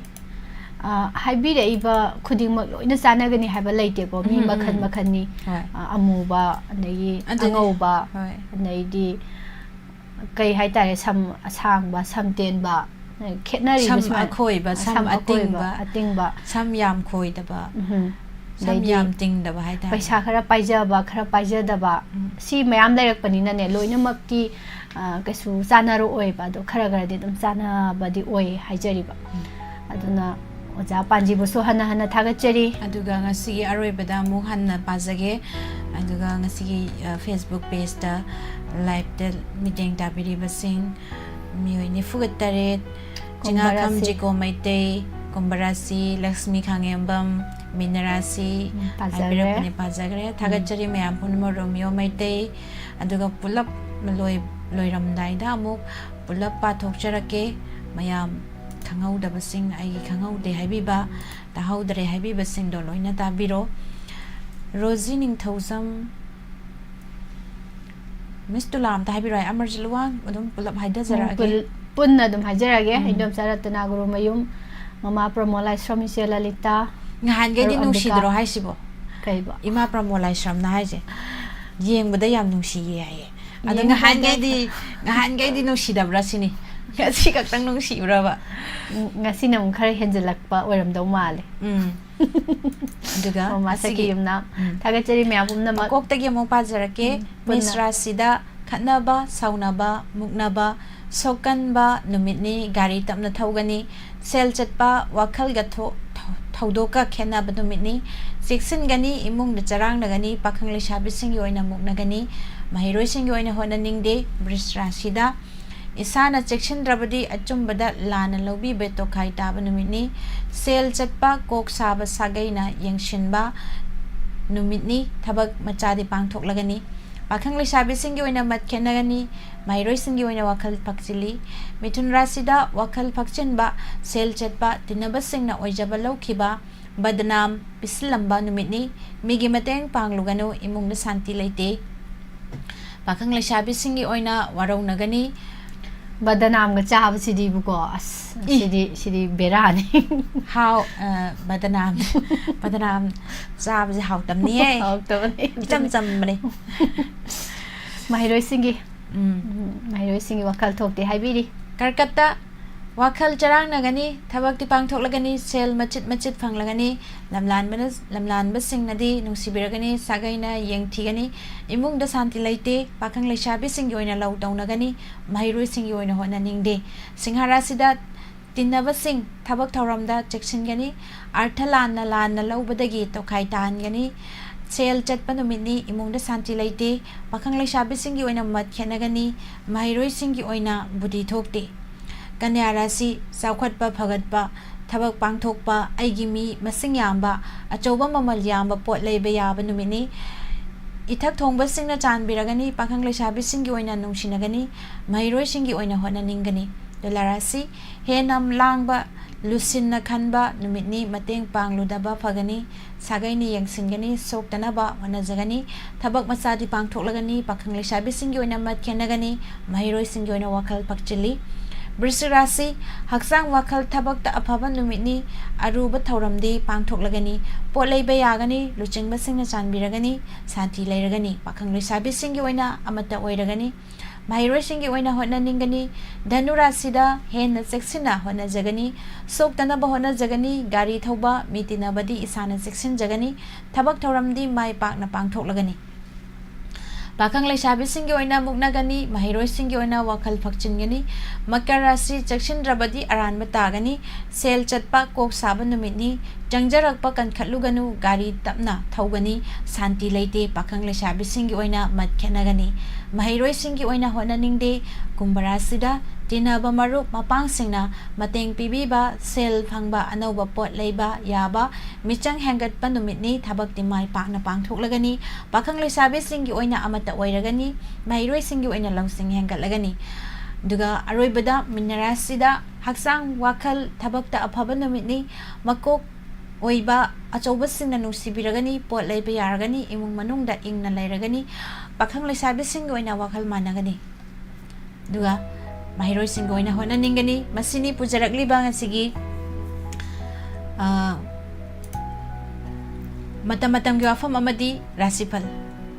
ꯑ, ꯍꯥꯏꯕꯤꯔꯛꯏꯕ ꯈꯨꯗꯤꯡꯃꯛ ꯂꯣꯏꯅ ꯆꯥꯟꯅꯒꯅꯤ ꯍꯥꯏꯕ ꯂꯩꯇꯦꯀꯣ꯫ ꯃꯤ ꯎꯝ, ꯃꯈꯜ ꯎꯝ꯫ ꯃꯈꯜꯅꯤ꯫ ꯍꯣꯏ꯫ ꯑ, ꯑꯃꯨꯕ, ꯑꯗꯒꯤ ꯑꯗꯨꯅꯤ꯫ ꯑꯉꯧꯕ, ꯍꯣꯏ꯫ ꯑꯗꯩꯗꯤ ꯀꯩ ꯍꯥꯏꯇꯥꯔꯦ, ꯁꯝ ꯑꯁꯥꯡꯕ, ꯁꯝ ꯇꯦꯟꯕ, ꯈꯦꯠꯅꯔꯤꯕ ꯁꯝ ꯁꯨꯃꯥꯏꯅ꯫ ꯑꯈꯣꯏꯕ, ꯁꯝ ꯁꯝ ꯑꯈꯣꯏꯕ, ꯑꯇꯤꯡꯕ, ꯑꯇꯤꯡꯕ꯫ ꯁꯝ ꯌꯥꯝ ꯈꯣꯏꯗꯕ꯫ ꯎꯝ꯫ ꯁꯝ ꯑꯗꯩꯗꯤ ꯌꯥꯝ ꯇꯤꯡꯗꯕ ꯍꯥꯏꯇꯥꯔꯦ꯫ ꯄꯩꯁꯥ ꯈꯔ ꯄꯥꯏꯖꯕ, ꯈꯔ ꯄꯥꯏꯖꯗꯕ, ꯎꯝ꯫ ꯁꯤ ꯃꯌꯥꯝ ꯂꯩꯔꯛꯄꯅꯤꯅꯅꯦ, ꯂꯣꯏꯅꯃꯛꯇꯤ, ꯑ, ꯀꯩꯁꯨ ꯆꯥꯟꯅꯔꯛꯑꯣꯏꯕ꯫ ꯑꯗꯣ ꯈꯔ ꯈꯔꯗꯤ ꯑꯗꯨꯝ ꯆꯥꯟꯅꯕꯗꯤ ꯑꯣꯏ ꯍꯥꯏꯖꯔꯤꯕ꯫ ꯎꯝ꯫ ꯑꯗꯨꯅ ꯑꯣꯖꯥ ꯄꯥꯟꯖꯤꯕꯨꯁꯨ ꯍꯟꯅ ꯍꯟꯅ ꯊꯥꯒꯠꯆꯔꯤ꯫ ꯑꯗꯨꯒ ꯉꯁꯤꯒꯤ ꯑꯔꯣꯏꯕꯗ ꯑꯃꯨꯛ ꯍꯟꯅ ꯄꯥꯖꯒꯦ꯫ ꯑꯗꯨꯒ ꯉꯁꯤꯒꯤ, ꯑ, Facebook pageꯇ liveꯇ ꯃꯤꯠꯌꯦꯡ ꯇꯥꯕꯤꯔꯤꯕꯁꯤꯡ ꯃꯤꯑꯣꯏ ꯅꯤꯐꯨꯒ ꯇꯔꯦꯠ, ꯀꯨꯝꯚ ꯆꯤꯡꯉꯥꯈꯝ ꯔꯥꯁꯤ꯫ ꯖꯤꯀꯣ ꯃꯩꯇꯩ, ꯀꯨꯝꯚ ꯔꯥꯁꯤ, ꯂꯛꯁꯃꯤ ꯈꯥꯉꯦꯝꯕꯝ, ꯃꯤꯅ ꯔꯥꯁꯤ ꯎꯝ, ꯄꯥꯖꯈ꯭ꯔꯦ꯫ ꯍꯥꯏꯕꯤꯔꯛꯄꯅꯤ, ꯄꯥꯖꯈ꯭ꯔꯦ꯫ ꯎꯝ꯫ ꯊꯥꯒꯠꯆꯔꯤ ꯃꯌꯥꯝ ꯄꯨꯝꯅꯃꯛ ꯔꯣꯃꯤꯌꯣ ꯃꯩꯇꯩ꯫ ꯑꯗꯨꯒ ꯄꯨꯂꯞ ꯂꯣꯏ-, ꯂꯣꯏꯔꯝꯗꯥꯏꯗ ꯑꯃꯨꯛ ꯄꯨꯂꯞ ꯄꯥꯊꯣꯛꯆꯔꯛꯀꯦ꯫ ꯃꯌꯥꯝ ꯈꯪꯍꯧꯗꯕꯁꯤꯡ, ꯑꯩꯒꯤ ꯈꯪꯍꯧꯗꯦ ꯍꯥꯏꯕꯤꯕ, ꯇꯥꯍꯧꯗ꯭ꯔꯦ ꯍꯥꯏꯕꯤꯕꯁꯤꯡꯗꯣ ꯂꯣꯏꯅ ꯇꯥꯕꯤꯔꯣ꯫ ꯔꯣꯖꯤ ꯅꯤꯡꯊꯧꯖꯝ, ꯃꯤꯁ ꯇꯨꯂꯥ ꯑꯝꯇ ꯍꯥꯏꯕꯤꯔꯣ꯫ ꯑꯩ ꯑꯃꯔꯖꯤꯠ ꯂꯨꯋꯥꯡ ꯑꯗꯨꯝ ꯄꯨꯂꯞ ꯍꯥꯏꯊꯖꯔꯛꯑꯒꯦ꯫ ꯎꯝ, ꯄꯨꯜ-, ꯄꯨꯟꯅ ꯑꯗꯨꯝ ꯍꯥꯏꯖꯔꯛꯑꯒꯦ꯫ ꯎꯝ꯫ ꯏꯟꯗꯣꯝꯆꯥ ꯔꯇꯅꯥ ꯒꯨꯔꯨꯃꯌꯨꯝ, ꯃꯃꯥ ꯄ꯭ꯔꯃꯣꯂꯥꯏꯁ꯭ꯔꯝ, ꯏꯆꯦ ꯂꯂꯤꯇꯥ, ꯅꯍꯥꯟꯈꯩꯗꯤ ꯍꯦꯔꯣ ꯑꯝꯕꯤꯀꯥ꯫ ꯅꯨꯡꯁꯤꯗ꯭ꯔꯣ ꯍꯥꯏꯁꯤꯕꯣ? ꯀꯩꯕꯣ? ꯏꯃꯥ ꯄ꯭ꯔꯃꯣꯂꯥꯏꯁ꯭ꯔꯝꯅ ꯍꯥꯏꯁꯦ꯫ ꯌꯦꯡꯕꯗ ꯌꯥꯝ ꯅꯨꯡꯁꯤꯌꯦ ꯍꯥꯏꯌꯦ꯫ ꯑꯗꯣ ꯌꯦꯡꯕꯗ ꯅꯍꯥꯟꯈꯩꯗꯤ, ꯅꯍꯥꯟꯈꯩꯗꯤ ꯅꯨꯡꯁꯤꯗꯕ꯭ꯔꯥ ꯁꯤꯅꯤ? ꯉꯁꯤ ꯈꯛꯇꯪ ꯅꯨꯡꯁꯤꯕ꯭ꯔꯕ? ꯎꯝ, ꯉꯁꯤꯅ ꯑꯃꯨꯛ ꯈꯔ ꯍꯦꯟꯖꯤꯜꯂꯛꯄ ꯑꯣꯏꯔꯝꯗꯧ ꯃꯥꯜꯂꯦ꯫ ꯎꯝ꯫ ꯑꯗꯨꯒ ꯃꯃꯥ ꯉꯁꯤꯒꯤ ꯁꯈꯤ ꯌꯨꯝꯅꯥꯝ꯫ ꯎꯝ꯫ ꯊꯥꯒꯠꯆꯔꯤ ꯃꯌꯥꯝ ꯄꯨꯝꯅꯃꯛ꯫ ꯃꯀꯣꯛꯇꯒꯤ ꯑꯃꯨꯛ ꯄꯥꯖꯔꯛꯀꯦ꯫ ꯎꯝ, ꯄꯨꯟꯅ꯫ ꯃꯤꯁ ꯔꯥꯁꯤꯗ ꯈꯠꯅꯕ, ꯁꯥꯎꯅꯕ, ꯃꯨꯛꯅꯕ, ꯁꯣꯛꯀꯟꯕ ꯅꯨꯃꯤꯠꯅꯤ꯫ ꯒꯥꯔꯤ ꯇꯞꯅ ꯊꯧꯒꯅꯤ꯫ ꯁꯦꯜ ꯆꯠꯄ, ꯋꯥꯈꯜꯒ ꯊꯣ-, ꯊꯧ-, ꯊꯧꯗꯣꯛꯀ ꯈꯦꯠꯅꯕ ꯅꯨꯃꯤꯠꯅꯤ꯫ ꯆꯦꯛꯁꯤꯟꯒꯅꯤ, ꯏꯃꯨꯡꯗ ꯆꯔꯥꯡꯅꯒꯅꯤ, ꯄꯥꯈꯪ ꯂꯩꯁꯥꯕꯤꯁꯤꯡꯒꯤ ꯑꯣꯏꯅ ꯃꯨꯛꯅꯒꯅꯤ, ꯃꯍꯩꯔꯣꯏꯁꯤꯡꯒꯤ ꯑꯣꯏꯅ ꯍꯣꯠꯅꯅꯤꯡꯗꯦ꯫ ꯕ꯭ꯔꯤꯁ ꯔꯥꯁꯤꯗ ꯏꯁꯥꯅ ꯆꯦꯛꯁꯤꯟꯗ꯭ꯔꯕꯗꯤ ꯑꯆꯨꯝꯕꯗ ꯂꯥꯟꯅ ꯂꯧꯕꯤꯕ ꯇꯣꯈꯥꯏ ꯇꯥꯕ ꯅꯨꯃꯤꯠꯅꯤ꯫ ꯁꯦꯜ ꯆꯠꯄ, ꯀꯣꯛ ꯁꯥꯕ ꯁꯥꯒꯩꯅ ꯌꯦꯡꯁꯤꯟꯕ ꯅꯨꯃꯤꯠꯅꯤ꯫ ꯊꯕꯛ ꯃꯆꯥꯗꯤ ꯄꯥꯡꯊꯣꯛꯂꯒꯅꯤ꯫ ꯄꯥꯈꯪ ꯂꯩꯁꯥꯕꯤꯁꯤꯡꯒꯤ ꯑꯣꯏꯅ ꯃꯠ ꯈꯦꯠꯅꯒꯅꯤ꯫ ꯃꯍꯩꯔꯣꯏꯁꯤꯡꯒꯤ ꯑꯣꯏꯅ ꯋꯥꯈꯜ ꯐꯛꯆꯤꯜꯂꯤ꯫ ꯃꯤꯊꯨꯟ ꯔꯥꯁꯤꯗ ꯋꯥꯈꯜ ꯐꯛꯆꯤꯟꯕ, ꯁꯦꯜ ꯆꯠꯄ, ꯇꯤꯟꯅꯕꯁꯤꯡꯅ ꯑꯣꯏꯖꯕ ꯂꯧꯈꯤꯕ, ꯕꯗꯅꯥꯝ ꯄꯤꯁꯤꯜꯂꯝꯕ ꯅꯨꯃꯤꯠꯅꯤ꯫ ꯃꯤꯒꯤ ꯃꯇꯦꯡ ꯄꯥꯡꯂꯨꯒꯅꯨ, ꯏꯃꯨꯡꯗ ꯁꯥꯟꯇꯤ ꯂꯩꯇꯦ꯫ ꯄꯥꯈꯪ ꯂꯩꯁꯥꯕꯤꯁꯤꯡꯒꯤ ꯑꯣꯏꯅ ꯋꯥꯔꯧꯅꯒꯅꯤ꯫ ꯕꯗꯅꯥꯝꯒ ꯆꯥꯕꯁꯤꯗꯤꯕꯀꯣ, ꯑꯁ, ꯏ꯫ ꯁꯤꯗꯤ, ꯁꯤꯗꯤ ꯕꯦꯔꯥꯅꯤ꯫ ꯍꯥꯎ, ꯑ, ꯕꯗꯅꯥꯝ, ꯕꯗꯅꯥꯝ ꯆꯥꯕꯁꯦ ꯍꯥꯎꯇꯕꯅꯤꯍꯦ꯫ ꯍꯥꯎꯇꯕꯅꯤ꯫ ꯏꯆꯝ ꯆꯝꯕꯅꯦ꯫ ꯃꯍꯩꯔꯣꯏꯁꯤꯡꯒꯤ, ꯎꯝ꯫ ꯎꯝ, ꯃꯍꯩꯔꯣꯏꯁꯤꯡꯒꯤ ꯋꯥꯈꯜ ꯊꯣꯛꯇꯦ ꯍꯥꯏꯕꯤꯔꯤ꯫ ꯀꯔꯀꯠꯇ ꯋꯥꯈꯜ ꯆꯔꯥꯡꯅꯒꯅꯤ, ꯊꯕꯛꯇꯤ ꯄꯥꯡꯊꯣꯛꯂꯒꯅꯤ, ꯁꯦꯜ ꯃꯆꯤꯠ ꯃꯆꯤꯠ ꯐꯪꯂꯒꯅꯤ, ꯂꯝꯂꯥꯟꯕꯅ-, ꯂꯝꯂꯥꯟꯕꯁꯤꯡꯅꯗꯤ ꯅꯨꯡꯁꯤꯕꯤꯔꯒꯅꯤ, ꯁꯥꯒꯩꯅ ꯌꯦꯡꯊꯤꯒꯅꯤ, ꯏꯃꯨꯡꯗ ꯁꯥꯟꯇꯤ ꯂꯩꯇꯦ, ꯄꯥꯈꯪ ꯂꯩꯁꯥꯕꯤꯁꯤꯡꯒꯤ ꯑꯣꯏꯅ ꯂꯧ ꯇꯧꯅꯒꯅꯤ, ꯃꯍꯩꯔꯣꯏꯁꯤꯡꯒꯤ ꯑꯣꯏꯅ ꯍꯣꯠꯅꯅꯤꯡꯗꯦ꯫ ꯁꯤꯡꯍ ꯔꯥꯁꯤꯗ ꯇꯤꯟꯅꯕꯁꯤꯡ ꯊꯕꯛ ꯊꯧꯔꯝꯗ ꯆꯦꯛꯁꯤꯟꯒꯅꯤ, ꯑꯔꯊ ꯂꯥꯟꯅ ꯂꯥꯟꯅ ꯂꯧꯕꯗꯒꯤ ꯇꯣꯈꯥꯏ ꯇꯥꯍꯟꯒꯅꯤ, ꯁꯦꯜ ꯆꯠꯄ ꯅꯨꯃꯤꯠꯅꯤ, ꯏꯃꯨꯡꯗ ꯁꯥꯟꯇꯤ ꯂꯩꯇꯦ, ꯄꯥꯈꯪ ꯂꯩꯁꯥꯕꯤꯁꯤꯡꯒꯤ ꯑꯣꯏꯅ ꯃꯠ ꯈꯦꯠꯅꯒꯅꯤ, ꯃꯍꯩꯔꯣꯏꯁꯤꯡꯒꯤ ꯑꯣꯏꯅ ꯕꯨꯙꯤ ꯊꯣꯛꯇꯦ꯫ ꯀꯟꯌꯥ ꯔꯥꯁꯤ, ꯆꯥꯎꯈꯠꯄ ꯐꯒꯠꯄ, ꯊꯕꯛ ꯄꯥꯡꯊꯣꯛꯄ, ꯑꯩꯒꯤ ꯃꯤ ꯃꯁꯤꯡ ꯌꯥꯝꯕ, ꯑꯆꯧꯕ ꯃꯃꯜ ꯌꯥꯝꯕ ꯄꯣꯠ ꯂꯩꯕ ꯌꯥꯕ ꯅꯨꯃꯤꯠꯅꯤ꯫ ꯏꯊꯛ ꯊꯣꯡꯕꯁꯤꯡꯅ ꯆꯥꯟꯕꯤꯔꯒꯅꯤ, ꯄꯥꯈꯪ ꯂꯩꯁꯥꯕꯤꯁꯤꯡꯒꯤ ꯑꯣꯏꯅ ꯅꯨꯡꯁꯤꯅꯒꯅꯤ, ꯃꯍꯩꯔꯣꯏꯁꯤꯡꯒꯤ ꯑꯣꯏꯅ ꯍꯣꯠꯅꯅꯤꯡꯒꯅꯤ꯫ ꯇꯨꯂꯥ ꯔꯥꯁꯤ, ꯍꯦꯟꯅ ꯂꯥꯡꯕ, ꯂꯨꯁꯤꯟꯅ ꯈꯟꯕ ꯅꯨꯃꯤꯠꯅꯤ, ꯃꯇꯦꯡ ꯄꯥꯡꯂꯨꯗꯕ ꯐꯒꯅꯤ, ꯁꯥꯒꯩꯅ ꯌꯦꯡꯁꯤꯟꯒꯅꯤ, ꯁꯣꯛꯇꯅꯕ ꯍꯣꯠꯅꯖꯒꯅꯤ, ꯊꯕꯛ ꯃꯆꯥꯗꯤ ꯄꯥꯡꯊꯣꯛꯂꯒꯅꯤ, ꯄꯥꯈꯪ ꯂꯩꯁꯥꯕꯤꯁꯤꯡꯒꯤ ꯑꯣꯏꯅ ꯃꯠ ꯈꯦꯠꯅꯒꯅꯤ, ꯃꯍꯩꯔꯣꯏꯁꯤꯡꯒꯤ ꯑꯣꯏꯅ ꯋꯥꯈꯜ ꯐꯛꯆꯤꯜꯂꯤ꯫ ꯕ꯭ꯔꯤꯁꯤꯛ ꯔꯥꯁꯤ, ꯍꯛꯆꯥꯡ ꯋꯥꯈꯜ ꯊꯕꯛꯇ ꯑꯐꯕ ꯅꯨꯃꯤꯠꯅꯤ, ꯑꯔꯨꯕ ꯊꯧꯔꯝꯗꯤ ꯄꯥꯡꯊꯣꯛꯂꯒꯅꯤ, ꯄꯣꯠ ꯂꯩꯕ ꯌꯥꯒꯅꯤ, ꯂꯨꯆꯤꯡꯕꯁꯤꯡꯅ ꯆꯥꯟꯕꯤꯔꯒꯅꯤ, ꯁꯥꯟꯇꯤ ꯂꯩꯔꯒꯅꯤ, ꯄꯥꯈꯪ ꯂꯩꯁꯥꯕꯤꯁꯤꯡꯒꯤ ꯑꯣꯏꯅ ꯑꯃꯠꯇ ꯑꯣꯏꯔꯒꯅꯤ, ꯃꯍꯩꯔꯣꯏꯁꯤꯡꯒꯤ ꯑꯣꯏꯅ ꯍꯣꯠꯅꯅꯤꯡꯒꯅꯤ꯫ ꯙꯅꯨ ꯔꯥꯁꯤꯗ ꯍꯦꯟꯅ ꯆꯦꯛꯁꯤꯟꯅ ꯍꯣꯠꯅꯖꯒꯅꯤ, ꯁꯣꯛꯇꯅꯕ ꯍꯣꯠꯅꯖꯒꯅꯤ, ꯒꯥꯔꯤ ꯊꯧꯕ, ꯃꯤ ꯇꯤꯟꯅꯕꯗꯤ ꯏꯁꯥꯅ ꯆꯦꯛꯁꯤꯟꯖꯒꯅꯤ, ꯊꯕꯛ ꯊꯧꯔꯝꯗꯤ ꯃꯥꯏ ꯄꯥꯛꯅ ꯄꯥꯡꯊꯣꯛꯂꯒꯅꯤ꯫ ꯄꯥꯈꯪ ꯂꯩꯁꯥꯕꯤꯁꯤꯡꯒꯤ ꯑꯣꯏꯅ ꯃꯨꯛꯅꯒꯅꯤ, ꯃꯍꯩꯔꯣꯏꯁꯤꯡꯒꯤ ꯑꯣꯏꯅ ꯋꯥꯈꯜ ꯐꯛꯆꯤꯟꯒꯅꯤ꯫ ꯃꯀꯔ ꯔꯥꯁꯤ ꯆꯦꯛꯁꯤꯟꯗ꯭ꯔꯕꯗꯤ ꯑꯔꯥꯟꯕ ꯇꯥꯒꯅꯤ, ꯁꯦꯜ ꯆꯠꯄ ꯀꯣꯛ ꯁꯥꯕ ꯅꯨꯃꯤꯠꯅꯤ, ꯆꯪꯖꯔꯛꯄ ꯀꯟꯈꯠꯂꯨꯒꯅꯨ, ꯒꯥꯔꯤ ꯇꯞꯅ ꯊꯧꯒꯅꯤ, ꯁꯥꯟꯇꯤ ꯂꯩꯇꯦ, ꯄꯥꯈꯪ ꯂꯩꯁꯥꯕꯤꯁꯤꯡꯒꯤ ꯑꯣꯏꯅ ꯃꯠ ꯈꯦꯠꯅꯒꯅꯤ꯫ ꯃꯍꯩꯔꯣꯏꯁꯤꯡꯒꯤ ꯑꯣꯏꯅ ꯍꯣꯠꯅꯅꯤꯡꯗꯦ꯫ ꯀꯨꯝꯚ ꯔꯥꯁꯤꯗ ꯇꯤꯟꯅꯕ ꯃꯔꯨꯞ ꯃꯄꯥꯡꯁꯤꯡꯅ ꯃꯇꯦꯡ ꯄꯤꯕꯤꯕ, ꯁꯦꯜ ꯐꯪꯕ, ꯑꯅꯧꯕ ꯄꯣꯠ ꯂꯩꯕ ꯌꯥꯕ, ꯃꯤꯆꯪ ꯍꯦꯟꯒꯠꯄ ꯅꯨꯃꯤꯠꯅꯤ, ꯊꯕꯛꯇꯤ ꯃꯥꯏ ꯄꯥꯛꯅ ꯄꯥꯡꯊꯣꯛꯂꯒꯅꯤ, ꯄꯥꯈꯪ ꯂꯩꯁꯥꯕꯤꯁꯤꯡꯒꯤ ꯑꯣꯏꯅ ꯑꯃꯠꯇ ꯑꯣꯏꯔꯒꯅꯤ, ꯃꯍꯩꯔꯣꯏꯁꯤꯡꯒꯤ ꯑꯣꯏꯅ ꯂꯧꯁꯤꯡ ꯍꯦꯟꯒꯠꯂꯒꯅꯤ꯫ ꯑꯗꯨꯒ ꯑꯔꯣꯏꯕꯗ ꯃꯤꯅ ꯔꯥꯁꯤꯗ ꯍꯛꯆꯥꯡ, ꯋꯥꯈꯜ, ꯊꯕꯛꯇ ꯑꯐꯕ ꯅꯨꯃꯤꯠꯅꯤ, ꯃꯀꯣꯛ ꯑꯣꯏꯕ ꯑꯆꯧꯕꯁꯤꯡꯅ ꯅꯨꯡꯁꯤꯕꯤꯔꯒꯅꯤ, ꯄꯣꯠ ꯂꯩꯕ ꯌꯥꯔꯒꯅꯤ, ꯏꯃꯨꯡ ꯃꯅꯨꯡꯗ ꯏꯪꯅ ꯂꯩꯔꯒꯅꯤ, ꯄꯥꯈꯪ ꯂꯩꯁꯥꯕꯤꯁꯤꯡꯒꯤ ꯑꯣꯏꯅ ꯋꯥꯈꯜ ꯃꯥꯟꯅꯒꯅꯤ꯫ ꯑꯗꯨꯒ ꯃꯍꯩꯔꯣꯏꯁꯤꯡꯒꯤ ꯑꯣꯏꯅ ꯍꯣꯠꯅꯅꯤꯡꯒꯅꯤ꯫ ꯃꯁꯤꯅꯤ ꯄꯨꯖꯔꯛꯂꯤꯕ ꯉꯁꯤꯒꯤ, ꯑ, ꯃꯇꯝ ꯃꯇꯝꯒꯤ ꯋꯥꯐꯝ ꯑꯃꯗꯤ ꯔꯥꯁꯤꯐꯜ꯫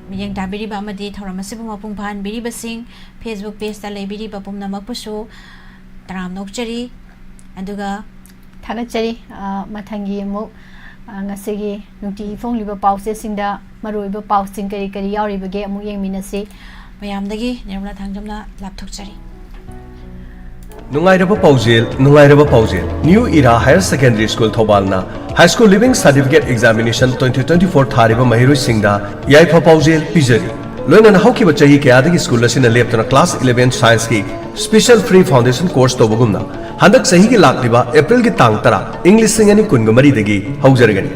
ꯃꯤꯠꯌꯦꯡ ꯇꯥꯕꯤꯔꯤꯕ ꯑꯃꯗꯤ ꯊꯧꯔꯝ ꯑꯁꯤꯕꯨ ꯃꯄꯨꯡ ꯐꯥꯍꯟꯕꯤꯔꯤꯕꯁꯤꯡ, Facebook page ꯇ ꯂꯩꯕꯤꯔꯤꯕ ꯄꯨꯝꯅꯃꯛꯄꯨꯁꯨ ꯇꯔꯥꯝꯅ ꯑꯣꯛꯆꯔꯤ꯫ ꯑꯗꯨꯒ ꯊꯥꯒꯠꯆꯔꯤ꯫ ꯑ, ꯃꯊꯪꯒꯤ ꯑꯃꯨꯛ, ꯑ, ꯉꯁꯤꯒꯤ ꯅꯨꯡꯇꯤꯒꯤ ꯐꯣꯡꯂꯤꯕ ꯄꯥꯎꯆꯦꯁꯤꯡꯗ ꯃꯔꯨꯑꯣꯏꯕ ꯄꯥꯎꯁꯤꯡ ꯀꯔꯤ ꯀꯔꯤ ꯌꯥꯎꯔꯤꯕꯒꯦ ꯑꯃꯨꯛ ꯌꯦꯡꯃꯤꯟꯅꯁꯤ꯫ ꯃꯌꯥꯝꯗꯒꯤ ꯅꯤꯔꯃꯂꯥ ꯊꯥꯡꯖꯝꯅ ꯂꯥꯞꯊꯣꯛꯆꯔꯤ꯫ ꯅꯨꯡꯉꯥꯏꯔꯕ ꯄꯥꯎꯖꯦꯜ, ꯅꯨꯡꯉꯥꯏꯔꯕ ꯄꯥꯎꯖꯦꯜ꯫ New Era Higher Secondary School ꯊꯧꯕꯥꯜꯅ High School Leaving Certificate Examination twenty twenty-four ꯊꯥꯔꯤꯕ ꯃꯍꯩꯔꯣꯏꯁꯤꯡꯗ ꯌꯥꯏꯐ ꯄꯥꯎꯖꯦꯜ ꯄꯤꯖꯔꯤ꯫ ꯂꯣꯏꯅꯅ ꯍꯧꯈꯤꯕ ꯆꯍꯤ ꯀꯌꯥꯗꯒꯤ ꯁ꯭ꯀꯨꯜ ꯑꯁꯤꯅ ꯂꯦꯞꯇꯅ class eleven science ꯀꯤ special free foundation course ꯇꯧꯕꯒꯨꯝꯅ, ꯍꯟꯗꯛ ꯆꯍꯤꯒꯤ ꯂꯥꯛꯂꯤꯕ ꯑꯦꯄ꯭ꯔꯤꯜꯒꯤ ꯇꯥꯡ ꯇꯔꯥ, ꯏꯪ ꯂꯤꯁꯤꯡ ꯑꯅꯤ ꯀꯨꯟꯒ ꯃꯔꯤꯗꯒꯤ ꯍꯧꯖꯔꯒꯅꯤ꯫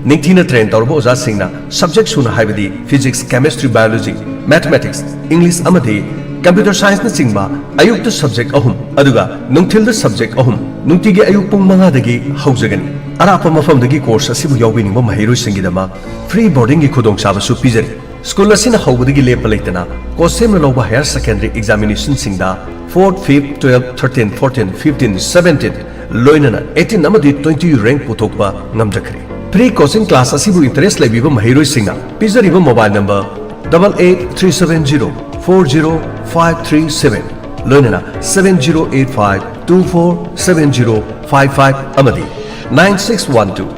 ꯅꯤꯡꯊꯤꯅ train ꯇꯧꯔꯕ ꯑꯣꯖꯥꯁꯤꯡꯅ subject ꯁꯨꯅ, ꯍꯥꯏꯕꯗꯤ physics, chemistry, biology, mathematics, English ꯑꯃꯗꯤ computer science ꯅꯆꯤꯡꯕ ꯑꯌꯨꯛꯇ subject ꯑꯍꯨꯝ, ꯑꯗꯨꯒ ꯅꯨꯡꯊꯤꯜꯗ subject ꯑꯍꯨꯝ, ꯅꯨꯡꯇꯤꯒꯤ ꯑꯌꯨꯛ ꯄꯨꯡ ꯃꯉꯥꯗꯒꯤ ꯍꯧꯖꯒꯅꯤ꯫ ꯑꯔꯥꯞꯄ ꯃꯐꯝꯗꯒꯤ course ꯑꯁꯤꯕꯨ ꯌꯥꯎꯕꯤꯅꯤꯡꯕ ꯃꯍꯩꯔꯣꯏꯁꯤꯡꯒꯤꯗꯃꯛ free boarding ꯒꯤ ꯈꯨꯗꯣꯡꯆꯥꯕꯁꯨ ꯄꯤꯖꯔꯤ꯫ ꯁ꯭ꯀꯨꯜ ꯑꯁꯤꯅ ꯍꯧꯕꯗꯒꯤ ꯂꯦꯞꯄ ꯂꯩꯇꯅ ꯀꯣꯁꯦꯝꯅ ꯂꯧꯕ higher secondary examination ꯁꯤꯡꯗ fourth, fifth, twelfth, thirteenth, fourteenth, fifteenth, seventeenth, ꯂꯣꯏꯅꯅ eighteen ꯑꯃꯗꯤ twenty rank ꯄꯨꯊꯣꯛꯄ ꯉꯝꯖꯈ꯭ꯔꯦ꯫ Free coaching class ꯑꯁꯤꯕꯨ interest ꯂꯩꯕꯤꯕ ꯃꯍꯩꯔꯣꯏꯁꯤꯡꯅ ꯄꯤꯖꯔꯤꯕ mobile number double eight three seven zero four zero five three seven, ꯂꯣꯏꯅꯅ seven zero eight five two four seven zero five five ꯑꯃꯗꯤ nine six one two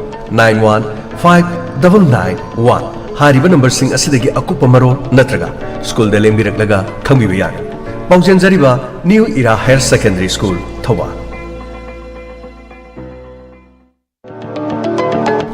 nine one five double nine one ꯍꯥꯏꯔꯤꯕ number ꯁꯤꯡ ꯑꯁꯤꯗꯒꯤ ꯑꯀꯨꯞꯄ ꯃꯔꯣꯜ ꯅꯠꯇ꯭ꯔꯒ ꯁ꯭ꯀꯨꯜꯗ ꯂꯦꯡꯕꯤꯔꯛꯂꯒ ꯈꯪꯕꯤꯕ ꯌꯥꯒꯅꯤ꯫ ꯄꯥꯎꯖꯦꯟꯖꯔꯤꯕ New Era Higher Secondary School, Thoubal.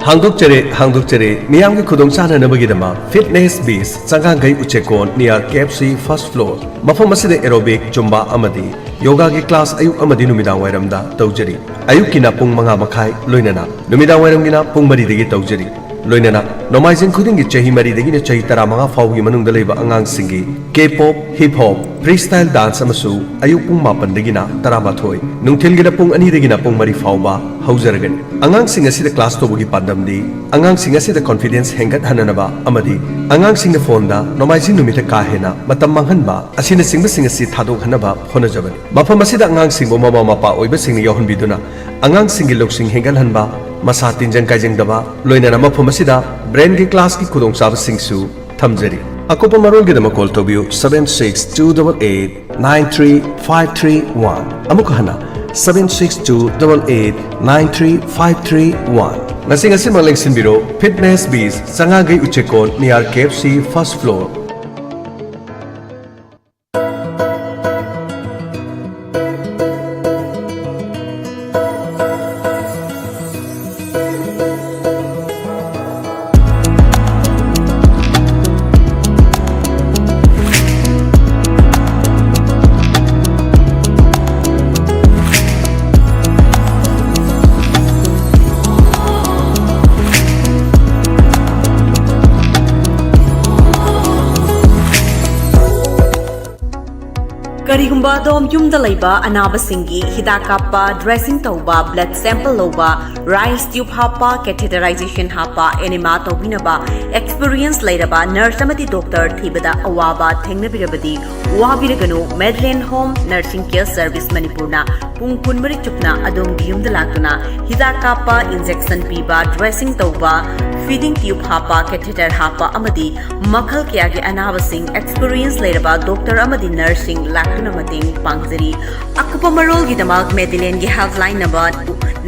ꯍꯥꯡꯗꯣꯛꯆꯔꯦ, ꯍꯥꯡꯗꯣꯛꯆꯔꯦ꯫ ꯃꯤꯌꯥꯝꯒꯤ ꯈꯨꯗꯣꯡ ꯆꯥꯅꯅꯕꯒꯤꯗꯃꯛ Fitness Biz, ꯆꯉꯥꯡꯒꯩ ꯎꯆꯦꯛꯀꯣꯟ, near K F C first floor꯫ ꯃꯐꯝ ꯑꯁꯤꯗ aerobic, Zumba ꯑꯃꯗꯤ yoga ꯒꯤ class ꯑꯌꯨꯛ ꯑꯃꯗꯤ ꯅꯨꯃꯤꯗꯥꯡ ꯋꯥꯏꯔꯝꯗ ꯇꯧꯖꯔꯤ꯫ ꯑꯌꯨꯛꯀꯤꯅ ꯄꯨꯡ ꯃꯉꯥ ꯃꯈꯥꯏ, ꯂꯣꯏꯅꯅ ꯅꯨꯃꯤꯗꯥꯡ ꯋꯥꯏꯔꯝꯒꯤꯅ ꯄꯨꯡ ꯃꯔꯤꯗꯒꯤ ꯇꯧꯖꯔꯤ꯫ ꯂꯣꯏꯅꯅ ꯅꯣꯡꯃꯥꯏꯖꯤꯡ ꯈꯨꯗꯤꯡꯒꯤ ꯆꯍꯤ ꯃꯔꯤꯗꯒꯤꯅ ꯆꯍꯤ ꯇꯔꯥꯃꯉꯥ ꯐꯥꯎꯕꯒꯤ ꯃꯅꯨꯡꯗ ꯂꯩꯕ ꯑꯉꯥꯡꯁꯤꯡꯒꯤ K-pop, hip hop, freestyle dance ꯑꯃꯁꯨ ꯑꯌꯨꯛ ꯄꯨꯡ ꯃꯥꯄꯟꯗꯒꯤꯅ ꯇꯔꯥꯃꯥꯊꯣꯏ, ꯅꯨꯡꯊꯤꯜꯒꯤꯅ ꯄꯨꯡ ꯑꯅꯤꯗꯒꯤꯅ ꯄꯨꯡ ꯃꯔꯤ ꯐꯥꯎꯕ ꯍꯧꯖꯔꯒꯅꯤ꯫ ꯑꯉꯥꯡꯁꯤꯡ ꯑꯁꯤꯗ class ꯇꯧꯕꯒꯤ ꯄꯥꯟꯗꯝꯗꯤ ꯑꯉꯥꯡꯁꯤꯡ ꯑꯁꯤꯗ confidence ꯍꯦꯟꯒꯠꯍꯟꯅꯅꯕ ꯑꯃꯗꯤ ꯑꯉꯥꯡꯁꯤꯡꯅ phone ꯗ ꯅꯣꯡꯃꯥꯏꯖꯤꯡ ꯅꯨꯃꯤꯠꯇ ꯀꯥ ꯍꯦꯟꯅ ꯃꯇꯝ ꯃꯥꯡꯍꯟꯕ ꯑꯁꯤꯅꯆꯤꯡꯕꯁꯤꯡ ꯑꯁꯤ ꯊꯥꯗꯣꯛꯍꯟꯅꯕ ꯍꯣꯠꯅꯖꯕꯅꯤ꯫ ꯃꯐꯝ ꯑꯁꯤꯗ ꯑꯉꯥꯡꯁꯤꯡꯕꯨ ꯃꯃꯥ ꯃꯄꯥ ꯑꯣꯏꯕꯁꯤꯡꯅ ꯌꯥꯎꯍꯟꯕꯤꯗꯨꯅ ꯑꯉꯥꯡꯁꯤꯡꯒꯤ ꯂꯧꯁꯤꯡ ꯍꯦꯟꯒꯠꯍꯟꯕ, ꯃꯁꯥ ꯇꯤꯟꯖꯪ ꯀꯥꯏꯖꯪꯗꯕ, ꯂꯣꯏꯅꯅ ꯃꯐꯝ ꯑꯁꯤꯗ brain ꯒꯤ class ꯀꯤ ꯈꯨꯗꯣꯡꯆꯥꯕꯁꯤꯡꯁꯨ ꯊꯝꯖꯔꯤ꯫ ꯑꯀꯨꯞꯄ ꯃꯔꯣꯜꯒꯤꯗꯃꯛ call ꯇꯧꯕꯤꯌꯨ seven six two double eight nine three five three one꯫ ꯑꯃꯨꯛ ꯍꯟꯅ, seven six two double eight nine three five three one꯫ ꯉꯁꯤ ꯉꯁꯤꯃꯛ ꯂꯦꯡꯁꯤꯟꯕꯤꯔꯣ, Fitness Biz, ꯆꯉꯥꯡꯒꯩ ꯎꯆꯦꯛꯀꯣꯟ, ꯅꯤꯌꯥꯔ ꯀꯦ ꯑꯦꯐ ꯁꯤ first floor꯫ ꯀꯔꯤꯒꯨꯝꯕ ꯑꯗꯣꯝ ꯌꯨꯝꯗ ꯂꯩꯕ ꯑꯅꯥꯕꯁꯤꯡꯒꯤ ꯍꯤꯗꯥꯛ ꯀꯥꯞꯄ, dressing ꯇꯧꯕ, blood sample ꯂꯧꯕ, rice tube ꯍꯥꯞꯄ, catheterization ꯍꯥꯞꯄ, enema ꯇꯧꯕꯤꯅꯕ experience ꯂꯩꯔꯕ nurse ꯑꯃꯗꯤ doctor ꯊꯤꯕꯗ ꯑꯋꯥꯕ ꯊꯦꯡꯅꯕꯤꯔꯕꯗꯤ ꯋꯥꯕꯤꯔꯒꯅꯨ꯫ Medland Home Nursing Care Service ꯃꯅꯤꯄꯨꯔꯅ ꯄꯨꯡ ꯀꯨꯟꯃꯔꯤ ꯆꯨꯞꯅ ꯑꯗꯣꯝꯒꯤ ꯌꯨꯝꯗ ꯂꯥꯛꯇꯨꯅ ꯍꯤꯗꯥꯛ ꯀꯥꯞꯄ, injection ꯄꯤꯕ, dressing ꯇꯧꯕ, feeding tube ꯍꯥꯞꯄ, catheter ꯍꯥꯞꯄ ꯑꯃꯗꯤ ꯃꯈꯜ ꯀꯌꯥꯒꯤ ꯑꯅꯥꯕꯁꯤꯡ experience ꯂꯩꯔꯕ doctor ꯑꯃꯗꯤ nurseꯁꯤꯡ ꯂꯥꯛꯇꯨꯅ ꯃꯇꯦꯡ ꯄꯥꯡꯖꯔꯤ꯫ ꯑꯀꯨꯞꯄ ꯃꯔꯣꯜꯒꯤꯗꯃꯛ Medlandꯒꯤ helpline number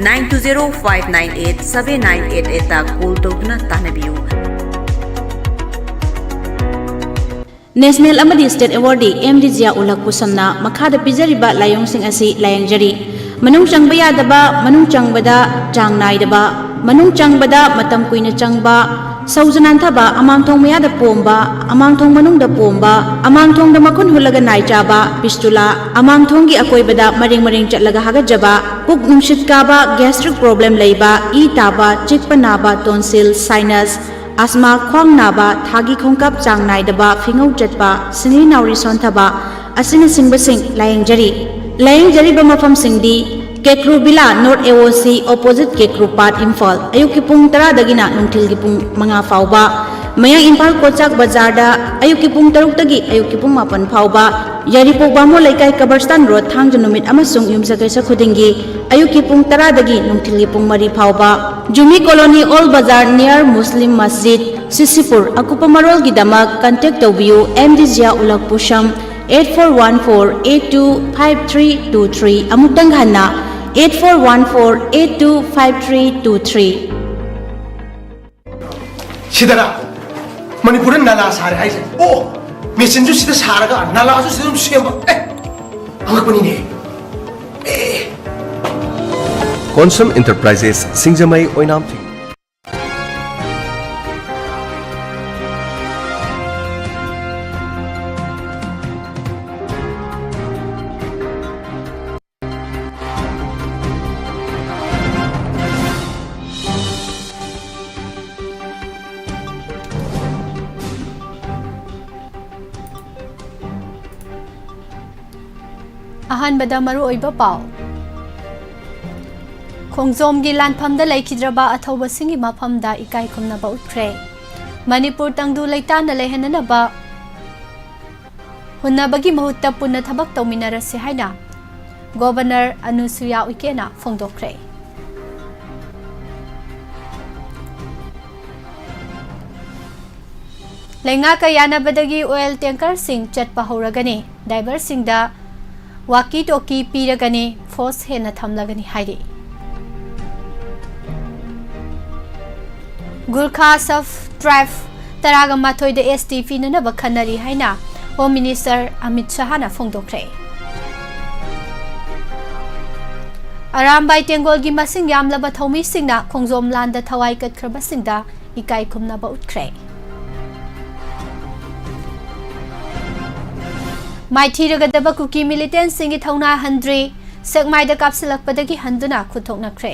nine two zero five nine eight seven nine eight eightꯇ call ꯇꯧꯗꯨꯅ ꯇꯥꯟꯅꯕꯤꯌꯨ꯫ National ꯑꯃꯗꯤ state awardee M D Zia ꯎꯂꯛ ꯄꯨꯁꯝꯅ ꯃꯈꯥꯗ ꯄꯤꯖꯔꯤꯕ ꯂꯥꯏꯑꯣꯡꯁꯤꯡ ꯑꯁꯤ ꯂꯥꯌꯦꯡꯖꯔꯤ꯫ ꯃꯅꯨꯡ ꯆꯪꯕ ꯌꯥꯗꯕ, ꯃꯅꯨꯡ ꯆꯪꯕꯗ ꯆꯥꯡ ꯅꯥꯏꯗꯕ, ꯃꯅꯨꯡ ꯆꯪꯕꯗ ꯃꯇꯝ ꯀꯨꯏꯅ ꯆꯪꯕ, ꯁꯧꯖ ꯅꯥꯟꯊꯕ, ꯑꯃꯥꯡꯊꯣꯡ ꯃꯌꯥꯗ ꯄꯣꯝꯕ, ꯑꯃꯥꯡꯊꯣꯡ ꯃꯅꯨꯡꯗ ꯄꯣꯝꯕ, ꯑꯃꯥꯡꯊꯣꯡꯗ ꯃꯈꯨꯟ ꯍꯨꯜꯂꯒ ꯅꯥꯏ ꯆꯥꯕ, fistula, ꯑꯃꯥꯡꯊꯣꯡꯒꯤ ꯑꯀꯣꯏꯕꯗ ꯃꯔꯦꯡ ꯃꯔꯦꯡ ꯆꯠꯂꯒ ꯍꯥꯒꯠꯆꯕ, ꯄꯨꯛ ꯅꯨꯡꯁꯤꯠ ꯀꯥꯕ, gastric problem ꯂꯩꯕ, ꯏ ꯇꯥꯕ, ꯆꯤꯛꯄ ꯅꯥꯕ, tonsil, sinus, asthma, ꯈ꯭ꯋꯥꯡ ꯅꯥꯕ, ꯊꯥꯒꯤ ꯈꯣꯡꯀꯥꯞ ꯆꯥꯡ ꯅꯥꯏꯗꯕ, ꯐꯤꯉꯧ ꯆꯠꯄ, ꯁꯤꯡꯂꯤ ꯅꯥꯎꯔꯤ ꯁꯣꯟꯊꯕ, ꯑꯁꯤꯅꯆꯤꯡꯕꯁꯤꯡ ꯂꯥꯌꯦꯡꯖꯔꯤ꯫ ꯂꯥꯌꯦꯡꯖꯔꯤꯕ ꯃꯐꯝꯁꯤꯡꯗꯤ ꯀꯦꯀ꯭ꯔꯨ ꯕꯤꯂꯥ, North A O C, opposite ꯀꯦꯀ꯭ꯔꯨ ꯄꯥꯠ, ꯏꯝꯐꯥꯜ, ꯑꯌꯨꯛꯀꯤ ꯄꯨꯡ ꯇꯔꯥꯗꯒꯤꯅ ꯅꯨꯡꯊꯤꯜꯒꯤ ꯄꯨꯡ ꯃꯉꯥ ꯐꯥꯎꯕ꯫ ꯃꯌꯥꯡ ꯏꯝꯐꯥꯜ ꯀꯣꯆꯥꯛ ꯕꯖꯥꯔꯗ ꯑꯌꯨꯛꯀꯤ ꯄꯨꯡ ꯇꯔꯨꯛꯇꯒꯤ ꯑꯌꯨꯛꯀꯤ ꯄꯨꯡ ꯃꯥꯄꯟ ꯐꯥꯎꯕ꯫ ꯌꯥꯏꯔꯤꯄꯣꯛ ꯕꯥꯃꯣꯟ ꯂꯩꯀꯥꯏ, ꯀꯕꯔꯁꯇꯥꯟ ꯔꯣꯗ, ꯊꯥꯡꯖ ꯅꯨꯃꯤꯠ ꯑꯃꯁꯨꯡ ꯌꯨꯝꯁꯀꯩꯁ ꯈꯨꯗꯤꯡꯒꯤ ꯑꯌꯨꯛꯀꯤ ꯄꯨꯡ ꯇꯔꯥꯗꯒꯤ ꯅꯨꯡꯊꯤꯜꯒꯤ ꯄꯨꯡ ꯃꯔꯤ ꯐꯥꯎꯕ꯫ ꯖꯨꯃꯤ ꯀꯣꯂꯣꯅꯤ, ꯑꯣꯜ ꯕꯖꯥꯔ, near ꯃꯨꯁꯂꯤꯝ ꯃꯁꯖꯤꯗ, ꯁꯤꯁꯤꯄꯨꯔ꯫ ꯑꯀꯨꯞꯄ ꯃꯔꯣꯜꯒꯤꯗꯃꯛ contact ꯇꯧꯕꯤꯌꯨ, ꯑꯦꯝ ꯗꯤ ꯖꯤꯌꯥ ꯎꯂꯛ ꯄꯨꯁꯝ, eight four one four eight two five three two three꯫ ꯑꯃꯨꯛꯇꯪ ꯍꯟꯅ, eight four one four eight two five three two three꯫ ꯁꯤꯗꯔꯥ ꯃꯅꯤꯄꯨꯔꯗ ꯅꯥꯂꯥ ꯁꯥꯔꯦ ꯍꯥꯏꯁꯦ? ꯑꯣ, ꯃꯦꯆꯤꯟꯁꯨ ꯁꯤꯗ ꯁꯥꯔꯒ ꯅꯥꯂꯥꯁꯨ ꯁꯤꯗ ꯑꯗꯨꯝ ꯁꯦꯝꯕ꯫ ꯑꯦ, ꯑꯉꯛꯄꯅꯤꯅꯦ꯫ ꯑꯦ꯫ Consul Enterprises, ꯁꯤꯡꯖꯃꯩ, ꯑꯣꯏꯅꯥꯝ ꯊꯤꯡ꯫ ꯑꯍꯥꯟꯕꯗ ꯃꯔꯨꯑꯣꯏꯕ ꯄꯥꯎ꯫ ꯈꯣꯡꯖꯣꯝꯒꯤ ꯂꯥꯟꯐꯝꯗ ꯂꯩꯈꯤꯗ꯭ꯔꯕ ꯑꯊꯧꯕꯁꯤꯡꯒꯤ ꯃꯐꯝꯗ ꯏꯀꯥꯏ ꯈꯨꯝꯅꯕ ꯎꯠꯈ꯭ꯔꯦ꯫ ꯃꯅꯤꯄꯨꯔ ꯇꯪꯗꯨ ꯂꯩꯇꯥꯅ ꯂꯩꯍꯟꯅꯅꯕ ꯍꯨꯟꯅꯕꯒꯤ ꯃꯍꯨꯠꯇ ꯄꯨꯟꯅ ꯊꯕꯛ ꯇꯧꯃꯤꯟꯅꯔꯁꯤ ꯍꯥꯏꯅ ꯒꯣꯚꯔꯅꯔ ꯑꯅꯨꯁꯨꯌꯥ ꯎꯏꯀꯦꯅ ꯐꯣꯡꯗꯣꯛꯈ꯭ꯔꯦ꯫ ꯂꯩꯉꯥꯛꯀ ꯌꯥꯅꯕꯗꯒꯤ ꯑꯣꯏꯜ ꯇꯦꯡꯀꯔꯁꯤꯡ ꯆꯠꯄ ꯍꯧꯔꯒꯅꯤ, ꯗ꯭ꯔꯥꯏꯚꯔꯁꯤꯡꯗ ꯋꯥꯀꯤ ꯇꯣꯀꯤ ꯄꯤꯔꯒꯅꯤ, ꯐꯣꯔꯁ ꯍꯦꯟꯅ ꯊꯝꯂꯒꯅꯤ ꯍꯥꯏꯔꯤ꯫ ꯒꯨꯔꯈꯥ ꯁꯕ ꯇ꯭ꯔꯥꯏꯕ ꯇꯔꯥꯒ ꯃꯥꯊꯣꯏꯗ ꯑꯦꯁ ꯇꯤ ꯄꯤꯅꯅꯕ ꯈꯟꯅꯔꯤ ꯍꯥꯏꯅ ꯍꯣꯝ ꯃꯤꯅꯤꯁꯇꯔ ꯑꯃꯤꯠ ꯁꯍꯥꯅ ꯐꯣꯡꯗꯣꯛꯈ꯭ꯔꯦ꯫ ꯑꯔꯥꯝꯕꯥꯏ ꯇꯦꯡꯒꯣꯜꯒꯤ ꯃꯁꯤꯡ ꯌꯥꯝꯂꯕ ꯊꯧꯃꯤꯁꯤꯡꯅ ꯈꯣꯡꯖꯣꯝ ꯂꯥꯟꯗ ꯊꯋꯥꯏ ꯀꯠꯈ꯭ꯔꯕꯁꯤꯡꯗ ꯏꯀꯥꯏ ꯈꯨꯝꯅꯕ ꯎꯠꯈ꯭ꯔꯦ꯫ ꯃꯥꯏꯊꯤꯔꯒꯗꯕ ꯀꯨꯀꯤ ꯃꯤꯂꯤꯇꯦꯟꯁꯤꯡꯒꯤ ꯊꯧꯅꯥ ꯍꯟꯗ꯭ꯔꯤ, ꯁꯦꯛꯃꯥꯏꯗ ꯀꯥꯞꯁꯤꯜꯂꯛꯄꯗꯒꯤ ꯍꯟꯗꯨꯅ ꯈꯨꯠꯊꯣꯛꯅꯈ꯭ꯔꯦ꯫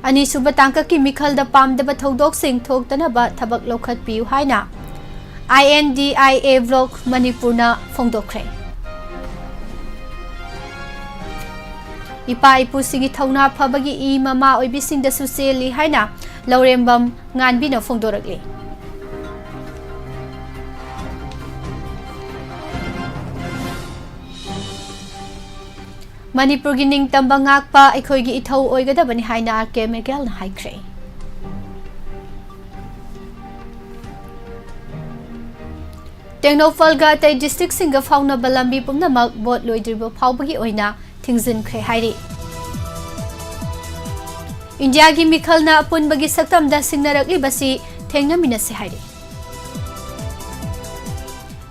ꯑꯅꯤꯁꯨꯕ ꯇꯥꯡꯀꯛꯀꯤ ꯃꯤꯈꯜꯗ ꯄꯥꯝꯗꯕ ꯊꯧꯗꯣꯛꯁꯤꯡ ꯊꯣꯛꯇꯅꯕ ꯊꯕꯛ ꯂꯧꯈꯠꯄꯤꯌꯨ ꯍꯥꯏꯅ ꯑꯥꯏ N D I A block ꯃꯅꯤꯄꯨꯔꯅ ꯐꯣꯡꯗꯣꯛꯈ꯭ꯔꯦ꯫ ꯏꯄꯥ ꯏꯄꯨꯁꯤꯡꯒꯤ ꯊꯧꯅꯥ ꯐꯕꯒꯤ ꯏ ꯃꯃꯥ ꯑꯣꯏꯕꯤꯁꯤꯡꯗꯁꯨ ꯆꯦꯜꯂꯤ ꯍꯥꯏꯅ ꯂꯧꯔꯦꯝꯕꯝ ꯉꯥꯟꯕꯤꯅ ꯐꯣꯡꯗꯣꯔꯛꯂꯤ꯫ ꯃꯅꯤꯄꯨꯔꯒꯤ ꯅꯤꯡꯇꯝꯕ ꯉꯥꯛꯄ ꯑꯩꯈꯣꯏꯒꯤ ꯏꯊꯧ ꯑꯣꯏꯒꯗꯕꯅꯤ ꯍꯥꯏꯅ ꯑꯥꯔ ꯀꯦ ꯃꯤꯒꯦꯜꯅ ꯍꯥꯏꯈ꯭ꯔꯦ꯫ ꯇꯦꯡꯅꯧꯄꯜꯒ ꯑꯇꯩ districtꯁꯤꯡꯒ ꯐꯥꯎꯅꯕ ꯂꯝꯕꯤ ꯄꯨꯝꯅꯃꯛ vote ꯂꯣꯏꯗ꯭ꯔꯤꯕ ꯐꯥꯎꯕꯒꯤ ꯑꯣꯏꯅ ꯊꯤꯡꯖꯤꯟꯈ꯭ꯔꯦ ꯍꯥꯏꯔꯤ꯫ ꯏꯟꯗꯤꯌꯥꯒꯤ ꯃꯤꯈꯜꯅ ꯑꯄꯨꯟꯕꯒꯤ ꯁꯛꯇꯝꯗ ꯁꯤꯡꯅꯔꯛꯂꯤꯕꯁꯤ ꯊꯦꯡꯅꯃꯤꯟꯅꯁꯤ ꯍꯥꯏꯔꯤ꯫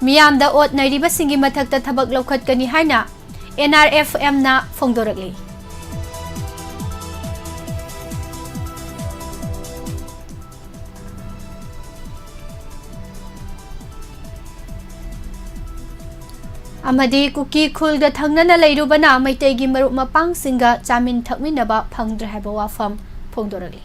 ꯃꯤꯌꯥꯝꯗ ꯑꯣꯠ ꯅꯩꯔꯤꯕꯁꯤꯡꯒꯤ ꯃꯊꯛꯇ ꯊꯕꯛ ꯂꯧꯈꯠꯀꯅꯤ ꯍꯥꯏꯅ NRFMꯅ ꯐꯣꯡꯗꯣꯔꯛꯂꯤ꯫ ꯑꯃꯗꯤ ꯀꯨꯀꯤ ꯈꯨꯜꯒ ꯊꯪꯅꯅ ꯂꯩꯔꯨꯕꯅ ꯃꯩꯇꯩꯒꯤ ꯃꯔꯨꯞ ꯃꯄꯥꯡꯁꯤꯡꯒ ꯆꯥꯃꯤꯟ ꯊꯛꯃꯤꯟꯅꯕ ꯐꯪꯗ꯭ꯔꯦ ꯍꯥꯏꯕ ꯋꯥꯐꯝ ꯐꯣꯡꯗꯣꯔꯛꯂꯤ꯫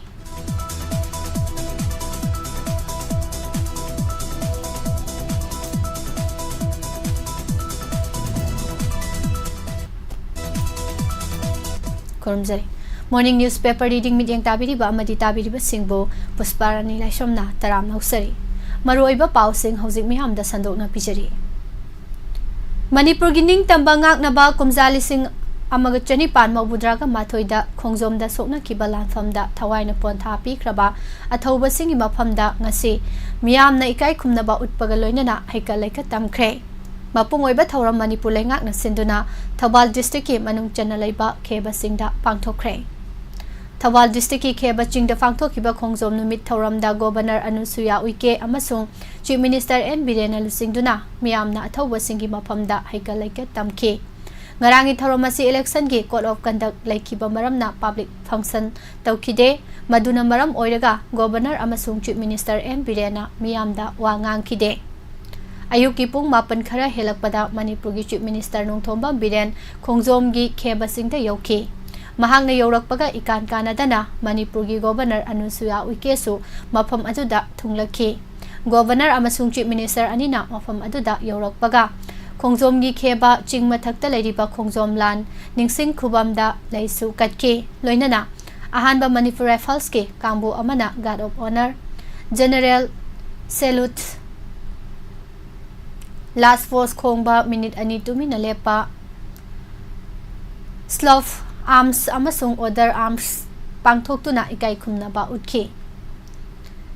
ꯈꯨꯔꯨꯝꯖꯔꯤ꯫ Morning newspaper reading ꯃꯤꯠꯌꯦꯡ ꯇꯥꯕꯤꯔꯤꯕ ꯑꯃꯗꯤ ꯇꯥꯕꯤꯔꯤꯕꯁꯤꯡꯕꯨ ꯄꯨꯁꯄꯥꯔꯥꯅꯤ ꯂꯥꯏꯁ꯭ꯔꯝꯅ ꯇꯔꯥꯝꯅ ꯑꯣꯛꯆꯔꯤ꯫ ꯃꯔꯨꯑꯣꯏꯕ ꯄꯥꯎꯁꯤꯡ ꯍꯧꯖꯤꯛ ꯃꯤꯌꯥꯝꯗ ꯁꯟꯗꯣꯛꯅ ꯄꯤꯖꯔꯤ꯫ ꯃꯅꯤꯄꯨꯔꯒꯤ ꯅꯤꯡꯇꯝꯕ ꯉꯥꯛꯅꯕ ꯀꯨꯝꯖꯥ ꯂꯤꯁꯤꯡ ꯑꯃꯒ ꯆꯅꯤꯄꯥꯟ ꯃꯧꯗ꯭ꯔꯥꯒ ꯃꯥꯊꯣꯏꯗ ꯈꯣꯡꯖꯣꯝꯗ ꯁꯣꯛꯅꯈꯤꯕ ꯂꯥꯟꯐꯝꯗ ꯊꯋꯥꯏꯅ ꯄꯣꯟꯊꯥ ꯄꯤꯈ꯭ꯔꯕ ꯑꯊꯧꯕꯁꯤꯡꯒꯤ ꯃꯐꯝꯗ ꯉꯁꯤ ꯃꯤꯌꯥꯝꯅ ꯏꯀꯥꯏ ꯈꯨꯝꯅꯕ ꯎꯠꯄꯒ ꯂꯣꯏꯅꯅ ꯍꯩꯀꯠ ꯂꯩꯀꯠ ꯇꯝꯈ꯭ꯔꯦ꯫ ꯃꯄꯨꯡ ꯑꯣꯏꯕ ꯊꯧꯔꯝ ꯃꯅꯤꯄꯨꯔ ꯂꯩꯉꯥꯛꯅ ꯁꯤꯟꯗꯨꯅ ꯊꯧꯕꯥꯜ districtꯀꯤ ꯃꯅꯨꯡ ꯆꯟꯅ ꯂꯩꯕ ꯈꯦꯕꯁꯤꯡꯗ ꯄꯥꯡꯊꯣꯛꯈ꯭ꯔꯦ꯫ ꯊꯧꯕꯥꯜ districtꯀꯤ ꯈꯦꯕ ꯆꯤꯡꯗ ꯄꯥꯡꯊꯣꯛꯈꯤꯕ ꯈꯣꯡꯖꯣꯝ ꯅꯨꯃꯤꯠ ꯊꯧꯔꯝꯗ Governor ꯑꯅꯨꯁꯨꯌꯥ ꯎꯏꯀꯦ ꯑꯃꯁꯨꯡ Chief Minister ꯑꯦꯟ ꯕꯤꯔꯦꯟꯅ ꯂꯨꯆꯤꯡꯗꯨꯅ ꯃꯤꯌꯥꯝꯅ ꯑꯊꯧꯕꯁꯤꯡꯒꯤ ꯃꯐꯝꯗ ꯍꯩꯀꯠ ꯂꯩꯀꯠ ꯇꯝꯈꯤ꯫ ꯉꯔꯥꯡꯒꯤ ꯊꯧꯔꯝ ꯑꯁꯤ electionꯒꯤ code of conduct ꯂꯩꯈꯤꯕ ꯃꯔꯝꯅ public function ꯇꯧꯈꯤꯗꯦ꯫ ꯃꯗꯨꯅ ꯃꯔꯝ ꯑꯣꯏꯔꯒ Governor ꯑꯃꯁꯨꯡ Chief Minister ꯑꯦꯟ ꯕꯤꯔꯦꯟꯅ ꯃꯤꯌꯥꯝꯗ ꯋꯥ ꯉꯥꯡꯈꯤꯗꯦ꯫ ꯑꯌꯨꯛꯀꯤ ꯄꯨꯡ ꯃꯥꯄꯟ ꯈꯔ ꯍꯦꯜꯂꯛꯄꯗ ꯃꯅꯤꯄꯨꯔꯒꯤ Chief Minister ꯅꯣꯡꯊꯣꯝꯕꯝ ꯕꯤꯔꯦꯟ ꯈꯣꯡꯖꯣꯝꯒꯤ ꯈꯦꯕꯁꯤꯡꯗ ꯌꯧꯈꯤ꯫ ꯃꯍꯥꯛꯅ ꯌꯧꯔꯛꯄꯒ ꯏꯀꯥꯟ ꯀꯥꯟꯅꯗꯅ ꯃꯅꯤꯄꯨꯔꯒꯤ Governor ꯑꯅꯨꯁꯨꯌꯥ ꯎꯏꯀꯦꯁꯨ ꯃꯐꯝ ꯑꯗꯨꯗ ꯊꯨꯡꯂꯛꯈꯤ꯫ Governor ꯑꯃꯁꯨꯡ Chief Minister ꯑꯅꯤꯅ ꯃꯐꯝ ꯑꯗꯨꯗ ꯌꯧꯔꯛꯄꯒ ꯈꯣꯡꯖꯣꯝꯒꯤ ꯈꯦꯕ ꯆꯤꯡ ꯃꯊꯛꯇ ꯂꯩꯔꯤꯕ ꯈꯣꯡꯖꯣꯝ ꯂꯥꯟ ꯅꯤꯡꯁꯤꯡ ꯈꯨꯕꯝꯗ ꯂꯩꯁꯨ ꯀꯠꯈꯤ꯫ ꯂꯣꯏꯅꯅ ꯑꯍꯥꯟꯕ Manipur Riflesꯀꯤ ꯀꯥꯡꯕꯨ ꯑꯃꯅ guard of honour, general salute, last post ꯈꯣꯡꯕ, ꯃꯤꯅꯤꯠ ꯑꯅꯤ ꯇꯨꯃꯤꯟꯅ ꯂꯦꯞꯄ, slope arms ꯑꯃꯁꯨꯡ other arms ꯄꯥꯡꯊꯣꯛꯇꯨꯅ ꯏꯀꯥꯏ ꯈꯨꯝꯅꯕ ꯎꯠꯈꯤ꯫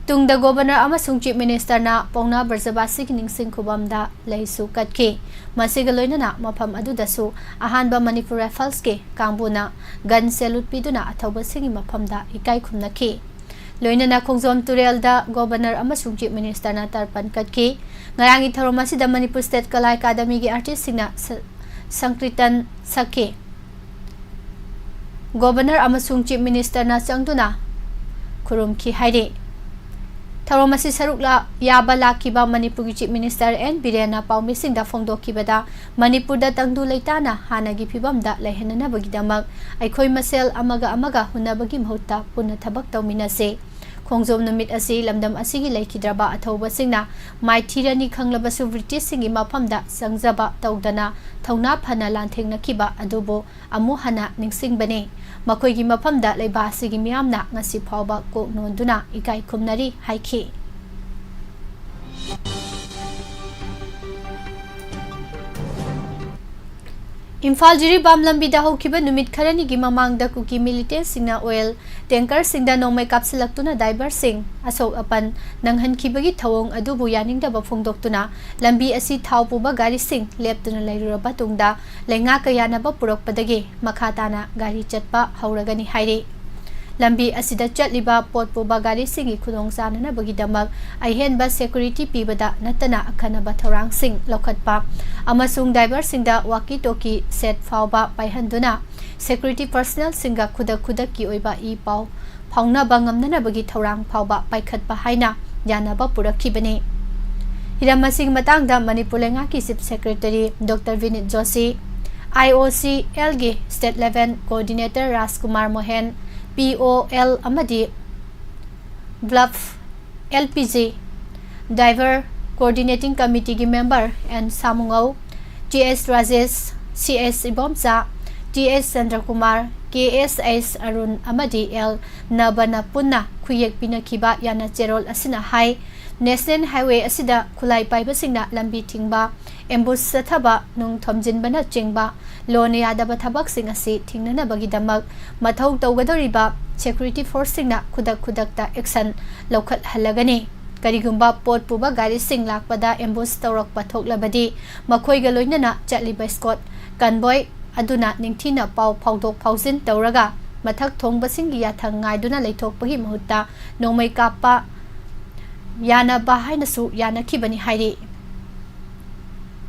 ꯇꯨꯡꯗ ꯒꯣꯚꯔꯅꯔ ꯑꯃꯁꯨꯡ ꯆꯤꯐ ꯃꯤꯅꯤꯁꯇꯔꯅ ꯄꯥꯎꯅꯥ ꯕ꯭ꯔꯖꯕꯥꯁꯤꯒꯤ ꯅꯤꯡꯁꯤꯡ ꯈꯨꯕꯝꯗ ꯂꯩꯁꯨ ꯀꯠꯈꯤ꯫ ꯃꯁꯤꯒ ꯂꯣꯏꯅꯅ ꯃꯐꯝ ꯑꯗꯨꯗꯁꯨ ꯑꯍꯥꯟꯕ ꯃꯅꯤꯄꯨꯔ ꯔꯥꯏꯐꯜꯁꯀꯤ ꯀꯥꯡꯕꯨꯅ ꯒꯟ ꯁꯦꯂꯨꯠ ꯄꯤꯗꯨꯅ ꯑꯊꯧꯕꯁꯤꯡꯒꯤ ꯃꯐꯝꯗ ꯏꯀꯥꯏ ꯈꯨꯝꯅꯈꯤ꯫ ꯂꯣꯏꯅꯅ ꯈꯣꯡꯖꯣꯝ ꯇꯨꯔꯦꯜꯗ ꯒꯣꯚꯔꯅꯔ ꯑꯃꯁꯨꯡ ꯆꯤꯐ ꯃꯤꯅꯤꯁꯇꯔꯅ ꯇꯔꯄꯟ ꯀꯠꯈꯤ꯫ ꯉꯔꯥꯡꯒꯤ ꯊꯧꯔꯝ ꯑꯁꯤꯗ ꯃꯅꯤꯄꯨꯔ ꯁ꯭ꯇꯦꯠ ꯀꯂꯥ ꯑꯦꯀꯥꯗꯃꯤꯒꯤ ꯑꯥꯔꯇꯤꯁꯁꯤꯡꯅ ꯁ-, ꯁꯪꯀ꯭ꯔꯤꯇꯟ ꯁꯛꯈꯤ꯫ ꯒꯣꯚꯔꯅꯔ ꯑꯃꯁꯨꯡ ꯆꯤꯐ ꯃꯤꯅꯤꯁꯇꯔꯅ ꯆꯪꯗꯨꯅ ꯈꯨꯔꯨꯝꯈꯤ ꯍꯥꯏꯔꯤ꯫ ꯊꯧꯔꯝ ꯑꯁꯤ ꯁꯔꯨꯛ ꯂꯥ-, ꯌꯥꯕ ꯂꯥꯛꯈꯤꯕ ꯃꯅꯤꯄꯨꯔꯒꯤ ꯆꯤꯐ ꯃꯤꯅꯤꯁꯇꯔ ꯑꯦꯟ ꯕꯤꯔꯦꯟꯅ ꯄꯥꯎꯃꯤꯁꯤꯡꯗ ꯐꯣꯡꯗꯣꯛꯈꯤꯕꯗ, ꯃꯅꯤꯄꯨꯔꯗ ꯇꯪꯗꯨ ꯂꯩꯇꯥꯅ ꯍꯥꯟꯅꯒꯤ ꯐꯤꯕꯝꯗ ꯂꯩꯍꯟꯅꯅꯕꯒꯤꯗꯃꯛ ꯑꯩꯈꯣꯏ ꯃꯁꯦꯜ ꯑꯃꯒ ꯑꯃꯒ ꯍꯨꯟꯅꯕꯒꯤ ꯃꯍꯨꯠꯇ ꯄꯨꯟꯅ ꯊꯕꯛ ꯇꯧꯃꯤꯟꯅꯁꯤ꯫ ꯈꯣꯡꯖꯣꯝ ꯅꯨꯃꯤꯠ ꯑꯁꯤ ꯂꯝꯗꯝ ꯑꯁꯤꯒꯤ ꯂꯩꯈꯤꯗ꯭ꯔꯕ ꯑꯊꯧꯕꯁꯤꯡꯅ ꯃꯥꯏꯊꯤꯔꯅꯤ ꯈꯪꯂꯕꯁꯨ, ꯕ꯭ꯔꯤꯇꯤꯁꯁꯤꯡꯒꯤ ꯃꯐꯝꯗ ꯆꯪꯖꯕ ꯇꯧꯗꯅ ꯊꯧꯅꯥ ꯐꯅ ꯂꯥꯟꯊꯦꯡꯅꯈꯤꯕ ꯑꯗꯨꯕꯨ ꯑꯃꯨꯛ ꯍꯟꯅ ꯅꯤꯡꯁꯤꯡꯕꯅꯤ꯫ ꯃꯈꯣꯏꯒꯤ ꯃꯐꯝꯗ ꯂꯩꯕꯥꯛ ꯑꯁꯤꯒꯤ ꯃꯤꯌꯥꯝꯅ ꯉꯁꯤ ꯐꯥꯎꯕ ꯀꯣꯛ ꯅꯣꯟꯗꯨꯅ ꯏꯀꯥꯏ ꯈꯨꯝꯅꯔꯤ ꯍꯥꯏꯈꯤ꯫ ꯏꯝꯐꯥꯜ ꯖꯤꯔꯤꯕꯥꯝ ꯂꯝꯕꯤꯗ ꯍꯧꯈꯤꯕ ꯅꯨꯃꯤꯠ ꯈꯔꯅꯤꯒꯤ ꯃꯃꯥꯡꯗ ꯀꯨꯀꯤ ꯃꯤꯂꯤꯇꯦꯟꯁꯤꯡꯅ ꯑꯣꯏꯜ ꯇꯦꯡꯀꯔꯁꯤꯡꯗ ꯅꯣꯡꯃꯩ ꯀꯥꯞꯁꯤꯜꯂꯛꯇꯨꯅ ꯗ꯭ꯔꯥꯏꯚꯔꯁꯤꯡ ꯑꯁꯣꯛ ꯑꯄꯟ ꯅꯪꯍꯟꯈꯤꯕꯒꯤ ꯊꯧꯑꯣꯡ ꯑꯗꯨꯕꯨ ꯌꯥꯅꯤꯡꯗꯕ ꯐꯣꯡꯗꯣꯛꯇꯨꯅ ꯂꯝꯕꯤ ꯑꯁꯤ ꯊꯥꯎ ꯄꯨꯕ ꯒꯥꯔꯤꯁꯤꯡ ꯂꯦꯞꯇꯨꯅ ꯂꯩꯔꯨꯔꯕ ꯇꯨꯡꯗ ꯂꯩꯉꯥꯛꯀ ꯌꯥꯅꯕ ꯄꯨꯔꯛꯄꯗꯒꯤ ꯃꯈꯥ ꯇꯥꯅ ꯒꯥꯔꯤ ꯆꯠꯄ ꯍꯧꯔꯒꯅꯤ ꯍꯥꯏꯔꯤ꯫ ꯂꯝꯕꯤ ꯑꯁꯤꯗ ꯆꯠꯂꯤꯕ ꯄꯣꯠ ꯄꯨꯕ ꯒꯥꯔꯤꯁꯤꯡꯒꯤ ꯈꯨꯗꯣꯡ ꯆꯥꯅꯅꯕꯒꯤꯗꯃꯛ ꯑꯍꯦꯟꯕ ꯁꯦꯀ꯭ꯌꯨꯔꯤꯇꯤ ꯄꯤꯕꯗ ꯅꯠꯇꯅ ꯑꯈꯟꯅꯕ ꯊꯧꯔꯥꯡꯁꯤꯡ ꯂꯧꯈꯠꯄ ꯑꯃꯁꯨꯡ ꯗ꯭ꯔꯥꯏꯚꯔꯁꯤꯡꯗ ꯋꯥꯀꯤ ꯇꯣꯀꯤ ꯁꯦꯠ ꯐꯥꯎꯕ ꯄꯥꯏꯍꯟꯗꯨꯅ ꯁꯦꯀ꯭ꯌꯨꯔꯤꯇꯤ ꯄꯔꯁꯅꯦꯜꯁꯤꯡꯒ ꯈꯨꯗꯛ ꯈꯨꯗꯛꯀꯤ ꯑꯣꯏꯕ ꯏ ꯄꯥꯎ ꯐꯥꯎꯅꯕ ꯉꯝꯅꯅꯕꯒꯤ ꯊꯧꯔꯥꯡ ꯐꯥꯎꯕ ꯄꯥꯏꯈꯠꯄ ꯍꯥꯏꯅ ꯌꯥꯅꯕ ꯄꯨꯔꯛꯈꯤꯕꯅꯤ꯫ ꯍꯤꯔꯝ ꯑꯁꯤꯒꯤ ꯃꯇꯥꯡꯗ ꯃꯅꯤꯄꯨꯔ ꯂꯩꯉꯥꯛꯀꯤ chief secretary doctor Vineet Joshi, I O C ꯑꯦꯜꯒꯤ state level coordinator Rajkumar Mohen, P O L ꯑꯃꯗꯤ ꯕ꯭ꯂꯐ L P G driver coordinating ꯀꯃꯤꯇꯤꯒꯤ member N Samungou, T S Rajesh, C S Ibomcha, T ꯑꯦꯁ ꯆꯟꯗ꯭ꯔꯀꯨꯃꯥꯔ, ꯀꯦ ꯑꯦꯁ ꯑꯦꯁ ꯑꯔꯨꯟ ꯑꯃꯗꯤ ꯑꯦꯜ ꯅꯕꯅ ꯄꯨꯟꯅ ꯈꯨꯌꯦꯛ ꯄꯤꯅꯈꯤꯕ ꯌꯥꯅ ꯆꯦꯔꯣꯜ ꯑꯁꯤꯅ ꯍꯥꯏ, ꯅꯦꯁꯅꯦꯜ ꯍꯥꯏꯋꯦ ꯑꯁꯤꯗ ꯈꯨꯠꯂꯥꯏ ꯄꯥꯏꯕꯁꯤꯡꯅ ꯂꯝꯕꯤ ꯊꯤꯡꯕ, ꯑꯦꯝꯕꯨꯁ ꯆꯠꯊꯕ, ꯅꯨꯡ ꯊꯣꯝꯖꯤꯟꯕꯅꯆꯤꯡꯕ ꯂꯣꯅ ꯌꯥꯗꯕ ꯊꯕꯛꯁꯤꯡ ꯑꯁꯤ ꯊꯤꯡꯅꯅꯕꯒꯤꯗꯃꯛ ꯃꯊꯧ ꯇꯧꯒꯗꯧꯔꯤꯕ ꯁꯦꯀ꯭ꯌꯨꯔꯤꯇꯤ ꯐꯣꯔꯁꯁꯤꯡꯅ ꯈꯨꯗꯛ ꯈꯨꯗꯛꯇ ꯑꯦꯛꯁꯟ ꯂꯧꯈꯠꯍꯜꯂꯒꯅꯤ꯫ ꯀꯔꯤꯒꯨꯝꯕ ꯄꯣꯠ ꯄꯨꯕ ꯒꯥꯔꯤꯁꯤꯡ ꯂꯥꯛꯄꯗ ꯑꯦꯝꯕꯨꯁ ꯇꯧꯔꯛꯄ ꯊꯣꯛꯂꯕꯗꯤ, ꯃꯈꯣꯏꯒ ꯂꯣꯏꯅꯅ ꯆꯠꯂꯤꯕ ꯏꯁꯀꯣꯠ ꯀꯟꯚꯣꯏ ꯑꯗꯨꯅ ꯅꯤꯡꯊꯤꯅ ꯄꯥꯎ ꯐꯥꯎꯗꯣꯛ ꯐꯥꯎꯖꯤꯟ ꯇꯧꯔꯒ, ꯃꯊꯛ ꯊꯣꯡꯕꯁꯤꯡꯒꯤ ꯌꯥꯊꯪ ꯉꯥꯏꯗꯨꯅ ꯂꯩꯊꯣꯛꯄꯒꯤ ꯃꯍꯨꯠꯇ, ꯅꯣꯡꯃꯩ ꯀꯥꯞꯄ ꯌꯥꯅꯕ ꯍꯥꯏꯅꯁꯨ ꯌꯥꯅꯈꯤꯕꯅꯤ ꯍꯥꯏꯔꯤ꯫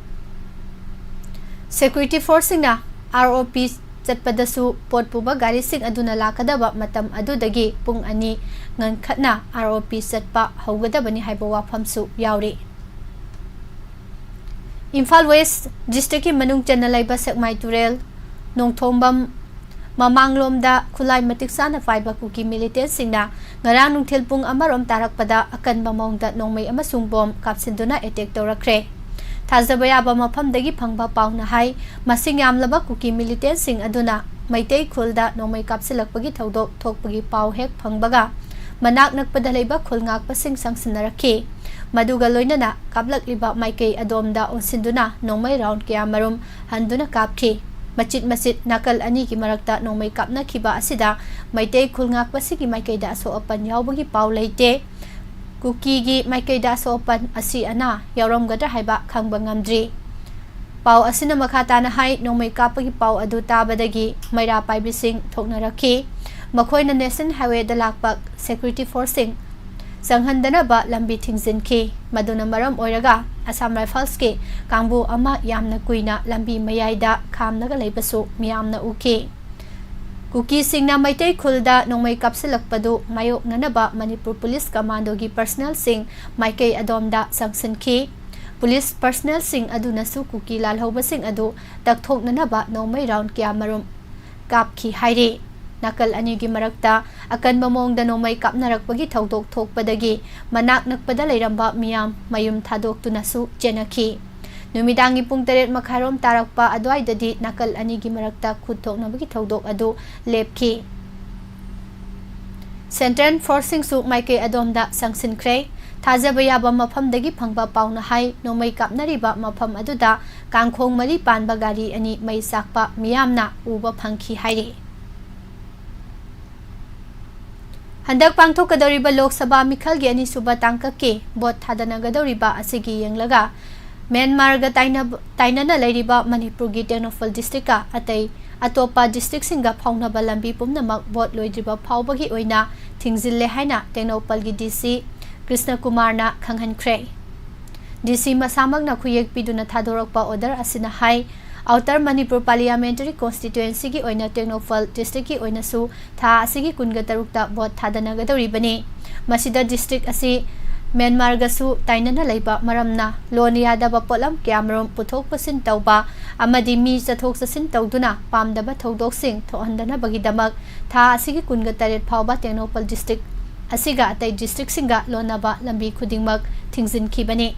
ꯁꯦꯀ꯭ꯌꯨꯔꯤꯇꯤ ꯐꯣꯔꯁꯁꯤꯡꯅ ꯑꯥꯔ ꯑꯣ ꯄꯤ ꯆꯠꯄꯗꯁꯨ ꯄꯣꯠ ꯄꯨꯕ ꯒꯥꯔꯤꯁꯤꯡ ꯑꯗꯨꯅ ꯂꯥꯛꯀꯗꯕ ꯃꯇꯝ ꯑꯗꯨꯗꯒꯤ ꯄꯨꯡ ꯑꯅꯤ ꯉꯟꯈꯠꯅ ꯑꯥꯔ ꯑꯣ ꯄꯤ ꯆꯠꯄ ꯍꯧꯒꯗꯕꯅꯤ ꯍꯥꯏꯕ ꯋꯥꯐꯝꯁꯨ ꯌꯥꯎꯔꯤ꯫ ꯏꯝꯐꯥꯜ ꯋꯦꯁ ꯗꯤꯁꯇ꯭ꯔꯤꯛꯀꯤ ꯃꯅꯨꯡ ꯆꯟꯅ ꯂꯩꯕ ꯁꯦꯛꯃꯥꯏ ꯇꯨꯔꯦꯜ ꯅꯣꯡꯊꯣꯡꯕꯝ ꯃꯃꯥꯡꯂꯣꯝꯗ ꯈꯨꯠꯂꯥꯏ ꯃꯇꯤꯛ ꯆꯥꯅ ꯄꯥꯏꯕ ꯀꯨꯀꯤ ꯃꯤꯂꯤꯇꯦꯟꯁꯤꯡꯅ ꯉꯔꯥꯡ ꯅꯨꯡꯊꯤꯜ ꯄꯨꯡ ꯑꯃꯔꯣꯝ ꯇꯥꯔꯛꯄꯗ ꯑꯀꯟꯕ ꯃꯑꯣꯡꯗ ꯅꯣꯡꯃꯩ ꯑꯃꯁꯨꯡ ꯕꯣꯝ ꯀꯥꯞꯁꯤꯟꯗꯨꯅ ꯑꯦꯇꯦꯛ ꯇꯧꯔꯛꯈ꯭ꯔꯦ꯫ ꯊꯥꯖꯕ ꯌꯥꯕ ꯃꯐꯝꯗꯒꯤ ꯐꯪꯕ ꯄꯥꯎꯅ ꯍꯥꯏ, ꯃꯁꯤꯡ ꯌꯥꯝꯂꯕ ꯀꯨꯀꯤ ꯃꯤꯂꯤꯇꯦꯟꯁꯤꯡ ꯑꯗꯨꯅ ꯃꯩꯇꯩ ꯈꯨꯜꯗ ꯅꯣꯡꯃꯩ ꯀꯥꯞꯁꯤꯜꯂꯛꯄꯒꯤ ꯊꯧꯗꯣꯛ ꯊꯣꯛꯄꯒꯤ ꯄꯥꯎ ꯍꯦꯛ ꯐꯪꯕꯒ, ꯃꯅꯥꯛ ꯅꯛꯄꯗ ꯂꯩꯕ ꯈꯨꯜ ꯉꯥꯛꯄꯁꯤꯡ ꯆꯪꯁꯤꯟꯅꯔꯛꯈꯤ꯫ ꯃꯗꯨꯒ ꯂꯣꯏꯅꯅ ꯀꯥꯞꯂꯛꯂꯤꯕ ꯃꯥꯏꯀꯩ ꯑꯗꯣꯝꯗ ꯑꯣꯟꯁꯤꯟꯗꯨꯅ ꯅꯣꯡꯃꯩ ꯔꯥꯎꯟ ꯀꯌꯥꯃꯔꯨꯝ ꯍꯟꯗꯨꯅ ꯀꯥꯞꯈꯤ꯫ ꯃꯆꯤꯠ ꯃꯆꯤꯠ ꯅꯥꯀꯜ ꯑꯅꯤꯒꯤ ꯃꯔꯛꯇ ꯅꯣꯡꯃꯩ ꯀꯥꯞꯅꯈꯤꯕ ꯑꯁꯤꯗ ꯃꯩꯇꯩ ꯈꯨꯜ ꯉꯥꯛꯄꯁꯤꯒꯤ ꯃꯥꯏꯀꯩꯗ ꯑꯁꯣꯛ ꯑꯄꯟ ꯌꯥꯎꯕꯒꯤ ꯄꯥꯎ ꯂꯩꯇꯦ꯫ ꯀꯨꯀꯤꯒꯤ ꯃꯥꯏꯀꯩꯗ ꯑꯁꯣꯛ ꯑꯄꯟ, ꯑꯁꯤ ꯑꯅꯥ ꯌꯥꯎꯔꯝꯒꯗ꯭ꯔꯥ ꯍꯥꯏꯕ ꯈꯪꯕ ꯉꯝꯗ꯭ꯔꯤ꯫ ꯄꯥꯎ ꯑꯁꯤꯅ ꯃꯈꯥ ꯇꯥꯅ ꯍꯥꯏ, ꯅꯣꯡꯃꯩ ꯀꯥꯞꯄꯒꯤ ꯄꯥꯎ ꯑꯗꯨ ꯇꯥꯕꯗꯒꯤ ꯃꯩꯔꯥ ꯄꯥꯏꯕꯤꯁꯤꯡ ꯊꯣꯛꯅꯔꯛꯈꯤ꯫ ꯃꯈꯣꯏꯅ ꯅꯦꯁꯅꯦꯜ ꯍꯥꯏꯋꯦꯗ ꯂꯥꯛꯄ ꯁꯦꯀ꯭ꯌꯨꯔꯤꯇꯤ ꯐꯣꯔꯁꯁꯤꯡ ꯆꯪꯍꯟꯗꯅꯕ ꯂꯝꯕꯤ ꯊꯤꯡꯖꯤꯟꯈꯤ꯫ ꯃꯗꯨꯅ ꯃꯔꯝ ꯑꯣꯏꯔꯒ ꯑꯁꯥꯝ ꯔꯥꯏꯐꯜꯁꯀꯤ ꯀꯥꯡꯕꯨ ꯑꯃ ꯌꯥꯝꯅ ꯀꯨꯏꯅ ꯂꯝꯕꯤ ꯃꯌꯥꯏꯗ ꯈꯥꯝꯂꯒ ꯂꯩꯕꯁꯨ ꯃꯤꯌꯥꯝꯅ ꯎꯈꯤ꯫ ꯀꯨꯀꯤꯁꯤꯡꯅ ꯃꯩꯇꯩ ꯈꯨꯜꯗ ꯅꯣꯡꯃꯩ ꯀꯥꯞꯁꯤꯜꯂꯛꯄꯗꯨ ꯃꯥꯌꯣꯛꯅꯅꯕ ꯃꯅꯤꯄꯨꯔ ꯄꯨꯂꯤꯁ ꯀꯃꯥꯟꯗꯣꯒꯤ ꯄꯔꯁꯅꯦꯜꯁꯤꯡ ꯃꯥꯏꯀꯩ ꯑꯗꯣꯝꯗ ꯆꯪꯁꯤꯟꯈꯤ꯫ ꯄꯨꯂꯤꯁ ꯄꯔꯁꯅꯦꯜꯁꯤꯡ ꯑꯗꯨꯅꯁꯨ ꯀꯨꯀꯤ ꯂꯥꯜꯍꯧꯕꯁꯤꯡ ꯑꯗꯨ ꯇꯛꯊꯣꯛꯅꯅꯕ ꯅꯣꯡꯃꯩ ꯔꯥꯎꯟ ꯀꯌꯥꯃꯔꯨꯝ ꯀꯥꯞꯈꯤ ꯍꯥꯏꯔꯤ꯫ ꯅꯥꯀꯜ ꯑꯅꯤꯒꯤ ꯃꯔꯛꯇ ꯑꯀꯟꯕ ꯃꯑꯣꯡꯗ ꯅꯣꯡꯃꯩ ꯀꯥꯞꯅꯔꯛꯄꯒꯤ ꯊꯧꯗꯣꯛ ꯊꯣꯛꯄꯗꯒꯤ ꯃꯅꯥꯛ ꯅꯛꯄꯗ ꯂꯩꯔꯝꯕ ꯃꯤꯌꯥꯝ ꯃꯌꯨꯝ ꯊꯥꯗꯣꯛꯇꯨꯅꯁꯨ ꯆꯦꯟꯅꯈꯤ꯫ ꯅꯨꯃꯤꯗꯥꯡꯒꯤ ꯄꯨꯡ ꯇꯔꯦꯠ ꯃꯈꯥꯏꯔꯣꯝ ꯇꯥꯔꯛꯄ ꯑꯗꯨꯋꯥꯏꯗꯗꯤ ꯅꯥꯀꯜ ꯑꯅꯤꯒꯤ ꯃꯔꯛꯇ ꯈꯨꯠ ꯊꯣꯛꯅꯕꯒꯤ ꯊꯧꯗꯣꯛ ꯑꯗꯨ ꯂꯦꯞꯈꯤ꯫ ꯁꯦꯟꯇ꯭ꯔꯦꯜ ꯐꯣꯔꯁꯁꯤꯡꯁꯨ ꯃꯥꯏꯀꯩ ꯑꯗꯣꯝꯗ ꯆꯪꯁꯤꯟꯈ꯭ꯔꯦ꯫ ꯊꯥꯖꯕ ꯌꯥꯕ ꯃꯐꯝꯗꯒꯤ ꯐꯪꯕ ꯄꯥꯎꯅ ꯍꯥꯏ, ꯅꯣꯡꯃꯩ ꯀꯥꯞꯅꯔꯤꯕ ꯃꯐꯝ ꯑꯗꯨꯗ ꯀꯥꯡꯈꯣꯡ ꯃꯔꯤ ꯄꯥꯟꯕ ꯒꯥꯔꯤ ꯑꯅꯤ ꯃꯩ ꯆꯥꯛꯄ ꯃꯤꯌꯥꯝꯅ ꯎꯕ ꯐꯪꯈꯤ ꯍꯥꯏꯔꯤ꯫ ꯍꯟꯗꯛ ꯄꯥꯡꯊꯣꯛꯀꯗꯧꯔꯤꯕ ꯂꯣꯛ ꯁꯚꯥ ꯃꯤꯈꯜꯒꯤ ꯑꯅꯤꯁꯨꯕ ꯇꯥꯡꯀꯛꯀꯤ ꯚꯣꯠ ꯊꯥꯗꯅꯒꯗꯧꯔꯤꯕ ꯑꯁꯤꯒꯤ ꯌꯦꯡꯂꯒ, ꯃ꯭ꯌꯥꯟꯃꯥꯔꯒ ꯇꯥꯏꯅꯕ-, ꯇꯥꯏꯅꯅ ꯂꯩꯔꯤꯕ ꯃꯅꯤꯄꯨꯔꯒꯤ ꯇꯦꯡꯅꯧꯄꯜ ꯗꯤꯁꯇ꯭ꯔꯤꯛꯀ ꯑꯇꯩ ꯑꯇꯣꯞꯄ ꯗꯤꯁꯇ꯭ꯔꯤꯛꯁꯤꯡꯒ ꯐꯥꯎꯅꯕ ꯂꯝꯕꯤ ꯄꯨꯝꯅꯃꯛ ꯚꯣꯠ ꯂꯣꯏꯗ꯭ꯔꯤꯕ ꯐꯥꯎꯕꯒꯤ ꯑꯣꯏꯅ ꯊꯤꯡꯖꯤꯜꯂꯦ ꯍꯥꯏꯅ ꯇꯦꯡꯅꯧꯄꯜꯒꯤ ꯗꯤ ꯁꯤ ꯀ꯭ꯔꯤꯁꯅ ꯀꯨꯃꯥꯔꯅ ꯈꯪꯍꯟꯈ꯭ꯔꯦ꯫ ꯗꯤ ꯁꯤ ꯃꯁꯥꯃꯛꯅ ꯈꯨꯌꯦꯛ ꯄꯤꯗꯨꯅ ꯊꯥꯗꯣꯔꯛꯄ ꯑꯣꯔꯗꯔ ꯑꯁꯤꯅ ꯍꯥꯏ, ꯑꯥꯎꯇꯔ ꯃꯅꯤꯄꯨꯔ ꯄꯥꯔꯂꯤꯌꯥꯃꯦꯟꯇꯔꯤ ꯀꯣꯟꯁꯇꯤꯇ꯭ꯋꯦꯟꯁꯤꯒꯤ ꯑꯣꯏꯅ ꯇꯦꯡꯅꯧꯄꯜ ꯗꯤꯁꯇ꯭ꯔꯤꯛꯀꯤ ꯑꯣꯏꯅꯁꯨ ꯊꯥ ꯑꯁꯤꯒꯤ ꯀꯨꯟꯒ ꯇꯔꯨꯛꯇ ꯚꯣꯠ ꯊꯥꯗꯅꯒꯗꯧꯔꯤꯕꯅꯤ꯫ ꯃꯁꯤꯗ ꯗꯤꯁꯇ꯭ꯔꯤꯛ ꯑꯁꯤ ꯃ꯭ꯌꯥꯟꯃꯥꯔꯒꯁꯨ ꯇꯥꯏꯅꯅ ꯂꯩꯕ ꯃꯔꯝꯅ ꯂꯣꯟ ꯌꯥꯗꯕ ꯄꯣꯠꯂꯝ ꯀꯌꯥꯃꯔꯨꯝ ꯄꯨꯊꯣꯛ ꯄꯨꯁꯤꯟ ꯇꯧꯕ ꯑꯃꯗꯤ ꯃꯤ ꯆꯠꯊꯣꯛ ꯆꯠꯁꯤꯟ ꯇꯧꯗꯨꯅ ꯄꯥꯝꯗꯕ ꯊꯧꯗꯣꯛꯁꯤꯡ ꯊꯣꯛꯍꯟꯗꯅꯕꯒꯤꯗꯃꯛ ꯊꯥ ꯑꯁꯤꯒꯤ ꯀꯨꯟꯒ ꯇꯔꯦꯠ ꯐꯥꯎꯕ ꯇꯦꯡꯅꯧꯄꯜ ꯗꯤꯁꯇ꯭ꯔꯤꯛ ꯑꯁꯤꯒ ꯑꯇꯩ ꯗꯤꯁꯇ꯭ꯔꯤꯛꯁꯤꯡꯒ ꯂꯣꯟꯅꯕ ꯂꯝꯕꯤ ꯈꯨꯗꯤꯡꯃꯛ ꯊꯤꯡꯖꯤꯟꯈꯤꯕꯅꯤ꯫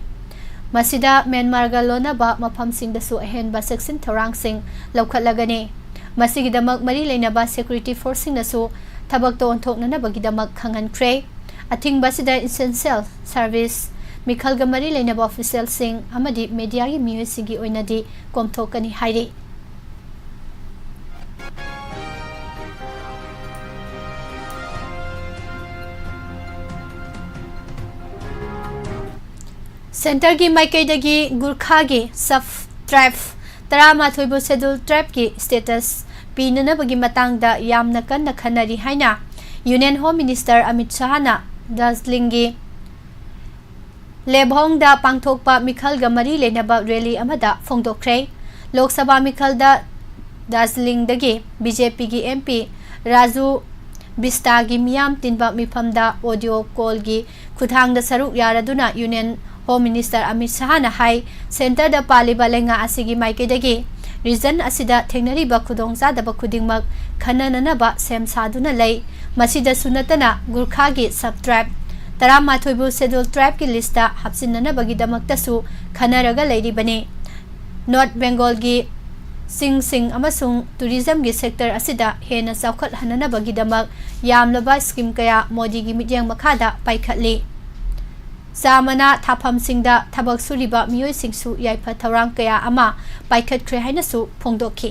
ꯃꯁꯤꯗ ꯃ꯭ꯌꯥꯟꯃꯥꯔꯒ ꯂꯣꯟꯅꯕ ꯃꯐꯝꯁꯤꯡꯗꯁꯨ ꯑꯍꯦꯟꯕ ꯆꯦꯛꯁꯤꯟ ꯊꯧꯔꯥꯡꯁꯤꯡ ꯂꯧꯈꯠꯂꯒꯅꯤ꯫ ꯃꯁꯤꯒꯤꯗꯃꯛ ꯃꯔꯤ ꯂꯩꯅꯕ ꯁꯦꯀ꯭ꯌꯨꯔꯤꯇꯤ ꯐꯣꯔꯁꯁꯤꯡꯅꯁꯨ ꯊꯕꯛꯇ ꯑꯣꯟꯊꯣꯛꯅꯅꯕꯒꯤꯗꯃꯛ ꯈꯪꯍꯟꯈ꯭ꯔꯦ꯫ ꯑꯊꯤꯡꯕ ꯑꯁꯤꯗ ꯏꯁꯦꯟꯁꯤꯌꯦꯜ ꯁꯔꯚꯤꯁ, ꯃꯤꯈꯜꯒ ꯃꯔꯤ ꯂꯩꯅꯕ ꯑꯣꯐꯤꯁꯤꯌꯦꯜꯁꯤꯡ ꯑꯃꯗꯤ ꯃꯦꯗꯤꯌꯥꯒꯤ ꯃꯤꯑꯣꯏꯁꯤꯡꯒꯤ ꯑꯣꯏꯅꯗꯤ ꯀꯣꯝꯊꯣꯛꯀꯅꯤ ꯍꯥꯏꯔꯤ꯫ ꯁꯦꯟꯇꯔꯒꯤ ꯃꯥꯏꯀꯩꯗꯒꯤ ꯒꯨꯔꯈꯥꯒꯤ ꯁꯕ ꯇ꯭ꯔꯥꯏꯕ ꯇꯔꯥꯃꯥꯊꯣꯏꯕꯨ ꯁꯦꯗꯨꯜ ꯇ꯭ꯔꯥꯏꯕꯀꯤ ꯁ꯭ꯇꯦꯇꯁ ꯄꯤꯅꯅꯕꯒꯤ ꯃꯇꯥꯡꯗ ꯌꯥꯝꯅ ꯀꯟꯅ ꯈꯟꯅꯔꯤ ꯍꯥꯏꯅ ꯌꯨꯅꯤꯌꯟ ꯍꯣꯝ ꯃꯤꯅꯤꯁꯇꯔ ꯑꯃꯤꯠ ꯁꯍꯥꯅ ꯗꯥꯔꯖꯤꯂꯤꯡꯒꯤ ꯂꯦꯕꯣꯡꯗ ꯄꯥꯡꯊꯣꯛꯄ ꯃꯤꯈꯜꯒ ꯃꯔꯤ ꯂꯩꯅꯕ ꯔꯦꯂꯤ ꯑꯃꯗ ꯐꯣꯡꯗꯣꯛꯈ꯭ꯔꯦ꯫ ꯂꯣꯛ ꯁꯚꯥ ꯃꯤꯈꯜꯗ ꯗꯥꯔꯖꯤꯂꯤꯡꯗꯒꯤ ꯕꯤ ꯖꯦ ꯄꯤꯒꯤ ꯑꯦꯝ ꯄꯤ ꯔꯥꯖꯨ ꯕꯤꯁꯇꯥꯒꯤ ꯃꯤꯌꯥꯝ ꯇꯤꯟꯕ ꯃꯤꯐꯝꯗ ꯑꯣꯗꯤꯑꯣ ꯀꯣꯜꯒꯤ ꯈꯨꯠꯊꯥꯡꯗ ꯁꯔꯨꯛ ꯌꯥꯔꯗꯨꯅ ꯌꯨꯅꯤꯌꯟ ꯍꯣꯝ ꯃꯤꯅꯤꯁꯇꯔ ꯑꯃꯤꯠ ꯁꯍꯥꯅ ꯍꯥꯏ, ꯁꯦꯟꯇꯔꯗ ꯄꯥꯜꯂꯤꯕ ꯂꯩꯉꯥꯛ ꯑꯁꯤꯒꯤ ꯃꯥꯏꯀꯩꯗꯒꯤ ꯔꯤꯖꯟ ꯑꯁꯤꯗ ꯊꯦꯡꯅꯔꯤꯕ ꯈꯨꯗꯣꯡꯆꯥꯗꯕ ꯈꯨꯗꯤꯡꯃꯛ ꯈꯟꯅꯅꯅꯕ ꯁꯦꯝ ꯁꯥꯗꯨꯅ ꯂꯩ꯫ ꯃꯁꯤꯗꯁꯨ ꯅꯠꯇꯅ ꯒꯨꯔꯈꯥꯒꯤ ꯁꯕ ꯇ꯭ꯔꯥꯏꯕ ꯇꯔꯥꯃꯥꯊꯣꯏꯕꯨ ꯁꯦꯗꯨꯜ ꯇ꯭ꯔꯥꯏꯕꯀꯤ ꯂꯤꯁꯇ ꯍꯥꯞꯆꯤꯟꯅꯅꯕꯒꯤꯗꯃꯛꯇꯁꯨ ꯈꯟꯅꯔꯒ ꯂꯩꯔꯤꯕꯅꯤ꯫ ꯅꯣꯔꯠ ꯕꯦꯡꯒꯣꯜꯒꯤ ꯆꯤꯡꯁꯤꯡ ꯑꯃꯁꯨꯡ ꯇꯨꯔꯤꯖꯝꯒꯤ ꯁꯦꯛꯇꯔ ꯑꯁꯤꯗ ꯍꯦꯟꯅ ꯆꯥꯎꯈꯠꯍꯟꯅꯅꯕꯒꯤꯗꯃꯛ ꯌꯥꯝꯂꯕ ꯁ꯭ꯀꯤꯝ ꯀꯌꯥ ꯃꯣꯗꯤꯒꯤ ꯃꯤꯠꯌꯦꯡ ꯃꯈꯥꯗ ꯄꯥꯏꯈꯠꯂꯤ꯫ ꯆꯥ ꯃꯅꯥ ꯊꯥꯐꯝꯁꯤꯡꯗ ꯊꯕꯛ ꯁꯨꯔꯤꯕ ꯃꯤꯑꯣꯏꯁꯤꯡꯁꯨ ꯌꯥꯏꯐ ꯊꯧꯔꯥꯡ ꯀꯌꯥ ꯑꯃ ꯄꯥꯏꯈꯠꯈ꯭ꯔꯦ ꯍꯥꯏꯅꯁꯨ ꯐꯣꯡꯗꯣꯛꯈꯤ꯫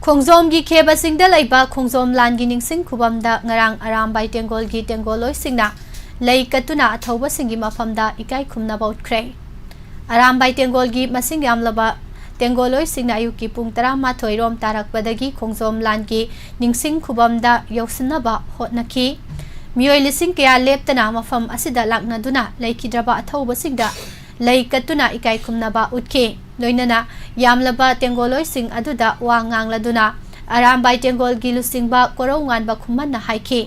ꯈꯣꯡꯖꯣꯝꯒꯤ ꯈꯦꯕꯁꯤꯡꯗ ꯂꯩꯕ ꯈꯣꯡꯖꯣꯝ ꯂꯥꯟꯒꯤ ꯅꯤꯡꯁꯤꯡ ꯈꯨꯕꯝꯗ ꯉꯔꯥꯡ ꯑꯔꯥꯝꯕꯥꯏ ꯇꯦꯡꯒꯣꯜꯒꯤ ꯇꯦꯡꯒꯣꯜꯂꯣꯏꯁꯤꯡꯅ ꯂꯩ ꯀꯠꯇꯨꯅ ꯑꯊꯧꯕꯁꯤꯡꯒꯤ ꯃꯐꯝꯗ ꯏꯀꯥꯏ ꯈꯨꯝꯅꯕ ꯎꯠꯈ꯭ꯔꯦ꯫ ꯑꯔꯥꯝꯕꯥꯏ ꯇꯦꯡꯒꯣꯜꯒꯤ ꯃꯁꯤꯡ ꯌꯥꯝꯂꯕ ꯇꯦꯡꯒꯣꯜꯂꯣꯏꯁꯤꯡꯅ ꯑꯌꯨꯛꯀꯤ ꯄꯨꯡ ꯇꯔꯥꯃꯥꯊꯣꯏ ꯔꯣꯝ ꯇꯥꯔꯛꯄꯗꯒꯤ ꯈꯣꯡꯖꯣꯝ ꯂꯥꯟꯒꯤ ꯅꯤꯡꯁꯤꯡ ꯈꯨꯕꯝꯗ ꯌꯧꯁꯤꯟꯅꯕ ꯍꯣꯠꯅꯈꯤ꯫ ꯃꯤꯑꯣꯏ ꯂꯤꯁꯤꯡ ꯀꯌꯥ ꯂꯦꯞꯇꯅ ꯃꯐꯝ ꯑꯁꯤꯗ ꯂꯥꯛꯅꯗꯨꯅ ꯂꯩꯈꯤꯗ꯭ꯔꯕ ꯑꯊꯧꯕꯁꯤꯡꯗ ꯂꯩ ꯀꯠꯇꯨꯅ ꯏꯀꯥꯏ ꯈꯨꯝꯅꯕ ꯎꯠꯈꯤ꯫ ꯂꯣꯏꯅꯅ ꯌꯥꯝꯂꯕ ꯇꯦꯡꯒꯣꯜꯂꯣꯏꯁꯤꯡ ꯑꯗꯨꯗ ꯋꯥ ꯉꯥꯡꯂꯗꯨꯅ ꯑꯔꯥꯝꯕꯥꯏ ꯇꯦꯡꯒꯣꯜꯒꯤ ꯂꯨꯆꯤꯡꯕ ꯀꯣꯔꯧꯉꯥꯟꯕ ꯈꯨꯃꯟꯅ ꯍꯥꯏꯈꯤ,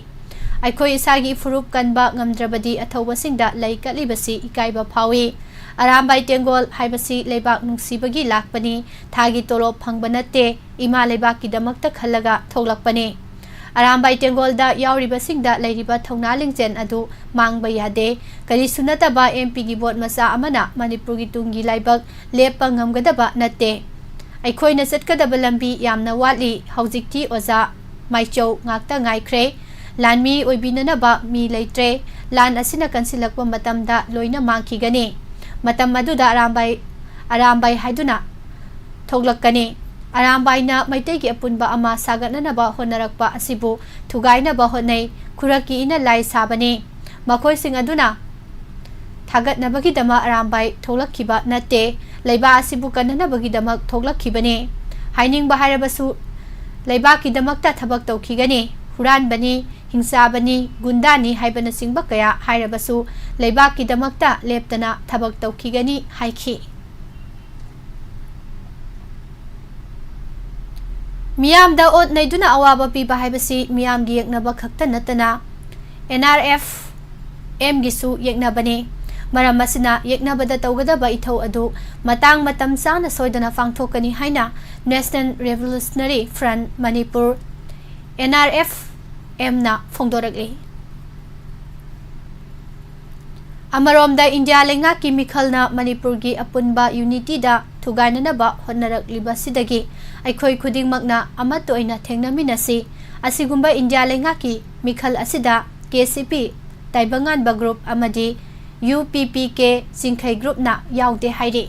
"ꯑꯩꯈꯣꯏ ꯏꯁꯥꯒꯤ ꯐꯨꯔꯨꯞ ꯀꯟꯕ ꯉꯝꯗ꯭ꯔꯕꯗꯤ ꯑꯊꯧꯕꯁꯤꯡꯗ ꯂꯩ ꯀꯠꯂꯤꯕꯁꯤ ꯏꯀꯥꯏꯕ ꯐꯥꯎꯏ꯫ ꯑꯔꯥꯝꯕꯥꯏ ꯇꯦꯡꯒꯣꯜ ꯍꯥꯏꯕꯁꯤ ꯂꯩꯕꯥꯛ ꯅꯨꯡꯁꯤꯕꯒꯤ ꯂꯥꯛꯄꯅꯤ, ꯊꯥꯒꯤ ꯇꯣꯂꯣꯞ ꯐꯪꯕ ꯅꯠꯇꯦ, ꯏꯃꯥ ꯂꯩꯕꯥꯛꯀꯤꯗꯃꯛꯇ ꯈꯜꯂꯒ ꯊꯣꯛꯂꯛꯄꯅꯤ꯫ ꯑꯔꯥꯝꯕꯥꯏ ꯇꯦꯡꯒꯣꯜꯗ ꯌꯥꯎꯔꯤꯕꯁꯤꯡꯗ ꯂꯩꯔꯤꯕ ꯊꯧꯅꯥ ꯂꯤꯡꯖꯦꯜ ꯑꯗꯨ ꯃꯥꯡꯕ ꯌꯥꯗꯦ꯫ ꯀꯔꯤꯁꯨ ꯅꯠꯇꯕ ꯑꯦꯝ ꯄꯤꯒꯤ ꯚꯣꯠ ꯃꯆꯥ ꯑꯃꯅ ꯃꯅꯤꯄꯨꯔꯒꯤ ꯇꯨꯡꯒꯤ ꯂꯥꯏꯕꯛ ꯂꯦꯞꯄ ꯉꯝꯒꯗꯕ ꯅꯠꯇꯦ꯫ ꯑꯩꯈꯣꯏꯅ ꯆꯠꯀꯗꯕ ꯂꯝꯕꯤ ꯌꯥꯝꯅ ꯋꯥꯠꯂꯤ꯫ ꯍꯧꯖꯤꯛꯇꯤ ꯑꯣꯖꯥ ꯃꯥꯏꯆꯧ ꯉꯥꯛꯇ ꯉꯥꯏꯈ꯭ꯔꯦ꯫ ꯂꯥꯟꯃꯤ ꯑꯣꯏꯕꯤꯅꯅꯕ ꯃꯤ ꯂꯩꯇ꯭ꯔꯦ꯫ ꯂꯥꯟ ꯑꯁꯤꯅ ꯀꯟꯁꯤꯜꯂꯛꯄ ꯃꯇꯝꯗ ꯂꯣꯏꯅ ꯃꯥꯡꯈꯤꯒꯅꯤ꯫ ꯃꯇꯝ ꯑꯗꯨꯗ ꯑꯔꯥꯝꯕꯥꯏ, ꯑꯔꯥꯝꯕꯥꯏ ꯍꯥꯏꯗꯨꯅ ꯊꯣꯛꯂꯛꯀꯅꯤ꯫ ꯑꯔꯥꯝꯕꯥꯏꯅ ꯃꯩꯇꯩꯒꯤ ꯑꯄꯨꯟꯕ ꯑꯃ ꯁꯥꯒꯠꯅꯅꯕ ꯍꯣꯠꯅꯔꯛꯄ ꯑꯁꯤꯕꯨ ꯊꯨꯒꯥꯏꯅꯕ ꯍꯣꯠꯅꯩ꯫ ꯈꯨꯔꯛꯀꯤ ꯏꯅ ꯂꯥꯏ ꯁꯥꯕꯅꯤ꯫ ꯃꯈꯣꯏꯁꯤꯡ ꯑꯗꯨꯅ ꯊꯥꯒꯠꯅꯕꯒꯤꯗꯃꯛ ꯑꯔꯥꯝꯕꯥꯏ ꯊꯣꯛꯂꯛꯈꯤꯕ ꯅꯠꯇꯦ, ꯂꯩꯕꯥꯛ ꯑꯁꯤꯕꯨ ꯀꯟꯅꯅꯕꯒꯤꯗꯃꯛ ꯊꯣꯛꯂꯛꯈꯤꯕꯅꯤ꯫ ꯍꯥꯏꯅꯤꯡꯕ ꯍꯥꯏꯔꯕꯁꯨ ꯂꯩꯕꯥꯛꯀꯤꯗꯃꯛꯇ ꯊꯕꯛ ꯇꯧꯈꯤꯒꯅꯤ꯫ ꯍꯨꯔꯥꯟꯕꯅꯤ, ꯍꯤꯡꯆꯥꯕꯅꯤ, ꯒꯨꯟꯗꯥꯅꯤ ꯍꯥꯏꯕꯅꯆꯤꯡꯕ ꯀꯌꯥ ꯍꯥꯏꯔꯕꯁꯨ ꯂꯩꯕꯥꯛꯀꯤꯗꯃꯛꯇ ꯂꯦꯞꯇꯅ ꯊꯕꯛ ꯇꯧꯈꯤꯒꯅꯤ ꯍꯥꯏꯈꯤ꯫ ꯃꯤꯌꯥꯝꯗ ꯑꯣꯠ ꯅꯩꯗꯨꯅ ꯑꯋꯥꯕ ꯄꯤꯕ ꯍꯥꯏꯕꯁꯤ ꯃꯤꯌꯥꯝꯒꯤ ꯌꯦꯛꯅꯕ ꯈꯛꯇ ꯅꯠꯇꯅ ꯑꯦꯟ ꯑꯥꯔ ꯑꯦꯐ ꯑꯦꯝꯒꯤꯁꯨ ꯌꯦꯛꯅꯕꯅꯤ꯫ ꯃꯔꯝ ꯑꯁꯤꯅ ꯌꯦꯛꯅꯕꯗ ꯇꯧꯒꯗꯕ ꯏꯊꯧ ꯑꯗꯨ ꯃꯇꯥꯡ ꯃꯇꯝ ꯆꯥꯅ ꯁꯣꯏꯗꯅ ꯄꯥꯡꯊꯣꯛꯀꯅꯤ ꯍꯥꯏꯅ National Revolutionary Front Manipur, N R F ꯑꯦꯝꯅ ꯐꯣꯡꯗꯣꯔꯛꯂꯤ꯫ ꯑꯃꯔꯣꯝꯗ ꯏꯟꯗꯤꯌꯥ ꯂꯩꯉꯥꯛꯀꯤ ꯃꯤꯈꯜꯅ ꯃꯅꯤꯄꯨꯔꯒꯤ ꯑꯄꯨꯟꯕ ꯌꯨꯅꯤꯇꯤꯗ ꯊꯨꯒꯥꯏꯅꯅꯕ ꯍꯣꯠꯅꯔꯛꯂꯤꯕꯁꯤꯗꯒꯤ ꯑꯩꯈꯣꯏ ꯈꯨꯗꯤꯡꯃꯛꯅ ꯑꯃꯠꯇ ꯑꯣꯏꯅ ꯊꯦꯡꯅꯃꯤꯟꯅꯁꯤ꯫ ꯑꯁꯤꯒꯨꯝꯕ ꯏꯟꯗꯤꯌꯥ ꯂꯩꯉꯥꯛꯀꯤ ꯃꯤꯈꯜ ꯑꯁꯤꯗ ꯀꯦ ꯁꯤ ꯄꯤ ꯇꯥꯏꯕꯪꯉꯥꯟꯕ ꯒ꯭ꯔꯨꯞ ꯑꯃꯗꯤ ꯌꯨ ꯄꯤ ꯄꯤ ꯀꯦ ꯆꯤꯡꯈꯩ ꯒ꯭ꯔꯨꯞꯅ ꯌꯥꯎꯗꯦ ꯍꯥꯏꯔꯤ꯫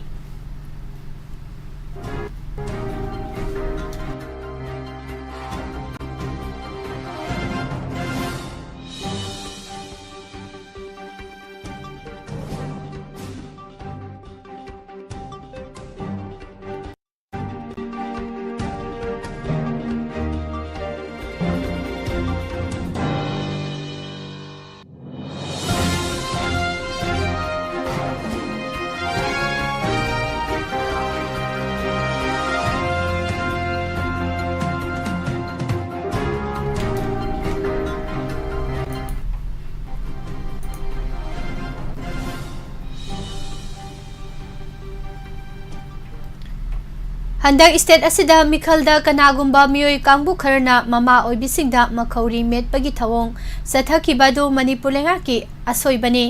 ꯍꯟꯗꯛ state ꯑꯁꯤꯗ ꯃꯤꯈꯜꯗ ꯀꯅꯥꯒꯨꯝꯕ ꯃꯤꯑꯣꯏ ꯀꯥꯡꯕꯨ ꯈꯔꯅ ꯃꯃꯥ ꯑꯣꯏꯕꯤꯁꯤꯡꯗ ꯃꯈꯧꯔꯤ ꯃꯦꯠꯄꯒꯤ ꯊꯧꯑꯣꯡ ꯆꯠꯊꯈꯤꯕ ꯑꯗꯨ ꯃꯅꯤꯄꯨꯔ ꯂꯩꯉꯥꯛꯀꯤ ꯑꯁꯣꯏꯕꯅꯤ,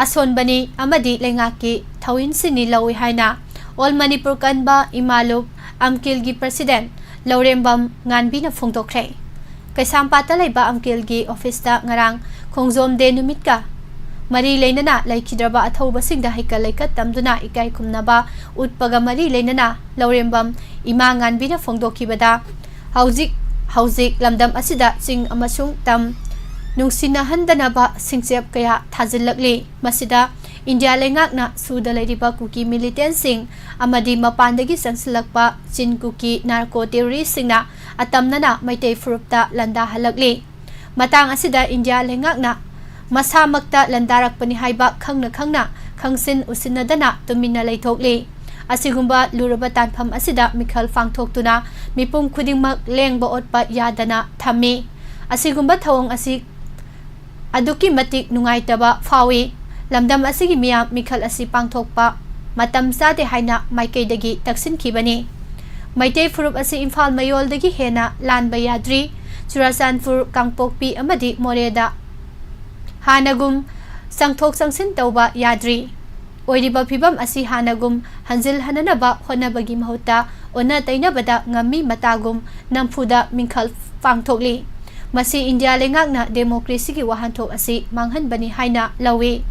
ꯑꯁꯣꯟꯕꯅꯤ ꯑꯃꯗꯤ ꯂꯩꯉꯥꯛꯀꯤ ꯊꯧꯑꯣꯏꯟꯁꯤꯡꯅꯤ ꯂꯧꯏ ꯍꯥꯏꯅ All Manipur ꯀꯟꯕ ꯏꯃꯥꯂꯨꯞ ꯑꯝꯀꯤꯜꯒꯤ president ꯂꯧꯔꯦꯝꯕꯝ ꯉꯥꯟꯕꯤꯅ ꯐꯣꯡꯗꯣꯛꯈ꯭ꯔꯦ꯫ ꯀꯩꯁꯥꯝꯄꯥꯠꯇ ꯂꯩꯕ ꯑꯝꯀꯤꯜꯒꯤ officeꯇ ꯉꯔꯥꯡ ꯈꯣꯡꯖꯣꯝ day ꯅꯨꯃꯤꯠꯀ ꯃꯔꯤ ꯂꯩꯅꯅ ꯂꯩꯈꯤꯗ꯭ꯔꯕ ꯑꯊꯧꯕꯁꯤꯡꯗ ꯍꯩꯀꯠ ꯂꯩꯀꯠ ꯇꯝꯗꯨꯅ ꯏꯀꯥꯏ ꯈꯨꯝꯅꯕ ꯎꯠꯄꯒ ꯃꯔꯤ ꯂꯩꯅꯅ ꯂꯧꯔꯦꯝꯕꯝ ꯏꯃꯥ ꯉꯥꯟꯕꯤꯅ ꯐꯣꯡꯗꯣꯛꯈꯤꯕꯗ, ꯍꯧꯖꯤꯛ, ꯍꯧꯖꯤꯛ ꯂꯝꯗꯝ ꯑꯁꯤꯗ ꯆꯤꯡ ꯑꯃꯁꯨꯡ ꯇꯝ ꯅꯨꯡꯁꯤꯅꯍꯟꯗꯅꯕ ꯁꯤꯡꯆꯦꯞ ꯀꯌꯥ ꯊꯥꯖꯤꯜꯂꯛꯂꯤ꯫ ꯃꯁꯤꯗ ꯏꯟꯗꯤꯌꯥ ꯂꯩꯉꯥꯛꯅ ꯁꯨꯗ ꯂꯩꯔꯤꯕ ꯀꯨꯀꯤ militantꯁꯤꯡ ꯑꯃꯗꯤ ꯃꯄꯥꯟꯗꯒꯤ ꯆꯪꯁꯤꯜꯂꯛꯄ ꯆꯤꯟ ꯀꯨꯀꯤ narco terroristꯁꯤꯡꯅ ꯑꯇꯝꯅꯅ ꯃꯩꯇꯩ ꯐꯨꯔꯨꯞꯇ ꯂꯥꯟꯗꯥꯍꯜꯂꯛꯂꯤ꯫ ꯃꯇꯥꯡ ꯑꯁꯤꯗ ꯏꯟꯗꯤꯌꯥ ꯂꯩꯉꯥꯛꯅ ꯃꯁꯥꯃꯛꯇ ꯂꯥꯟꯗꯥꯔꯛꯄꯅꯤ ꯍꯥꯏꯕ ꯈꯪꯅ ꯈꯪꯅ ꯈꯪꯁꯤꯟ ꯎꯁꯤꯟꯅꯗꯅ ꯇꯨꯃꯤꯟꯅ ꯂꯩꯊꯣꯛꯂꯤ꯫ ꯑꯁꯤꯒꯨꯝꯕ ꯂꯨꯔꯕ ꯇꯥꯟꯐꯝ ꯑꯁꯤꯗ ꯃꯤꯈꯜ ꯄꯥꯡꯊꯣꯛꯇꯨꯅ ꯃꯤꯄꯨꯝ ꯈꯨꯗꯤꯡꯃꯛ ꯂꯦꯡꯕ ꯑꯣꯠꯄ ꯌꯥꯗꯅ ꯊꯝꯃꯤ꯫ ꯑꯁꯤꯒꯨꯝꯕ ꯊꯧꯑꯣꯡ ꯑꯁꯤ ꯑꯗꯨꯛꯀꯤ ꯃꯇꯤꯛ ꯅꯨꯡꯉꯥꯏꯇꯕ ꯐꯥꯎꯏ꯫ ꯂꯝꯗꯝ ꯑꯁꯤꯒꯤ ꯃꯤꯌꯥꯝ ꯃꯤꯈꯜ ꯑꯁꯤ ꯄꯥꯡꯊꯣꯛꯄ ꯃꯇꯝ ꯆꯥꯗꯦ ꯍꯥꯏꯅ ꯃꯥꯏꯀꯩꯗꯒꯤ ꯇꯛꯁꯤꯟꯈꯤꯕꯅꯤ꯫ ꯃꯩꯇꯩ ꯐꯨꯔꯨꯞ ꯑꯁꯤ ꯏꯝꯐꯥꯜ ꯃꯌꯣꯜꯗꯒꯤ ꯍꯦꯟꯅ ꯂꯥꯟꯕ ꯌꯥꯗ꯭ꯔꯤ꯫ ꯆꯨꯔꯥꯆꯥꯟꯄꯨꯔ, ꯀꯥꯡꯄꯣꯛꯄꯤ ꯑꯃꯗꯤ ꯃꯣꯔꯦꯗ ꯍꯥꯟꯅꯒꯨꯝ ꯆꯪꯊꯣꯛ ꯆꯪꯁꯤꯟ ꯇꯧꯕ ꯌꯥꯗ꯭ꯔꯤ꯫ ꯑꯣꯏꯔꯤꯕ ꯐꯤꯚꯝ ꯑꯁꯤ ꯍꯥꯟꯅꯒꯨꯝ ꯍꯟꯖꯤꯜꯍꯟꯅꯅꯕ ꯍꯣꯠꯅꯕꯒꯤ ꯃꯍꯨꯠꯇ ꯑꯣꯟꯅ ꯇꯩꯅꯕꯗ ꯉꯝꯃꯤ ꯃꯇꯥꯒꯨꯝ ꯅꯝꯐꯨꯗ ꯃꯤꯡꯈꯜ ꯄꯥꯡꯊꯣꯛꯂꯤ꯫ ꯃꯁꯤ ꯏꯟꯗꯤꯌꯥ ꯂꯩꯉꯥꯛꯅ democracyꯒꯤ ꯋꯥꯍꯟꯊꯣꯛ ꯑꯁꯤ ꯃꯥꯡꯍꯟꯕꯅꯤ ꯍꯥꯏꯅ ꯂꯧꯏ꯫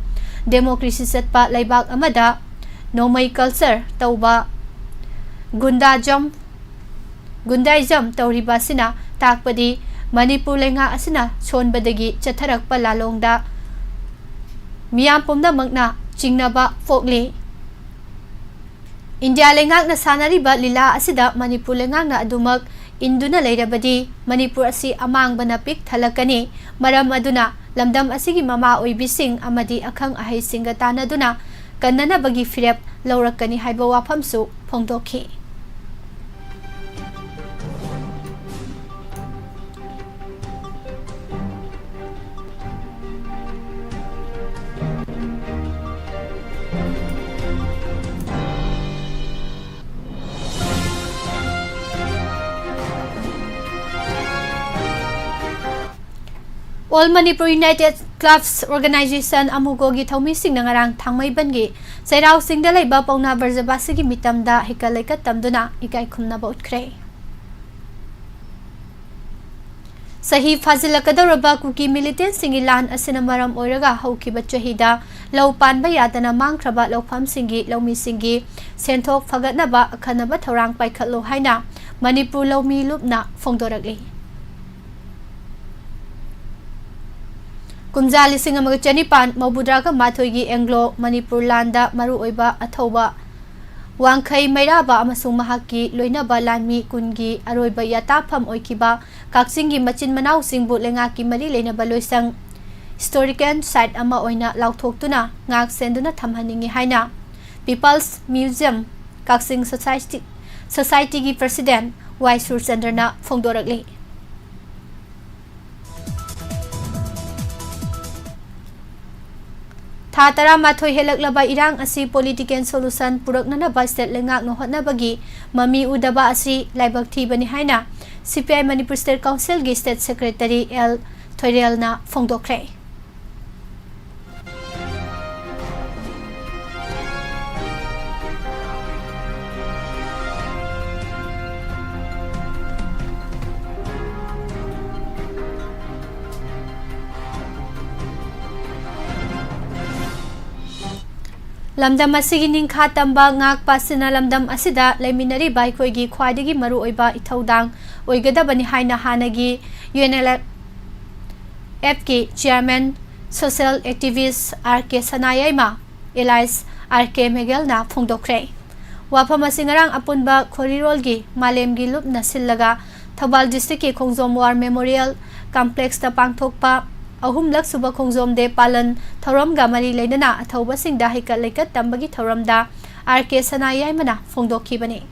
Democracy ꯆꯠꯄ ꯂꯩꯕꯥꯛ ꯑꯃꯗ ꯅꯣꯡꯃꯩ culture ꯇꯧꯕ, ꯒꯨꯟꯗꯥꯖꯝ, ꯒꯨꯟꯗꯥꯏꯖꯝ ꯇꯧꯔꯤꯕ ꯑꯁꯤꯅ ꯇꯥꯛꯄꯗꯤ ꯃꯅꯤꯄꯨꯔ ꯂꯩꯉꯥꯛ ꯑꯁꯤꯅ ꯁꯣꯟꯕꯗꯒꯤ ꯆꯠꯊꯔꯛꯄ ꯂꯥꯂꯣꯡꯗ ꯃꯤꯌꯥꯝ ꯄꯨꯝꯅꯃꯛꯅ ꯆꯤꯡꯅꯕ ꯄꯣꯛꯂꯤ꯫ ꯏꯟꯗꯤꯌꯥ ꯂꯩꯉꯥꯛꯅ ꯁꯥꯟꯅꯔꯤꯕ ꯂꯤꯂꯥ ꯑꯁꯤꯗ ꯃꯅꯤꯄꯨꯔ ꯂꯩꯉꯥꯛꯅ ꯑꯗꯨꯃꯛ ꯏꯟꯗꯨꯅ ꯂꯩꯔꯕꯗꯤ ꯃꯅꯤꯄꯨꯔ ꯑꯁꯤ ꯑꯃꯥꯡꯕꯅ ꯄꯤꯛ ꯊꯜꯂꯛꯀꯅꯤ꯫ ꯃꯔꯝ ꯑꯗꯨꯅ ꯂꯝꯗꯝ ꯑꯁꯤꯒꯤ ꯃꯃꯥ ꯑꯣꯏꯕꯤꯁꯤꯡ ꯑꯃꯗꯤ ꯑꯈꯪ ꯑꯍꯩꯁꯤꯡꯒ ꯇꯥꯟꯅꯗꯨꯅ ꯀꯟꯅꯅꯕꯒꯤ ꯐꯤꯔꯦꯞ ꯂꯧꯔꯛꯀꯅꯤ ꯍꯥꯏꯕ ꯋꯥꯐꯝꯁꯨ ꯐꯣꯡꯗꯣꯛꯈꯤ꯫ All Manipur United Clubs Organization, ꯑꯃꯨꯒꯣꯒꯤ ꯊꯧꯃꯤꯁꯤꯡꯅ ꯉꯔꯥꯡ ꯊꯥꯡꯃꯩꯕꯟꯒꯤ ꯆꯩꯔꯥꯎ ꯆꯤꯡꯗ ꯂꯩꯕ ꯄꯥꯎꯅꯥ ꯕ꯭ꯔꯖꯕꯥꯁꯤꯒꯤ ꯃꯤꯇꯝꯗ ꯍꯩꯀꯠ ꯂꯩꯀꯠ ꯇꯝꯗꯨꯅ ꯏꯀꯥꯏ ꯈꯨꯝꯅꯕ ꯎꯠꯈ꯭ꯔꯦ꯫ ꯆꯍꯤ ꯐꯥꯖꯤꯜꯂꯛꯀꯗꯧꯔꯕ ꯀꯨꯀꯤ ꯃꯤꯂꯤꯇꯦꯟꯁꯤꯡꯒꯤ ꯂꯥꯟ ꯑꯁꯤꯅ ꯃꯔꯝ ꯑꯣꯏꯔꯒ ꯍꯧꯈꯤꯕ ꯆꯍꯤꯗ ꯂꯧ ꯄꯥꯟꯕ ꯌꯥꯗꯅ ꯃꯥꯡꯈ꯭ꯔꯕ ꯂꯧꯐꯝꯁꯤꯡꯒꯤ ꯂꯧꯃꯤꯁꯤꯡꯒꯤ ꯁꯦꯟꯊꯣꯛ ꯐꯒꯠꯅꯕ ꯑꯈꯟꯅꯕ ꯊꯧꯔꯥꯡ ꯄꯥꯏꯈꯠꯂꯨ ꯍꯥꯏꯅ ꯃꯅꯤꯄꯨꯔ ꯂꯧꯃꯤ ꯂꯨꯞꯅ ꯐꯣꯡꯗꯣꯔꯛꯂꯤ꯫ ꯀꯨꯝꯖꯥ ꯂꯤꯁꯤꯡ ꯑꯃꯒ ꯆꯅꯤꯄꯥꯟ ꯃꯧꯗ꯭ꯔꯥꯒ ꯃꯥꯊꯣꯏꯒꯤ ꯑꯦꯡꯒ꯭ꯂꯣ ꯃꯅꯤꯄꯨꯔ ꯂꯥꯟꯗ ꯃꯔꯨꯑꯣꯏꯕ ꯑꯊꯧꯕ ꯋꯥꯡꯈꯩ ꯃꯩꯔꯥꯕ ꯑꯃꯁꯨꯡ ꯃꯍꯥꯛꯀꯤ ꯂꯣꯏꯅꯕ ꯂꯥꯟꯃꯤ ꯀꯨꯟꯒꯤ ꯑꯔꯣꯏꯕ ꯌꯥꯇꯥꯐꯝ ꯑꯣꯏꯈꯤꯕ ꯀꯛꯆꯤꯡꯒꯤ ꯃꯆꯤꯟ ꯃꯅꯥꯎꯁꯤꯡꯕꯨ ꯂꯩꯉꯥꯛꯀꯤ ꯃꯔꯤ ꯂꯩꯅꯕ ꯂꯣꯏꯁꯪ, historical site ꯑꯃ ꯑꯣꯏꯅ ꯂꯥꯎꯊꯣꯛꯇꯨꯅ ꯉꯥꯛ ꯁꯦꯟꯗꯨꯅ ꯊꯝꯍꯟꯅꯤꯡꯏ ꯍꯥꯏꯅ People's Museum ꯀꯛꯆꯤꯡ Society, Society ꯒꯤ President ꯋꯥꯏ ꯁꯨꯔꯆꯟꯗ꯭ꯔꯅ ꯐꯣꯡꯗꯣꯔꯛꯂꯤ꯫ ꯊꯥ ꯇꯔꯥꯃꯥꯊꯣꯏ ꯍꯦꯜꯂꯛꯂꯕ ꯏꯔꯥꯡ ꯑꯁꯤ political solution ꯄꯨꯔꯛꯅꯅꯕ state ꯂꯩꯉꯥꯛꯅ ꯍꯣꯠꯅꯕꯒꯤ ꯃꯃꯤ ꯎꯗꯕ ꯑꯁꯤ ꯂꯥꯏꯕꯛ ꯊꯤꯕꯅꯤ ꯍꯥꯏꯅ C P I Manipur State Council ꯒꯤ State Secretary L ꯊꯣꯏꯔꯦꯜꯅ ꯐꯣꯡꯗꯣꯛꯈ꯭ꯔꯦ꯫ ꯂꯝꯗꯝ ꯑꯁꯤꯒꯤ ꯅꯤꯡꯈꯥ ꯇꯝꯕ ꯉꯥꯛꯄ ꯑꯁꯤꯅ ꯂꯝꯗꯝ ꯑꯁꯤꯗ ꯂꯩꯃꯤꯟꯅꯔꯤꯕ ꯑꯩꯈꯣꯏꯒꯤ ꯈ꯭ꯋꯥꯏꯗꯒꯤ ꯃꯔꯨꯑꯣꯏꯕ ꯏꯊꯧꯗꯥꯡ ꯑꯣꯏꯒꯗꯕꯅꯤ ꯍꯥꯏꯅ ꯍꯥꯟꯅꯒꯤ U N L F ꯀꯤ chairman, social activist R K ꯁꯅꯥꯌꯥꯏꯃ, alias R K ꯃꯦꯒꯦꯜꯅ ꯐꯣꯡꯗꯣꯛꯈ꯭ꯔꯦ꯫ ꯋꯥꯐꯝ ꯑꯁꯤ ꯉꯔꯥꯡ ꯑꯄꯨꯟꯕ ꯈꯣꯔꯤꯔꯣꯜꯒꯤ ꯃꯥꯂꯦꯝꯒꯤ ꯂꯨꯞꯅ ꯁꯤꯜꯂꯒ ꯊꯧꯕꯥꯜ district ꯀꯤ ꯈꯣꯡꯖꯣꯝ War Memorial Complex ꯇ ꯄꯥꯡꯊꯣꯛꯄ ꯑꯍꯨꯝꯂꯛ ꯁꯨꯕ ꯈꯣꯡꯖꯣꯝ day ꯄꯥꯂꯟ ꯊꯧꯔꯝꯒ ꯃꯔꯤ ꯂꯩꯅꯅ ꯑꯊꯧꯕꯁꯤꯡꯗ ꯍꯩꯀꯠ ꯂꯩꯀꯠ ꯇꯝꯕꯒꯤ ꯊꯧꯔꯝꯗ R K ꯁꯅꯥꯌꯥꯏꯃꯅ ꯐꯣꯡꯗꯣꯛꯈꯤꯕꯅꯤ꯫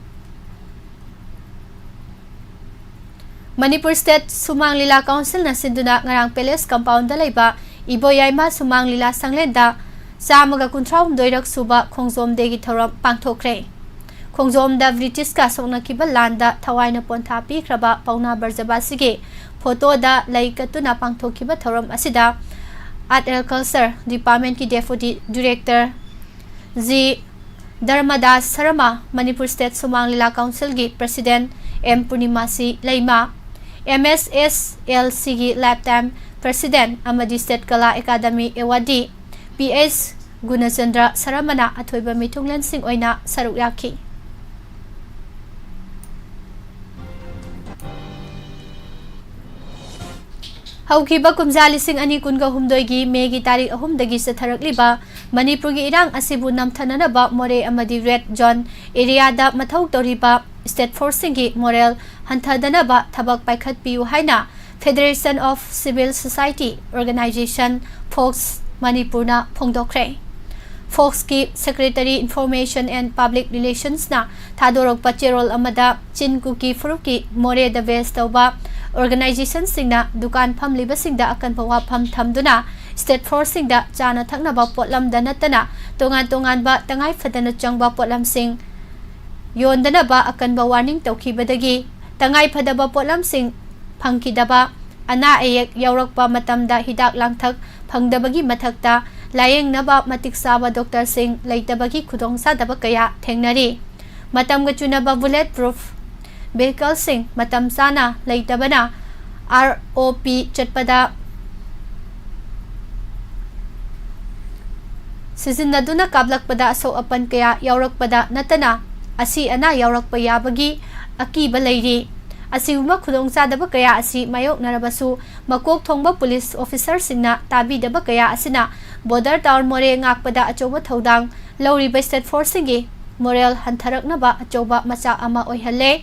Manipur State Sumang ꯂꯤꯂꯥ Council ꯅ ꯁꯤꯟꯗꯨꯅ ꯉꯔꯥꯡ Palace Compound ꯗ ꯂꯩꯕ ꯏꯕꯣꯌꯥꯏꯃ ꯁꯨꯃꯥꯡ ꯂꯤꯂꯥ ꯁꯪꯂꯦꯟꯗ ꯆꯥꯝꯃꯒ ꯀꯨꯟꯊ꯭ꯔꯥ ꯍꯨꯝꯗꯣꯏꯔꯛ ꯁꯨꯕ ꯈꯣꯡꯖꯣꯝ day ꯒꯤ ꯊꯧꯔꯝ ꯄꯥꯡꯊꯣꯛꯈ꯭ꯔꯦ꯫ ꯈꯣꯡꯖꯣꯝꯗ British ꯀ ꯁꯣꯛꯅꯈꯤꯕ ꯂꯥꯟꯗ ꯊꯋꯥꯏꯅ ꯄꯣꯟꯊꯥ ꯄꯤꯈ꯭ꯔꯕ ꯄꯥꯎꯅꯥ ꯕ꯭ꯔꯖꯕꯥꯁꯤꯒꯤ ꯐꯣꯇꯣꯗ ꯂꯩ ꯀꯠꯇꯨꯅ ꯄꯥꯡꯊꯣꯛꯈꯤꯕ ꯊꯧꯔꯝ ꯑꯁꯤꯗ Art and Culture Departmentꯀꯤ Deputy Director G Dharmadas Sharma, Manipur State Sumang Lila Councilꯒꯤ President M Purnimashi Leima, M S S L ꯁꯤꯒꯤ Lifetime President ꯑꯃꯗꯤ State Kala Academy Awardee P S Gunachandra ꯁꯔꯃꯅ ꯑꯊꯣꯏꯕ ꯃꯤꯊꯨꯡꯂꯦꯟꯁꯤꯡ ꯑꯣꯏꯅ ꯁꯔꯨꯛ ꯌꯥꯈꯤ꯫ ꯍꯧꯈꯤꯕ ꯀꯨꯝꯖꯥ ꯂꯤꯁꯤꯡ ꯑꯅꯤ ꯀꯨꯟꯒ ꯍꯨꯝꯗꯣꯏꯒꯤ ꯃꯦꯒꯤ ꯇꯥꯔꯤꯛ ꯑꯍꯨꯝꯗꯒꯤ ꯆꯠꯊꯔꯛꯂꯤꯕ ꯃꯅꯤꯄꯨꯔꯒꯤ ꯏꯔꯥꯡ ꯑꯁꯤꯕꯨ ꯅꯝꯊꯅꯅꯕ ꯃꯣꯔꯦ ꯑꯃꯗꯤ Red Zone areaꯗ ꯃꯊꯧ ꯇꯧꯔꯤꯕ State Forceꯁꯤꯡꯒꯤ morale ꯍꯟꯊꯗꯅꯕ ꯊꯕꯛ ꯄꯥꯏꯈꯠꯄꯤꯌꯨ ꯍꯥꯏꯅ Federation of Civil Society Organisation, fox, ꯃꯅꯤꯄꯨꯔꯅ ꯐꯣꯡꯗꯣꯛꯈ꯭ꯔꯦ꯫ ꯐꯣꯛꯁꯀꯤ Secretary Information and Public Relationsꯅ ꯊꯥꯗꯣꯔꯛꯄ ꯆꯦꯔꯣꯜ ꯑꯃꯗ ꯆꯤꯟ ꯀꯨꯀꯤ ꯐꯨꯔꯨꯞꯀꯤ ꯃꯣꯔꯦꯗ base ꯇꯧꯕ organisationꯁꯤꯡꯅ ꯗꯨꯀꯥꯟ ꯐꯝꯂꯤꯕꯁꯤꯡꯗ ꯑꯀꯟꯕ ꯋꯥꯐꯝ ꯊꯝꯗꯨꯅ State Forceꯁꯤꯡꯗ ꯆꯥꯅ ꯊꯛꯅꯕ ꯄꯣꯠꯂꯝꯗ ꯅꯠꯇꯅ ꯇꯣꯉꯥꯟ ꯇꯣꯉꯥꯟꯕ ꯇꯉꯥꯏ ꯐꯗꯅ ꯆꯪꯕ ꯄꯣꯠꯂꯝꯁꯤꯡ ꯌꯣꯟꯗꯅꯕ ꯑꯀꯟꯕ warning ꯇꯧꯈꯤꯕꯗꯒꯤ ꯇꯉꯥꯏ ꯐꯗꯕ ꯄꯣꯠꯂꯝꯁꯤꯡ ꯐꯪꯈꯤꯗꯕ, ꯑꯅꯥ ꯑꯌꯦꯛ ꯌꯥꯎꯔꯛꯄ ꯃꯇꯝꯗ ꯍꯤꯗꯥꯛ ꯂꯥꯡꯊꯛ ꯐꯪꯗꯕꯒꯤ ꯃꯊꯛꯇ ꯂꯥꯌꯦꯡꯅꯕ ꯃꯇꯤꯛ ꯆꯥꯕ doctorꯁꯤꯡ ꯂꯩꯇꯕꯒꯤ ꯈꯨꯗꯣꯡꯆꯥꯗꯕ ꯀꯌꯥ ꯊꯦꯡꯅꯔꯤ꯫ ꯃꯇꯝꯒ ꯆꯨꯅꯕ bullet proof vehicleꯁꯤꯡ ꯃꯇꯝ ꯆꯥꯅ ꯂꯩꯇꯕꯅ ROP ꯆꯠꯄꯗ ꯁꯤꯖꯤꯟꯅꯗꯨꯅ ꯀꯥꯞꯂꯛꯄꯗ ꯑꯁꯣꯛ ꯑꯄꯟ ꯀꯌꯥ ꯌꯥꯎꯔꯛꯄꯗ ꯅꯠꯇꯅ ꯑꯁꯤ ꯑꯅꯥ ꯌꯥꯎꯔꯛꯄ ꯌꯥꯕꯒꯤ ꯑꯀꯤꯕ ꯂꯩꯔꯤ꯫ ꯑꯁꯤꯒꯨꯝꯕ ꯈꯨꯗꯣꯡꯆꯥꯗꯕ ꯀꯌꯥ ꯑꯁꯤ ꯃꯥꯌꯣꯛꯅꯔꯕꯁꯨ ꯃꯀꯣꯛ ꯊꯣꯡꯕ police officerꯁꯤꯡꯅ ꯇꯥꯕꯤꯗꯕ ꯀꯌꯥ ꯑꯁꯤꯅ border town ꯃꯣꯔꯦ ꯉꯥꯛꯄꯗ ꯑꯆꯧꯕ ꯊꯧꯗꯥꯡ ꯂꯧꯔꯤꯕ State Forceꯁꯤꯡꯒꯤ morale ꯍꯟꯊꯔꯛꯅꯕ ꯑꯆꯧꯕ ꯃꯆꯥꯛ ꯑꯃ ꯑꯣꯏꯍꯜꯂꯦ꯫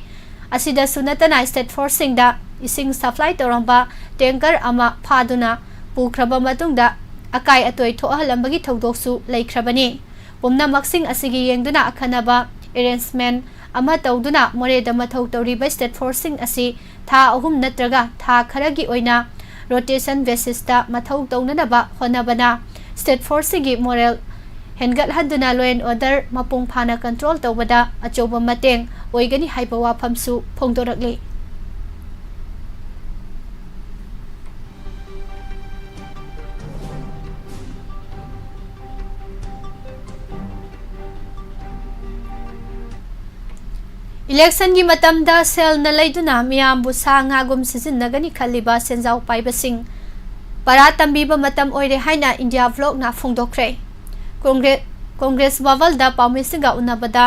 ꯑꯁꯤꯗꯁꯨ ꯅꯠꯇꯅ State Forceꯁꯤꯡꯗ ꯏꯁꯤꯡ supply ꯇꯧꯔꯝꯕ tanker ꯑꯃ ꯐꯥꯗꯨꯅ ꯄꯨꯈ꯭ꯔꯕ ꯃꯇꯨꯡꯗ ꯑꯀꯥꯏ ꯑꯇꯣꯏ ꯊꯣꯛꯍꯜꯂꯝꯕꯒꯤ ꯊꯧꯗꯣꯛꯁꯨ ꯂꯩꯈ꯭ꯔꯕꯅꯤ꯫ ꯄꯨꯝꯅꯃꯛꯁꯤꯡ ꯑꯁꯤꯒꯤ ꯌꯦꯡꯗꯨꯅ ꯑꯈꯟꯅꯕ arrangement ꯑꯃ ꯇꯧꯗꯨꯅ ꯃꯣꯔꯦꯗ ꯃꯊꯧ ꯇꯧꯔꯤꯕ State Forceꯁꯤꯡ ꯑꯁꯤ ꯊꯥ ꯑꯍꯨꯝ ꯅꯠꯇ꯭ꯔꯒ ꯊꯥ ꯈꯔꯒꯤ ꯑꯣꯏꯅ rotation basisꯇ ꯃꯊꯧ ꯇꯧꯅꯅꯕ ꯍꯣꯠꯅꯕꯅ State Forceꯁꯤꯡꯒꯤ morale ꯍꯦꯟꯒꯠꯍꯟꯗꯨꯅ law and order ꯃꯄꯨꯡ ꯐꯥꯅ control ꯇꯧꯕꯗ ꯑꯆꯧꯕ ꯃꯇꯦꯡ ꯑꯣꯏꯒꯅꯤ ꯍꯥꯏꯕ ꯋꯥꯐꯝꯁꯨ ꯐꯣꯡꯗꯣꯔꯛꯂꯤ꯫ ꯏꯂꯦꯛꯁꯟꯒꯤ ꯃꯇꯝꯗ ꯁꯦꯜꯅ ꯂꯩꯗꯨꯅ ꯃꯤꯌꯥꯝꯕꯨ ꯁꯥ ꯉꯥꯒꯨꯝ ꯁꯤꯖꯤꯟꯅꯒꯅꯤ ꯈꯜꯂꯤꯕ ꯁꯦꯟꯖꯥꯎ ꯄꯥꯏꯕꯁꯤꯡ ꯄꯔꯥ ꯇꯝꯕꯤꯕ ꯃꯇꯝ ꯑꯣꯏꯔꯦ ꯍꯥꯏꯅ ꯏꯟꯗꯤꯌꯥ ꯕ꯭ꯂꯣꯛꯅ ꯐꯣꯡꯗꯣꯛꯈ꯭ꯔꯦ꯫ ꯀꯣꯡꯒ꯭ꯔꯦ-, ꯀꯣꯡꯒ꯭ꯔꯦꯁ ꯋꯥꯕꯜꯗ ꯄꯥꯎꯃꯤꯁꯤꯡꯒ ꯎꯅꯕꯗ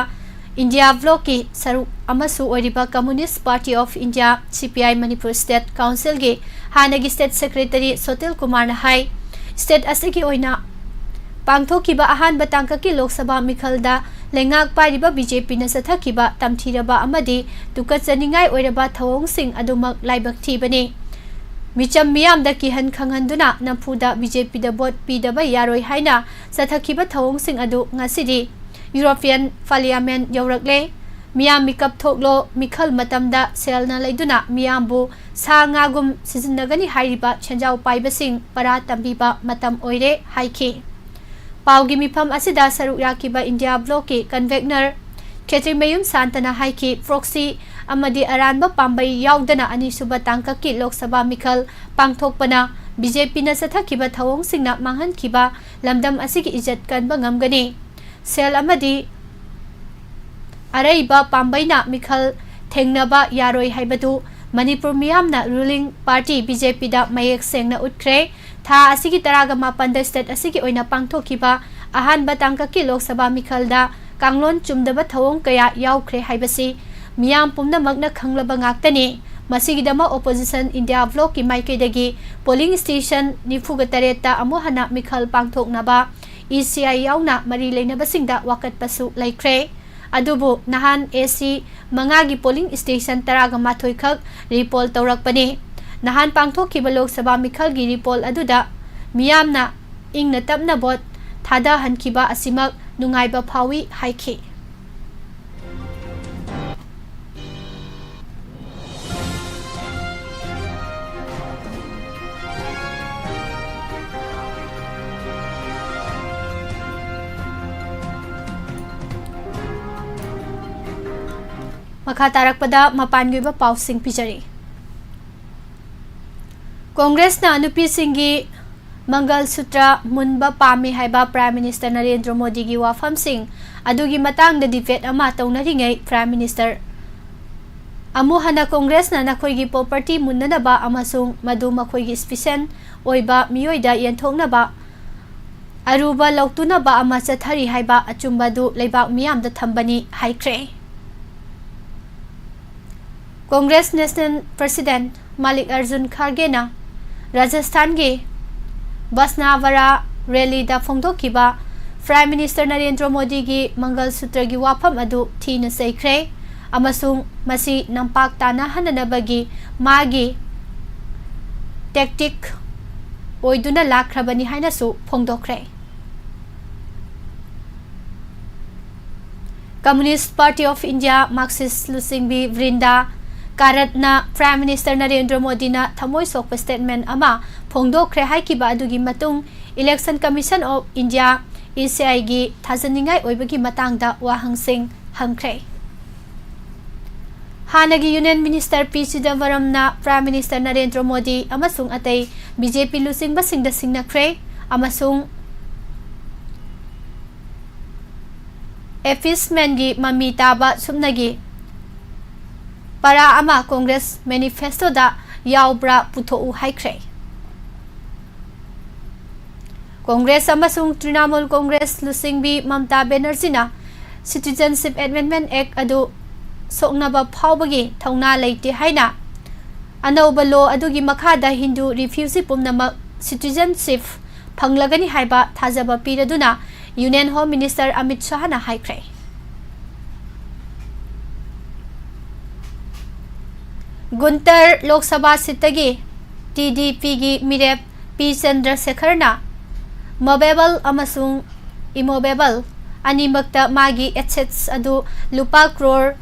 ꯏꯟꯗꯤꯌꯥ ꯕ꯭ꯂꯣꯛꯀꯤ ꯁꯔꯨꯛ ꯑꯃꯁꯨ ꯑꯣꯏꯔꯤꯕ Communist Party of India, C P I, Manipur state ꯀꯥꯎꯟꯁꯤꯜꯒꯤ ꯍꯥꯟꯅꯒꯤ ꯁ꯭ꯇꯦꯠ ꯁꯦꯀ꯭ꯔꯦꯇꯔꯤ ꯁꯣꯇꯤꯜ ꯀꯨꯃꯥꯔꯅ ꯍꯥꯏ, ꯁ꯭ꯇꯦꯠ ꯑꯁꯤꯒꯤ ꯑꯣꯏꯅ ꯄꯥꯡꯊꯣꯛꯈꯤꯕ ꯑꯍꯥꯟꯕ ꯇꯥꯡꯀꯛꯀꯤ ꯂꯣꯛ ꯁꯚꯥ ꯃꯤꯈꯜꯗ ꯂꯩꯉꯥꯛ ꯄꯥꯏꯔꯤꯕ B J Pꯅ ꯆꯠꯊꯈꯤꯕ ꯇꯝꯊꯤꯔꯕ ꯑꯃꯗꯤ ꯇꯨꯀꯠꯆꯅꯤꯡꯉꯥꯏ ꯑꯣꯏꯔꯕ ꯊꯧꯑꯣꯡꯁꯤꯡ ꯑꯗꯨꯃꯛ ꯂꯥꯏꯕꯛ ꯊꯤꯕꯅꯤ꯫ ꯃꯤꯆꯝ ꯃꯤꯌꯥꯝꯗ ꯀꯤꯍꯟ ꯈꯪꯍꯟꯗꯨꯅ ꯅꯝꯐꯨꯗ B J Pꯗ ꯚꯣꯠ ꯄꯤꯗꯕ ꯌꯥꯔꯣꯏ ꯍꯥꯏꯅ ꯆꯠꯊꯈꯤꯕ ꯊꯧꯑꯣꯡꯁꯤꯡ ꯑꯗꯨ ꯉꯁꯤꯗꯤ European Parliament ꯌꯧꯔꯛꯂꯦ꯫ ꯃꯤꯌꯥꯝ ꯃꯤꯀꯞ ꯊꯣꯛꯂꯣ, ꯃꯤꯈꯜ ꯃꯇꯝꯗ ꯁꯦꯜꯅ ꯂꯩꯗꯨꯅ ꯃꯤꯌꯥꯝꯕꯨ ꯁꯥ ꯉꯥꯒꯨꯝ ꯁꯤꯖꯤꯟꯅꯒꯅꯤ ꯍꯥꯏꯔꯤꯕ ꯁꯦꯟꯖꯥꯎ ꯄꯥꯏꯕꯁꯤꯡ ꯄꯔꯥ ꯇꯝꯕꯤꯕ ꯃꯇꯝ ꯑꯣꯏꯔꯦ ꯍꯥꯏꯈꯤ꯫ ꯄꯥꯎꯒꯤ ꯃꯤꯐꯝ ꯑꯁꯤꯗ ꯁꯔꯨꯛ ꯌꯥꯈꯤꯕ ꯏꯟꯗꯤꯌꯥ ꯕ꯭ꯂꯣꯛꯀꯤ ꯀꯟꯚꯦꯅꯔ ꯈꯦꯇ꯭ꯔꯤꯃꯌꯨꯝ ꯁꯥꯟꯇꯅ ꯍꯥꯏꯈꯤ, ꯄ꯭ꯔꯣꯛꯁꯤ ꯑꯃꯗꯤ ꯑꯔꯥꯟꯕ ꯄꯥꯝꯕꯩ ꯌꯥꯎꯗꯅ ꯑꯅꯤꯁꯨꯕ ꯇꯥꯡꯀꯛꯀꯤ ꯂꯣꯛ ꯁꯚꯥ ꯃꯤꯈꯜ ꯄꯥꯡꯊꯣꯛꯄꯅ B J Pꯅ ꯆꯠꯊꯈꯤꯕ ꯊꯧꯑꯣꯡꯁꯤꯡꯅ ꯃꯥꯡꯍꯟꯈꯤꯕ ꯂꯝꯗꯝ ꯑꯁꯤꯒꯤ ꯏꯖꯠ ꯀꯟꯕ ꯉꯝꯒꯅꯤ꯫ ꯁꯦꯜ ꯑꯃꯗꯤ ꯑꯔꯩꯕ ꯄꯥꯝꯕꯩꯅ ꯃꯤꯈꯜ ꯊꯦꯡꯅꯕ ꯌꯥꯔꯣꯏ ꯍꯥꯏꯕꯗꯨ ꯃꯅꯤꯄꯨꯔ ꯃꯤꯌꯥꯝꯅ ruling party B J Pꯗ ꯃꯌꯦꯛ ꯁꯦꯡꯅ ꯎꯠꯈ꯭ꯔꯦ꯫ ꯊꯥ ꯑꯁꯤꯒꯤ ꯇꯔꯥꯒ ꯃꯥꯄꯟꯗ ꯁ꯭ꯇꯦꯠ ꯑꯁꯤꯒꯤ ꯑꯣꯏꯅ ꯄꯥꯡꯊꯣꯛꯈꯤꯕ ꯑꯍꯥꯟꯕ ꯇꯥꯡꯀꯛꯀꯤ ꯂꯣꯛ ꯁꯚꯥ ꯃꯤꯈꯜꯗ ꯀꯥꯡꯂꯣꯟ ꯆꯨꯝꯗꯕ ꯊꯧꯑꯣꯡ ꯀꯌꯥ ꯌꯥꯎꯈ꯭ꯔꯦ ꯍꯥꯏꯕꯁꯤ ꯃꯤꯌꯥꯝ ꯄꯨꯝꯅꯃꯛꯅ ꯈꯪꯂꯕ ꯉꯥꯛꯇꯅꯤ꯫ ꯃꯁꯤꯒꯤꯗꯃꯛ opposition ꯏꯟꯗꯤꯌꯥ ꯕ꯭ꯂꯣꯛꯀꯤ ꯃꯥꯏꯀꯩꯗꯒꯤ polling station ꯅꯤꯐꯨꯒ ꯇꯔꯦꯠꯇ ꯑꯃꯨꯛ ꯍꯟꯅ ꯃꯤꯈꯜ ꯄꯥꯡꯊꯣꯛꯅꯕ E C I ꯌꯥꯎꯅ ꯃꯔꯤ ꯂꯩꯅꯕꯁꯤꯡꯗ ꯋꯥꯀꯠꯄꯁꯨ ꯂꯩꯈ꯭ꯔꯦ꯫ ꯑꯗꯨꯕꯨ ꯅꯍꯥꯟ A C ꯃꯉꯥꯒꯤ polling station ꯇꯔꯥꯒ ꯃꯥꯊꯣꯏ ꯈꯛ repoll ꯇꯧꯔꯛꯄꯅꯤ꯫ ꯅꯍꯥꯟ ꯄꯥꯡꯊꯣꯛꯈꯤꯕ ꯂꯣꯛ ꯁꯚꯥ ꯃꯤꯈꯜꯒꯤ repoll ꯑꯗꯨꯗ ꯃꯤꯌꯥꯝꯅ ꯏꯪꯅ ꯇꯞꯅ ꯚꯣꯠ ꯊꯥꯗꯍꯟꯈꯤꯕ ꯑꯁꯤꯃꯛ ꯅꯨꯡꯉꯥꯏꯕ ꯐꯥꯎꯏ ꯍꯥꯏꯈꯤ꯫ ꯃꯈꯥ ꯇꯥꯔꯛꯄꯗ ꯃꯄꯥꯟꯒꯤ ꯑꯣꯏꯕ ꯄꯥꯎꯁꯤꯡ ꯄꯤꯖꯔꯤ꯫ ꯀꯣꯡꯒ꯭ꯔꯦꯁꯅ ꯅꯨꯄꯤꯁꯤꯡꯒꯤ ꯃꯪꯒꯜ ꯁꯨꯇ꯭ꯔ ꯃꯨꯟꯕ ꯄꯥꯝꯃꯤ ꯍꯥꯏꯕ Prime Minister ꯅꯔꯦꯟꯗ꯭ꯔ ꯃꯣꯗꯤꯒꯤ ꯋꯥꯐꯝꯁꯤꯡ ꯑꯗꯨꯒꯤ ꯃꯇꯥꯡꯗ debate ꯑꯃ ꯇꯧꯅꯔꯤꯉꯩ Prime Minister ꯑꯃꯨꯛ ꯍꯟꯅ ꯀꯣꯡꯒ꯭ꯔꯦꯁꯅ ꯅꯈꯣꯏꯒꯤ property ꯃꯨꯟꯅꯅꯕ ꯑꯃꯁꯨꯡ ꯃꯗꯨ ꯃꯈꯣꯏꯒꯤ special ꯑꯣꯏꯕ ꯃꯤꯑꯣꯏꯗ ꯌꯦꯟꯊꯣꯛꯅꯕ ꯑꯔꯨꯕ ꯂꯧꯇꯨꯅꯕ ꯑꯃ ꯆꯠꯊꯔꯤ ꯍꯥꯏꯕ ꯑꯆꯨꯝꯕ ꯑꯗꯨ ꯂꯩꯕꯥꯛ ꯃꯤꯌꯥꯝꯗ ꯊꯝꯕꯅꯤ ꯍꯥꯏꯈ꯭ꯔꯦ꯫ ꯀꯣꯡꯒ꯭ꯔꯦꯁ National President ꯃꯥꯂꯤꯛ ꯑꯔꯖꯨꯟ ꯈꯥꯔꯒꯦꯅ ꯔꯥꯖꯁꯊꯥꯟꯒꯤ ꯕꯁꯅꯥꯚꯥꯔꯥ ꯔꯦꯂꯤꯗ ꯐꯣꯡꯗꯣꯛꯈꯤꯕ Prime Minister ꯅꯔꯦꯟꯗ꯭ꯔ ꯃꯣꯗꯤꯒꯤ ꯃꯪꯒꯜ ꯁꯨꯇ꯭ꯔꯒꯤ ꯋꯥꯐꯝ ꯑꯗꯨ ꯊꯤꯅ ꯆꯩꯈ꯭ꯔꯦ ꯑꯃꯁꯨꯡ ꯃꯁꯤ ꯅꯝꯄꯥꯛ ꯇꯥꯅꯍꯟꯅꯅꯕꯒꯤ ꯃꯥꯒꯤ tactic ꯑꯣꯏꯗꯨꯅ ꯂꯥꯛꯈ꯭ꯔꯕꯅꯤ ꯍꯥꯏꯅꯁꯨ ꯐꯣꯡꯗꯣꯛꯈ꯭ꯔꯦ꯫ Communist Party of India Marxist ꯂꯨꯆꯤꯡꯕꯤ ꯕ꯭ꯔꯤꯟꯗꯥ ꯀꯥꯔꯠꯅ Prime Minister Narendra ꯃꯣꯗꯤꯅ ꯊꯃꯣꯏ ꯁꯣꯛꯄ statement ꯑꯃ ꯐꯣꯡꯗꯣꯛꯈ꯭ꯔꯦ ꯍꯥꯏꯈꯤꯕ ꯑꯗꯨꯒꯤ ꯃꯇꯨꯡ Election Commission of India, E C I ꯒꯤ ꯊꯥꯖꯅꯤꯡꯉꯥꯏ ꯑꯣꯏꯕꯒꯤ ꯃꯇꯥꯡꯗ ꯋꯥꯍꯪꯁꯤꯡ ꯍꯪꯈ꯭ꯔꯦ꯫ ꯍꯥꯟꯅꯒꯤ Union Minister ꯄꯤ ꯆꯤꯗꯝꯕꯔꯝꯅ Prime Minister ꯅꯔꯦꯟꯗ꯭ꯔ ꯃꯣꯗꯤ ꯑꯃꯁꯨꯡ ꯑꯇꯩ B J P ꯂꯨꯆꯤꯡꯕꯁꯤꯡꯗ ꯁꯤꯡꯅꯈ꯭ꯔꯦ ꯑꯃꯁꯨꯡ appeasement ꯒꯤ ꯃꯃꯤ ꯇꯥꯕ ꯁꯨꯞꯅꯒꯤ ꯄꯔꯥ ꯑꯃ Congress manifesto ꯗ ꯌꯥꯎꯕ꯭ꯔꯥ ꯄꯨꯊꯣꯛꯎ ꯍꯥꯏꯈ꯭ꯔꯦ꯫ ꯀꯣꯡꯒ꯭ꯔꯦꯁ ꯑꯃꯁꯨꯡ Trinamool Congress ꯂꯨꯆꯤꯡꯕꯤ Mamta ꯕꯦꯅꯔꯖꯤꯅ Citizenship Amendment Act ꯑꯗꯨ ꯁꯣꯛꯅꯕ ꯐꯥꯎꯕꯒꯤ ꯊꯧꯅꯥ ꯂꯩꯇꯦ ꯍꯥꯏꯅ ꯑꯅꯧꯕ law ꯑꯗꯨꯒꯤ ꯃꯈꯥꯗ ꯍꯤꯟꯗꯨ refugee ꯄꯨꯝꯅꯃꯛ citizenship ꯐꯪꯂꯒꯅꯤ ꯍꯥꯏꯕ ꯊꯥꯖꯕ ꯄꯤꯔꯗꯨꯅ Union Home Minister ꯑꯃꯤꯠ ꯁꯥꯍꯅ ꯍꯥꯏꯈ꯭ꯔꯦ꯫ ꯒꯨꯟꯇꯔ ꯂꯣꯛ ꯁꯚꯥ seat ꯇꯒꯤ T D P ꯒꯤ ꯃꯤꯔꯦꯞ ꯄꯤ ꯆꯟꯗ꯭ꯔꯁꯦꯈꯔꯅ movable ꯑꯃꯁꯨꯡ immovable ꯑꯅꯤꯃꯛꯇ ꯃꯥꯒꯤ assets ꯑꯗꯨ ꯂꯨꯄꯥ ꯀ꯭ꯔꯣꯔ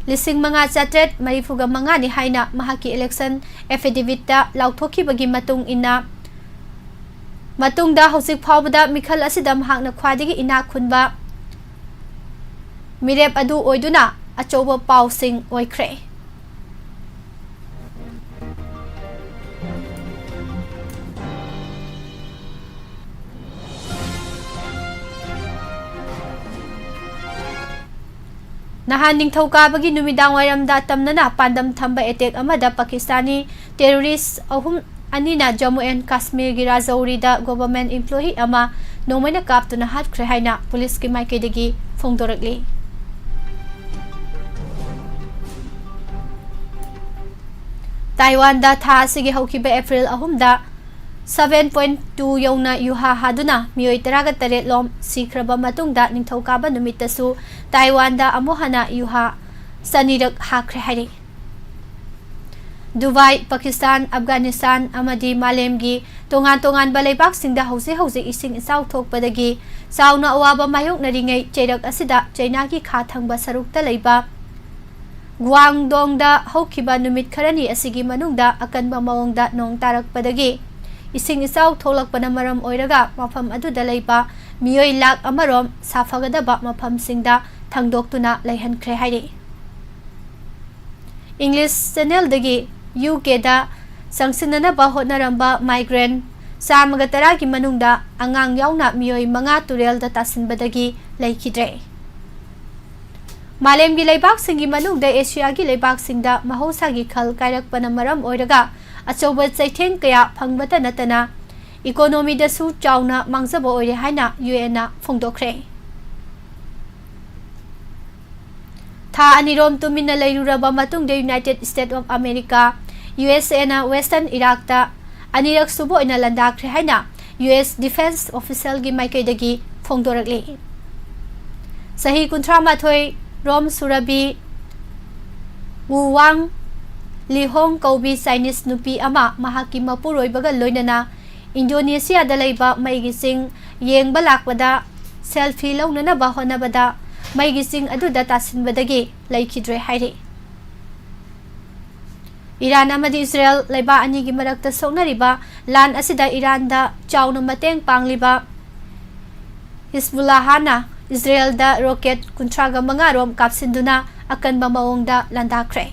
ꯂꯤꯁꯤꯡ ꯃꯉꯥ ꯆꯥꯇ꯭ꯔꯦꯠ ꯃꯔꯤꯐꯨꯒ ꯃꯉꯥꯅꯤ ꯍꯥꯏꯅ ꯃꯍꯥꯛꯀꯤ election affidavit ꯇ ꯂꯥꯎꯊꯣꯛꯈꯤꯕꯒꯤ ꯃꯇꯨꯡ ꯏꯟꯅ, ꯃꯇꯨꯡꯗ ꯍꯧꯖꯤꯛ ꯐꯥꯎꯕꯗ ꯃꯤꯈꯜ ꯑꯁꯤꯗ ꯃꯍꯥꯛꯅ ꯈ꯭ꯋꯥꯏꯗꯒꯤ ꯏꯅꯥꯛ ꯈꯨꯟꯕ ꯃꯤꯔꯦꯞ ꯑꯗꯨ ꯑꯣꯏꯗꯨꯅ ꯑꯆꯧꯕ ꯄꯥꯎꯁꯤꯡ ꯑꯣꯏꯈ꯭ꯔꯦ꯫ ꯅꯍꯥꯟ ꯅꯤꯡꯊꯧꯀꯥꯕꯒꯤ ꯅꯨꯃꯤꯗꯥꯡꯋꯥꯏꯔꯝꯗ ꯇꯝꯅꯅ ꯄꯥꯟꯗꯝ ꯊꯝꯕ attack ꯑꯃꯗ ꯄꯥꯀꯤꯁꯇꯥꯅꯤ terrorist ꯑꯍꯨꯝ, ꯑꯅꯤꯅ ꯖꯝꯃꯨ ꯑꯦꯟ ꯀꯥꯁꯃꯤꯔꯒꯤ ꯔꯥꯖꯧꯔꯤꯗ government employee ꯑꯃ ꯅꯣꯡꯃꯩꯅ ꯀꯥꯞꯇꯨꯅ ꯍꯥꯠꯈ꯭ꯔꯦ ꯍꯥꯏꯅ ꯄꯨꯂꯤꯁꯀꯤ ꯃꯥꯏꯀꯩꯗꯒꯤ ꯐꯣꯡꯗꯣꯔꯛꯂꯤ꯫ ꯇꯥꯏꯋꯥꯟꯗ ꯊꯥ ꯑꯁꯤꯒꯤ ꯍꯧꯈꯤꯕ ꯑꯦꯄ꯭ꯔꯤꯜ ꯑꯍꯨꯝꯗ seven point two ꯌꯧꯅ ꯌꯨꯍꯥ ꯍꯥꯗꯨꯅ ꯃꯤꯑꯣꯏ ꯇꯔꯥꯒ ꯇꯔꯦꯠ ꯂꯣꯝ ꯁꯤꯈ꯭ꯔꯕ ꯃꯇꯨꯡꯗ, ꯅꯤꯡꯊꯧꯀꯥꯕ ꯅꯨꯃꯤꯠꯇꯁꯨ ꯇꯥꯏꯋꯥꯟꯗ ꯑꯃꯨꯛ ꯍꯟꯅ ꯌꯨꯍꯥ ꯆꯅꯤꯔꯛ ꯍꯥꯈ꯭ꯔꯦ ꯍꯥꯏꯔꯤ꯫ ꯗꯨꯕꯥꯏ, ꯄꯥꯀꯤꯁꯇꯥꯟ, ꯑꯐꯒꯥꯅꯤꯁꯇꯥꯟ ꯑꯃꯗꯤ ꯃꯥꯂꯦꯝꯒꯤ ꯇꯣꯉꯥꯟ ꯇꯣꯉꯥꯟꯕ ꯂꯩꯕꯥꯛꯁꯤꯡꯗ ꯍꯧꯖꯤꯛ ꯍꯧꯖꯤꯛ ꯏꯁꯤꯡ ꯏꯆꯥꯎ ꯊꯣꯛꯄꯗꯒꯤ ꯆꯥꯎꯅ ꯑꯋꯥꯕ ꯃꯥꯌꯣꯛꯅꯔꯤꯉꯩ, ꯆꯩꯔꯛ ꯑꯁꯤꯗ ꯆꯩꯅꯥꯒꯤ ꯈꯥ ꯊꯪꯕ ꯁꯔꯨꯛꯇ ꯂꯩꯕ ꯒꯨꯋꯥꯡꯗꯣꯡꯗ ꯍꯧꯈꯤꯕ ꯅꯨꯃꯤꯠ ꯈꯔꯅꯤ ꯑꯁꯤꯒꯤ ꯃꯅꯨꯡꯗ ꯑꯀꯟꯕ ꯃꯑꯣꯡꯗ ꯅꯣꯡ ꯇꯥꯔꯛꯄꯗꯒꯤ ꯏꯁꯤꯡ ꯏꯆꯥꯎ ꯊꯣꯛꯂꯛꯄꯅ ꯃꯔꯝ ꯑꯣꯏꯔꯒ ꯃꯐꯝ ꯑꯗꯨꯗ ꯂꯩꯕ ꯃꯤꯑꯣꯏ ꯂꯥꯈ ꯑꯃꯔꯣꯝ ꯁꯥꯐꯒꯗꯕ ꯃꯐꯝꯁꯤꯡꯗ ꯊꯥꯡꯗꯣꯛꯇꯨꯅ ꯂꯩꯍꯟꯈ꯭ꯔꯦ ꯍꯥꯏꯔꯤ꯫ English Channelꯗꯒꯤ UKꯗ ꯆꯪꯁꯤꯟꯅꯅꯕ ꯍꯣꯠꯅꯔꯝꯕ migrant ꯆꯥꯝꯃꯒ ꯇꯔꯥꯒꯤ ꯃꯅꯨꯡꯗ ꯑꯉꯥꯡ ꯌꯥꯎꯅ ꯃꯤꯑꯣꯏ ꯃꯉꯥ ꯇꯨꯔꯦꯜꯗ ꯇꯥꯁꯤꯟꯕꯗꯒꯤ ꯂꯩꯈꯤꯗ꯭ꯔꯦ꯫ ꯃꯥꯂꯦꯝꯒꯤ ꯂꯩꯕꯥꯛꯁꯤꯡꯒꯤ ꯃꯅꯨꯡꯗ ꯑꯦꯁꯤꯌꯥꯒꯤ ꯂꯩꯕꯥꯛꯁꯤꯡꯗ ꯃꯍꯧꯁꯥꯒꯤ ꯈꯜ ꯀꯥꯏꯔꯛꯄꯅ ꯃꯔꯝ ꯑꯣꯏꯔꯒ ꯑꯆꯧꯕ ꯆꯩꯊꯦꯡ ꯀꯌꯥ ꯐꯪꯕꯇ ꯅꯠꯇꯅ economyꯗꯁꯨ ꯆꯥꯎꯅ ꯃꯥꯡꯖꯕ ꯑꯣꯏꯔꯦ ꯍꯥꯏꯅ UNꯅ ꯐꯣꯡꯗꯣꯛꯈ꯭ꯔꯦ꯫ ꯊꯥ ꯑꯅꯤꯔꯣꯝ ꯇꯨꯃꯤꯟꯅ ꯂꯩꯔꯨꯔꯕ ꯃꯇꯨꯡꯗ United States of America, USAꯅ Western Iraqꯇ ꯑꯅꯤꯔꯛ ꯁꯨꯕ ꯑꯣꯏꯅ ꯂꯥꯟꯗꯥꯈ꯭ꯔꯦ ꯍꯥꯏꯅ US defence officialꯒꯤ ꯃꯥꯏꯀꯩꯗꯒꯤ ꯐꯣꯡꯗꯣꯔꯛꯂꯤ꯫ ꯆꯍꯤ ꯀꯨꯟꯊ꯭ꯔꯥ ꯃꯥꯊꯣꯏ ꯔꯣꯝ ꯁꯨꯔꯕꯤ ꯋꯨ ꯋꯥꯡ ꯂꯤꯍꯣꯡ ꯀꯧꯕꯤ Chinese ꯅꯨꯄꯤ ꯑꯃ ꯃꯍꯥꯛꯀꯤ ꯃꯄꯨꯔꯣꯏꯕꯒ ꯂꯣꯏꯅꯅ ꯏꯟꯗꯣꯅꯦꯁꯤꯌꯥꯗ ꯂꯩꯕ ꯃꯩꯒꯤ ꯆꯤꯡ ꯌꯦꯡꯕ ꯂꯥꯛꯄꯗ selfie ꯂꯧꯅꯅꯕ ꯍꯣꯠꯅꯕꯗ ꯃꯩꯒꯤ ꯆꯤꯡ ꯑꯗꯨꯗ ꯇꯥꯁꯤꯟꯕꯗꯒꯤ ꯂꯩꯈꯤꯗ꯭ꯔꯦ ꯍꯥꯏꯔꯤ꯫ ꯏꯔꯥꯟ ꯑꯃꯗꯤ ꯏꯖꯔꯦꯜ ꯂꯩꯕꯥꯛ ꯑꯅꯤꯒꯤ ꯃꯔꯛꯇ ꯁꯣꯛꯅꯔꯤꯕ ꯂꯥꯟ ꯑꯁꯤꯗ ꯏꯔꯥꯟꯗ ꯆꯥꯎꯅ ꯃꯇꯦꯡ ꯄꯥꯡꯂꯤꯕ ꯍꯤꯖꯕꯨꯜꯂꯥꯍꯅ ꯏꯖꯔꯦꯜꯗ rocket ꯀꯨꯟꯊ꯭ꯔꯥꯒ ꯃꯉꯥ ꯔꯣꯝ ꯀꯥꯞꯁꯤꯟꯗꯨꯅ ꯑꯀꯟꯕ ꯃꯑꯣꯡꯗ ꯂꯥꯟꯗꯥꯈ꯭ꯔꯦ꯫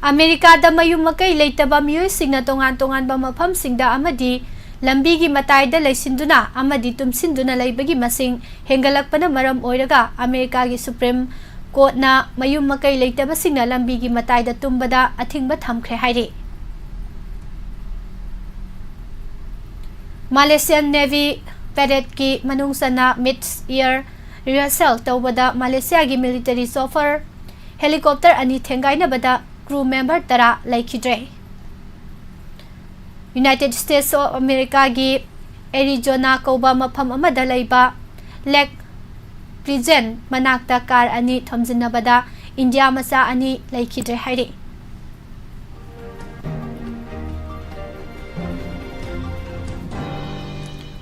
ꯑꯃꯦꯔꯤꯀꯥꯗ ꯃꯌꯨꯝ ꯃꯀꯩ ꯂꯩꯇꯕ ꯃꯤꯑꯣꯏꯁꯤꯡꯅ ꯇꯣꯉꯥꯟ ꯇꯣꯉꯥꯟꯕ ꯃꯐꯝꯁꯤꯡꯗ ꯑꯃꯗꯤ ꯂꯝꯕꯤꯒꯤ ꯃꯇꯥꯏꯗ ꯂꯩꯁꯤꯟꯗꯨꯅ ꯑꯃꯗꯤ ꯇꯨꯝꯁꯤꯟꯗꯨꯅ ꯂꯩꯕꯒꯤ ꯃꯁꯤꯡ ꯍꯦꯟꯒꯠꯂꯛꯄꯅ ꯃꯔꯝ ꯑꯣꯏꯔꯒ ꯑꯃꯦꯔꯤꯀꯥꯒꯤ ꯁꯨꯄ꯭ꯔꯤꯝ ꯀꯣꯔꯠꯅ ꯃꯌꯨꯝ ꯃꯀꯩ ꯂꯩꯇꯕꯁꯤꯡꯅ ꯂꯝꯕꯤꯒꯤ ꯃꯇꯥꯏꯗ ꯇꯨꯝꯕꯗ ꯑꯊꯤꯡꯕ ꯊꯝꯈ꯭ꯔꯦ ꯍꯥꯏꯔꯤ꯫ ꯃꯥꯂꯦꯁꯤꯌꯥꯟ ꯅꯦꯚꯤ ꯄꯦꯔꯦꯗꯀꯤ ꯃꯅꯨꯡ ꯆꯟꯅ ꯃꯤꯗ ꯏꯌꯔ ꯔꯤꯍꯔꯁꯦꯜ ꯇꯧꯕꯗ ꯃꯥꯂꯦꯁꯤꯌꯥꯒꯤ ꯃꯤꯂꯤꯇꯔꯤ ꯆꯣꯐꯔ ꯍꯦꯂꯤꯀꯣꯞꯇꯔ ꯑꯅꯤ ꯊꯦꯡꯒꯥꯏꯅꯕꯗ ꯀ꯭ꯔꯨ ꯃꯦꯝꯕꯔ ꯇꯔꯥ ꯂꯩꯈꯤꯗ꯭ꯔꯦ꯫ ꯌꯨꯅꯥꯏꯇꯦꯗ ꯁ꯭ꯇꯦꯠꯁ ꯑꯣꯐ ꯑꯃꯦꯔꯤꯀꯥꯒꯤ ꯑꯦꯔꯤꯖꯣꯅꯥ ꯀꯧꯕ ꯃꯐꯝ ꯑꯃꯗ ꯂꯩꯕ ꯂꯦꯛ ꯄ꯭ꯂꯤꯖꯦꯟ ꯃꯅꯥꯛꯇ ꯀꯥꯔ ꯑꯅꯤ ꯊꯣꯝꯖꯤꯟꯅꯕꯗ ꯏꯟꯗꯤꯌꯥ ꯃꯆꯥ ꯑꯅꯤ ꯂꯩꯈꯤꯗ꯭ꯔꯦ ꯍꯥꯏꯔꯤ꯫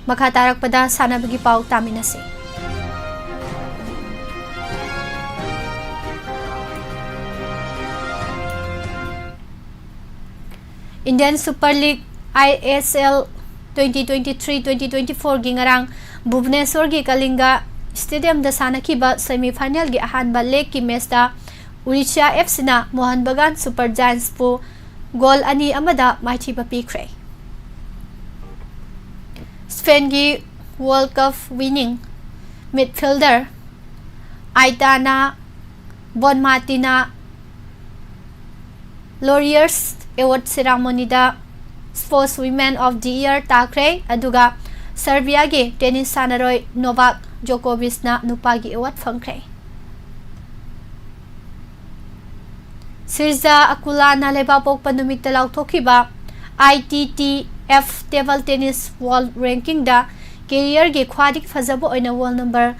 ꯃꯈꯥ ꯇꯥꯔꯛꯄꯗ ꯁꯥꯟꯅꯕꯒꯤ ꯄꯥꯎ ꯇꯥꯃꯤꯟꯅꯁꯤ꯫ Indian Super League, I S L, twenty twenty-three twenty twenty-fourꯒꯤ ꯉꯔꯥꯡ ꯚꯨꯕꯅꯦꯁ꯭ꯋꯔꯒꯤ ꯀꯂꯤꯡꯒ ꯁ꯭ꯇꯦꯗꯤꯌꯝꯗ ꯁꯥꯟꯅꯈꯤꯕ ꯁꯦꯃꯤ ꯐꯥꯏꯅꯦꯜꯒꯤ ꯑꯍꯥꯟꯕ ꯂꯦꯒꯀꯤ ꯃꯦꯆꯇ ꯎꯔꯤꯁ꯭ꯌꯥ ꯑꯦꯐ ꯁꯤꯅ ꯃꯣꯍꯟ ꯕꯒꯥꯟ ꯁꯨꯄꯔ ꯖꯥꯏꯟꯁꯄꯨ ꯒꯣꯜ ꯑꯅꯤ ꯑꯃꯗ ꯃꯥꯏꯊꯤꯕ ꯄꯤꯈ꯭ꯔꯦ꯫ ꯁ꯭ꯄꯦꯟꯒꯤ world cup winning midfielder Aitana ꯕꯣꯟꯃꯥꯇꯤꯅ ꯂꯣꯔꯤꯌꯔꯁ ꯑꯦꯋꯥꯔꯗ ꯁꯦꯔꯥꯃꯣꯅꯤꯗ Sports Woman of the Year ꯇꯥꯈ꯭ꯔꯦ, ꯑꯗꯨꯒ ꯁꯔꯕꯤꯌꯥꯒꯤ ꯇꯦꯅꯤꯁ ꯁꯥꯟꯅꯔꯣꯏ ꯅꯣꯚꯥꯛ ꯖꯣꯀꯣꯚꯤꯆꯅ ꯅꯨꯄꯥꯒꯤ ꯑꯦꯋꯥꯔꯗ ꯐꯪꯈ꯭ꯔꯦ꯫ ꯁꯤꯔꯖꯥ ꯑꯀꯨꯂꯥꯅ ꯂꯩꯕꯥꯛꯄꯣꯛꯄ ꯅꯨꯃꯤꯠꯇ ꯂꯥꯎꯊꯣꯛꯈꯤꯕ I T T F Table Tennis World Rankingꯗ ꯀꯦꯔꯤꯌꯔꯒꯤ ꯈ꯭ꯋꯥꯏꯗꯒꯤ ꯐꯖꯕ ꯑꯣꯏꯅ ꯋꯥꯔꯜ ꯅꯝꯕꯔ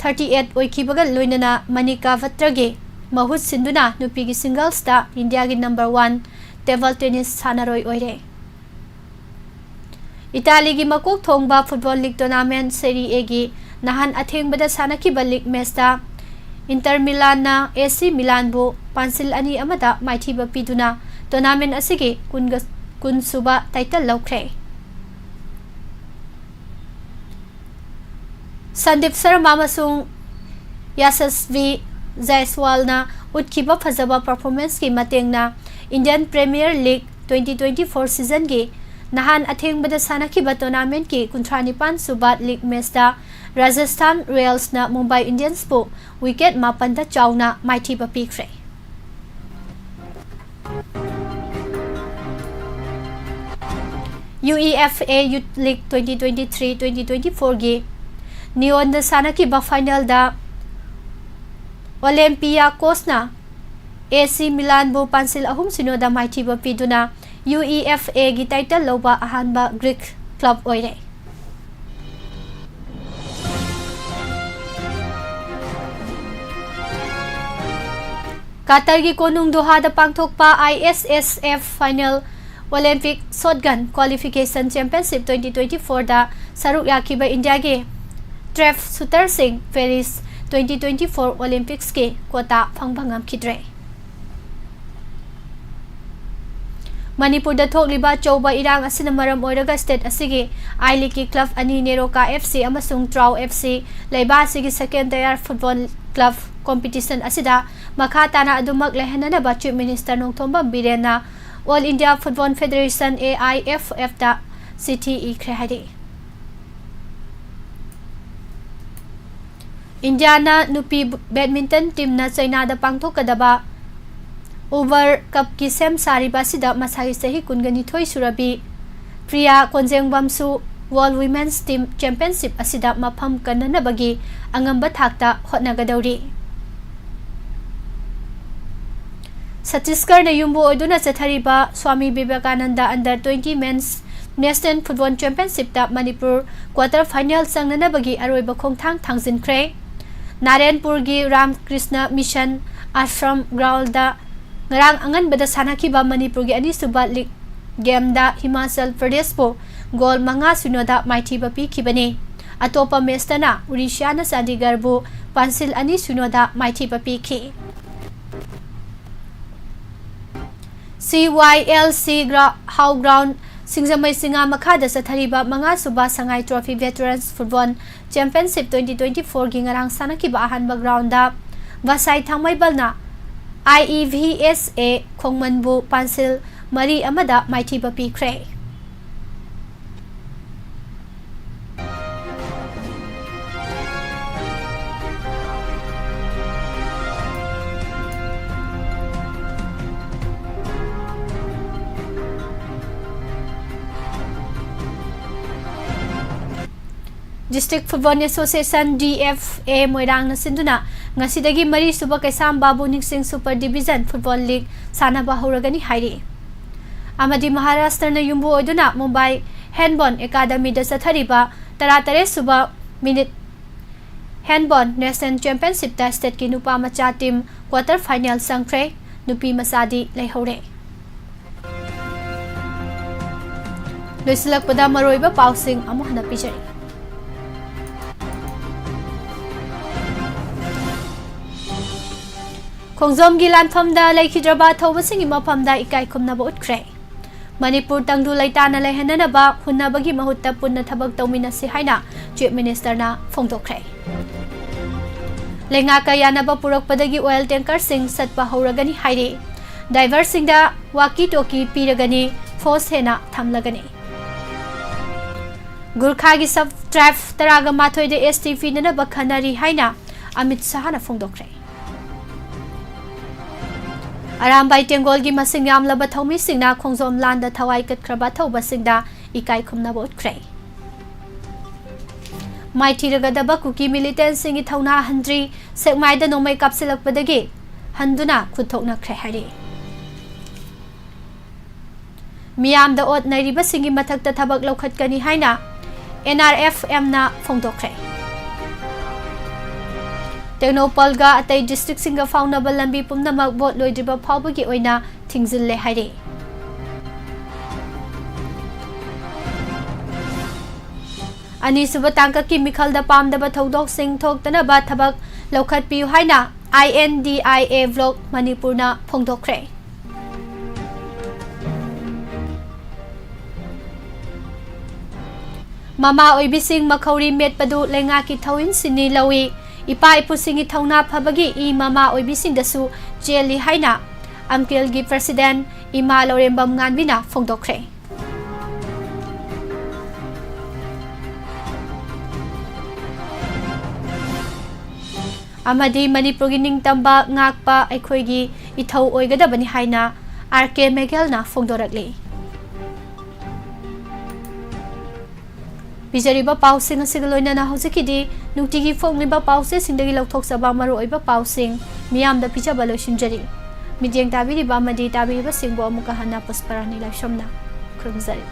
ꯊꯥꯔꯇꯤ ꯑꯩꯠ ꯑꯣꯏꯈꯤꯕꯒ ꯂꯣꯏꯅꯅ ꯃꯅꯤꯀꯥ ꯕꯇ꯭ꯔꯒꯤ ꯃꯍꯨꯠ ꯁꯤꯟꯗꯨꯅ ꯅꯨꯄꯤꯒꯤ ꯁꯤꯡꯒꯜꯁꯇ ꯏꯟꯗꯤꯌꯥꯒꯤ ꯅꯝꯕꯔ ꯋꯥꯟ ꯇꯦꯕꯜ ꯇꯦꯅꯤꯁ ꯁꯥꯟꯅꯔꯣꯏ ꯑꯣꯏꯔꯦ꯫ ꯏꯇꯥꯂꯤꯒꯤ ꯃꯀꯣꯛ ꯊꯣꯡꯕ ꯐꯨꯠꯕꯣꯜ ꯂꯤꯒ ꯇꯣꯔꯅꯥꯃꯦꯟ ꯁꯦꯔꯤ ꯑꯦꯒꯤ ꯅꯍꯥꯟ ꯑꯊꯦꯡꯕꯗ ꯁꯥꯟꯅꯈꯤꯕ ꯂꯤꯒ ꯃꯦꯆꯇ ꯏꯟꯇꯔ ꯃꯤꯂꯥꯟꯅ ꯑꯦ ꯁꯤ ꯃꯤꯂꯥꯟꯕꯨ ꯄꯥꯟꯁꯤꯜ ꯑꯅꯤ ꯑꯃꯗ ꯃꯥꯏꯊꯤꯕ ꯄꯤꯗꯨꯅ ꯇꯣꯔꯅꯥꯃꯦꯟ ꯑꯁꯤꯒꯤ ꯀꯨꯟꯒ-, ꯀꯨꯟ ꯁꯨꯕ ꯇꯥꯏꯇꯜ ꯂꯧꯈ꯭ꯔꯦ꯫ ꯁꯟꯗꯤꯞ ꯁꯔꯃ ꯑꯃꯁꯨꯡ ꯌꯥꯁꯁꯚꯤ ꯖꯥꯏꯁꯋꯥꯜꯅ ꯎꯠꯈꯤꯕ ꯐꯖꯕ performanceꯀꯤ ꯃꯇꯦꯡꯅ Indian Premier League twenty twenty-four seasonꯒꯤ ꯅꯍꯥꯟ ꯑꯊꯦꯡꯕꯗ ꯁꯥꯟꯅꯈꯤꯕ tournamentꯀꯤ ꯀꯨꯟꯊ꯭ꯔꯥ ꯅꯤꯄꯥꯟ ꯁꯨꯕ league matchꯇ Rajasthan Royalsꯅ Mumbai Indiansꯄꯨ wicket ꯃꯥꯄꯟꯗ ꯆꯥꯎꯅ ꯃꯥꯏꯊꯤꯕ ꯄꯤꯈ꯭ꯔꯦ꯫ UEFA Youth League twenty twenty-three twenty twenty-fourꯒꯤ Neonꯗ ꯁꯥꯟꯅꯈꯤꯕ finalꯗ Olympiacosꯅ AC Milanꯕꯨ ꯄꯥꯟꯁꯤꯜ ꯑꯍꯨꯝ ꯁꯤꯅꯣꯗ ꯃꯥꯏꯊꯤꯕ ꯄꯤꯗꯨꯅ UEFAꯒꯤ title ꯂꯧꯕ ꯑꯍꯥꯟꯕ Greek club ꯑꯣꯏꯔꯦ꯫ ꯀꯥꯇꯔꯒꯤ ꯀꯣꯅꯨꯡ ꯗꯣꯍꯥꯗ ꯄꯥꯡꯊꯣꯛꯄ ISSF Final Olympic Shotgun Qualification Championship twenty twenty-fourꯗ ꯁꯔꯨꯛ ꯌꯥꯈꯤꯕ ꯏꯟꯗꯤꯌꯥꯒꯤ track shooterꯁꯤꯡ Paris twenty twenty-four Olympicsꯀꯤ quota ꯐꯪꯕ ꯉꯝꯈꯤꯗ꯭ꯔꯦ꯫ ꯃꯅꯤꯄꯨꯔꯗ ꯊꯣꯛꯂꯤꯕ ꯑꯆꯧꯕ ꯏꯔꯥꯡ ꯑꯁꯤꯅ ꯃꯔꯝ ꯑꯣꯏꯔꯒ state ꯑꯁꯤꯒꯤ I Leagueꯀꯤ club ꯑꯅꯤ NEROCA FC ꯑꯃꯁꯨꯡ TRAU FC ꯂꯩꯕꯥꯛ ꯑꯁꯤꯒꯤ second tier football club competition ꯑꯁꯤꯗ ꯃꯈꯥ ꯇꯥꯅ ꯑꯗꯨꯃꯛ ꯂꯩꯍꯟꯅꯅꯕ Chief Minister Nongthombam ꯕꯤꯔꯦꯟꯅ All India Football Federation, AIFFꯇ ꯆꯤꯊꯤ ꯏꯈ꯭ꯔꯦ ꯍꯥꯏꯔꯤ꯫ ꯏꯟꯗꯤꯌꯥꯅ ꯅꯨꯄꯤ badminton teamꯅ ꯆꯩꯅꯥꯗ ꯄꯥꯡꯊꯣꯛꯀꯗꯕ Uber Cupꯀꯤ ꯁꯦꯝ ꯁꯥꯔꯤꯕ ꯑꯁꯤꯗ ꯃꯁꯥꯒꯤ ꯆꯍꯤ ꯀꯨꯟꯒ ꯅꯤꯊꯣꯏ ꯁꯨꯔꯕꯤ Priya ꯀꯣꯟꯖꯦꯡꯕꯝꯁꯨ World Women's Team Championship ꯑꯁꯤꯗ ꯃꯐꯝ ꯀꯟꯅꯅꯕꯒꯤ ꯑꯉꯝꯕ ꯊꯥꯛꯇ ꯍꯣꯠꯅꯒꯗꯧꯔꯤ꯫ ꯁꯠꯇꯤꯁꯒꯔꯅ ꯌꯨꯝꯕꯨ ꯑꯣꯏꯗꯨꯅ ꯆꯠꯊꯔꯤꯕ swami Vivekananda Under twenty Men's National Football Championshipꯇ Manipur quarter final ꯆꯪꯅꯅꯕꯒꯤ ꯑꯔꯣꯏꯕ ꯈꯣꯡꯊꯥꯡ ꯊꯥꯡꯖꯤꯟꯈ꯭ꯔꯦ꯫ ꯅꯥꯔꯦꯟꯄꯨꯔꯒꯤ ꯔꯥꯝꯀ꯭ꯔꯤꯁꯅ ꯃꯤꯁꯟ ꯑꯥꯁ꯭ꯔꯝ groundꯗ ꯉꯔꯥꯡ ꯑꯉꯟꯕꯗ ꯁꯥꯟꯅꯈꯤꯕ ꯃꯅꯤꯄꯨꯔꯒꯤ ꯑꯅꯤꯁꯨꯕ league gameꯗ ꯍꯤꯃꯥꯆꯜ ꯄ꯭ꯔꯗꯦꯁꯄꯨ goal ꯃꯉꯥ ꯁꯤꯅꯣꯗ ꯃꯥꯏꯊꯤꯕ ꯄꯤꯈꯤꯕꯅꯤ꯫ ꯑꯇꯣꯞꯄ matchꯇꯅ ꯎꯔꯤꯁ꯭ꯌꯥꯅ ꯆꯥꯟꯗꯤꯒꯔꯕꯨ ꯄꯥꯟꯁꯤꯜ ꯑꯅꯤ ꯁꯤꯅꯣꯗ ꯃꯥꯏꯊꯤꯕ ꯄꯤꯈꯤ꯫ CYLC gra-, How Ground ꯁꯤꯡꯖꯃꯩ ꯆꯤꯉꯥ ꯃꯈꯥꯗ ꯆꯠꯊꯔꯤꯕ ꯃꯉꯥꯁꯨꯕ ꯁꯉꯥꯏ Trophy Veterans Football Championship twenty twenty-fourꯒꯤ ꯉꯔꯥꯡ ꯁꯥꯟꯅꯈꯤꯕ ꯑꯍꯥꯟꯕ groundꯗ ꯚꯁꯥꯏ ꯊꯥꯡꯃꯩꯕꯜꯅ IEVSA ꯈꯣꯡꯃꯟꯕꯨ ꯄꯥꯟꯁꯤꯜ ꯃꯔꯤ ꯑꯃꯗ ꯃꯥꯏꯊꯤꯕ ꯄꯤꯈ꯭ꯔꯦ꯫ District Football Association, DFA, ꯃꯣꯏꯔꯥꯡꯅ ꯁꯤꯟꯗꯨꯅ ꯉꯁꯤꯗꯒꯤ ꯃꯔꯤꯁꯨꯕ ꯀꯩꯁꯥꯝ ꯕꯥꯕꯨ ꯅꯤꯡꯁꯤꯡ Super Division Football League ꯁꯥꯟꯅꯕ ꯍꯧꯔꯒꯅꯤ ꯍꯥꯏꯔꯤ꯫ ꯑꯃꯗꯤ ꯃꯍꯥꯔꯥꯁꯇ꯭ꯔꯅ ꯌꯨꯝꯕꯨ ꯑꯣꯏꯗꯨꯅ ꯃꯨꯝꯕꯥꯏ Handball Academyꯗ ꯆꯠꯊꯔꯤꯕ ꯇꯔꯥꯇꯔꯦꯠ ꯁꯨꯕ ꯃꯤꯅꯤꯠ Handball National Championshipꯇ stateꯀꯤ ꯅꯨꯄꯥ ꯃꯆꯥ team quarter final ꯆꯪꯈ꯭ꯔꯦ, ꯅꯨꯄꯤ ꯃꯆꯥꯗꯤ ꯂꯩꯍꯧꯔꯦ꯫ ꯂꯣꯏꯁꯤꯜꯂꯛꯄꯗ ꯃꯔꯨꯑꯣꯏꯕ ꯄꯥꯎꯁꯤꯡ ꯑꯃꯨꯛ ꯍꯟꯅ ꯄꯤꯖꯔꯤ꯫ ꯈꯣꯡꯖꯣꯝꯒꯤ ꯂꯥꯟꯐꯝꯗ ꯂꯩꯈꯤꯗ꯭ꯔꯕ ꯊꯧꯕꯁꯤꯡꯒꯤ ꯃꯐꯝꯗ ꯏꯀꯥꯏ ꯈꯨꯝꯅꯕ ꯎꯠꯈ꯭ꯔꯦ꯫ ꯃꯅꯤꯄꯨꯔ ꯇꯪꯗꯨ ꯂꯩꯇꯥꯅ ꯂꯩꯍꯟꯅꯅꯕ ꯍꯨꯟꯅꯕꯒꯤ ꯃꯍꯨꯠꯇ ꯄꯨꯟꯅ ꯊꯕꯛ ꯇꯧꯃꯤꯟꯅꯁꯤ ꯍꯥꯏꯅ Chief Ministerꯅ ꯐꯣꯡꯗꯣꯛꯈ꯭ꯔꯦ꯫ ꯂꯩꯉꯥꯛꯀ ꯌꯥꯅꯕ ꯄꯨꯔꯛꯄꯗꯒꯤ oil tankerꯁꯤꯡ ꯆꯠꯄ ꯍꯧꯔꯒꯅꯤ ꯍꯥꯏꯔꯤ꯫ Driverꯁꯤꯡꯗ walkie talkie ꯄꯤꯔꯒꯅꯤ, force ꯍꯦꯟꯅ ꯊꯝꯂꯒꯅꯤ꯫ ꯒꯨꯔꯈꯥꯒꯤ sub tribe ꯇꯔꯥꯒ ꯃꯥꯊꯣꯏꯗ ST ꯄꯤꯅꯅꯕ ꯈꯟꯅꯔꯤ ꯍꯥꯏꯅ ꯑꯃꯤꯠ ꯁꯍꯥꯅ ꯐꯣꯡꯗꯣꯛꯈ꯭ꯔꯦ꯫ ꯑꯔꯥꯝꯕꯥꯏ ꯇꯦꯡꯒꯣꯜꯒꯤ ꯃꯁꯤꯡ ꯌꯥꯝꯂꯕ ꯊꯧꯃꯤꯁꯤꯡꯅ ꯈꯣꯡꯖꯣꯝ ꯂꯥꯟꯗ ꯊꯋꯥꯏ ꯀꯠꯈ꯭ꯔꯕ ꯑꯊꯧꯕꯁꯤꯡꯗ ꯏꯀꯥꯏ ꯈꯨꯝꯅꯕ ꯎꯠꯈ꯭ꯔꯦ꯫ ꯃꯥꯏꯊꯤꯔꯒꯗꯕ ꯀꯨꯀꯤ militantꯁꯤꯡꯒꯤ ꯊꯧꯅꯥ ꯍꯟꯗ꯭ꯔꯤ, ꯁꯦꯛꯃꯥꯏꯗ ꯅꯣꯡꯃꯩ ꯀꯥꯞꯁꯤꯜꯂꯛꯄꯗꯒꯤ ꯍꯟꯗꯨꯅ ꯈꯨꯠ ꯊꯣꯛꯅꯈ꯭ꯔꯦ ꯍꯥꯏꯔꯤ꯫ ꯃꯤꯌꯥꯝꯗ ꯑꯣꯠ ꯅꯩꯔꯤꯕꯁꯤꯡꯒꯤ ꯃꯊꯛꯇ ꯊꯕꯛ ꯂꯧꯈꯠꯀꯅꯤ ꯍꯥꯏꯅ NRFMꯅ ꯐꯣꯡꯗꯣꯛꯈ꯭ꯔꯦ꯫ ꯇꯦꯡꯅꯧꯄꯜꯒ ꯑꯇꯩ districtꯁꯤꯡꯒ ꯐꯥꯎꯅꯕ ꯂꯝꯕꯤ ꯄꯨꯝꯅꯃꯛ vote ꯂꯣꯏꯗ꯭ꯔꯤꯕ ꯐꯥꯎꯕꯒꯤ ꯑꯣꯏꯅ ꯊꯤꯡꯖꯤꯜꯂꯦ ꯍꯥꯏꯔꯤ꯫ ꯑꯅꯤꯁꯨꯕ ꯇꯥꯡꯀꯛꯀꯤ ꯃꯤꯈꯜꯗ ꯄꯥꯝꯗꯕ ꯊꯧꯗꯣꯛꯁꯤꯡ ꯊꯣꯛꯇꯅꯕ ꯊꯕꯛ ꯂꯧꯈꯠꯄꯤꯌꯨ ꯍꯥꯏꯅ INDIA Block ꯃꯅꯤꯄꯨꯔꯅ ꯐꯣꯡꯗꯣꯛꯈ꯭ꯔꯦ꯫ ꯃꯃꯥ ꯑꯣꯏꯕꯤꯁꯤꯡ ꯃꯈꯧꯔꯤ ꯃꯦꯠꯄꯗꯨ ꯂꯩꯉꯥꯛꯀꯤ ꯊꯧꯑꯣꯏꯟꯁꯤꯡꯅꯤ ꯂꯧꯏ꯫ ꯏꯄꯥ ꯏꯄꯨꯁꯤꯡꯒꯤ ꯊꯧꯅꯥ ꯐꯕꯒꯤ ꯏ ꯃꯃꯥ ꯑꯣꯏꯕꯤꯁꯤꯡꯗꯁꯨ ꯆꯦꯜꯂꯤ ꯍꯥꯏꯅ ꯑꯝꯀꯦꯜꯒꯤ president ꯏꯃꯥ ꯂꯧꯔꯦꯝꯕꯝ ꯉꯥꯟꯕꯤꯅ ꯐꯣꯡꯗꯣꯛꯈ꯭ꯔꯦ꯫ ꯑꯃꯗꯤ ꯃꯅꯤꯄꯨꯔꯒꯤ ꯅꯤꯡꯇꯝꯕ ꯉꯥꯛꯄ ꯑꯩꯈꯣꯏꯒꯤ ꯏꯊꯧ ꯑꯣꯏꯒꯗꯕꯅꯤ ꯍꯥꯏꯅ ꯑꯥꯔ ꯀꯦ ꯃꯦꯒꯦꯜꯅ ꯐꯣꯡꯗꯣꯔꯛꯂꯤ꯫ ꯄꯤꯖꯔꯤꯕ ꯄꯥꯎꯁꯤꯡ ꯑꯁꯤꯒ ꯂꯣꯏꯅꯅ ꯍꯧꯖꯤꯛꯀꯤꯗꯤ ꯅꯨꯡꯇꯤꯒꯤ ꯐꯣꯡꯂꯤꯕ ꯄꯥꯎꯆꯦꯁꯤꯡꯗꯒꯤ ꯂꯧꯊꯣꯛꯆꯕ ꯃꯔꯨꯑꯣꯏꯕ ꯄꯥꯎꯁꯤꯡ ꯃꯤꯌꯥꯝꯗ ꯄꯤꯖꯕ ꯂꯣꯏꯁꯤꯟꯖꯔꯤ꯫ ꯃꯤꯠꯌꯦꯡ ꯇꯥꯕꯤꯔꯤꯕ ꯑꯃꯗꯤ ꯇꯥꯕꯤꯔꯤꯕꯁꯤꯡꯕꯨ ꯑꯃꯨꯛꯀ ꯍꯟꯅ ꯄꯨꯁꯄꯔꯥꯅꯤ ꯂꯥꯏꯁ꯭ꯔꯝꯅ ꯈꯨꯔꯨꯝꯖꯔꯤ꯫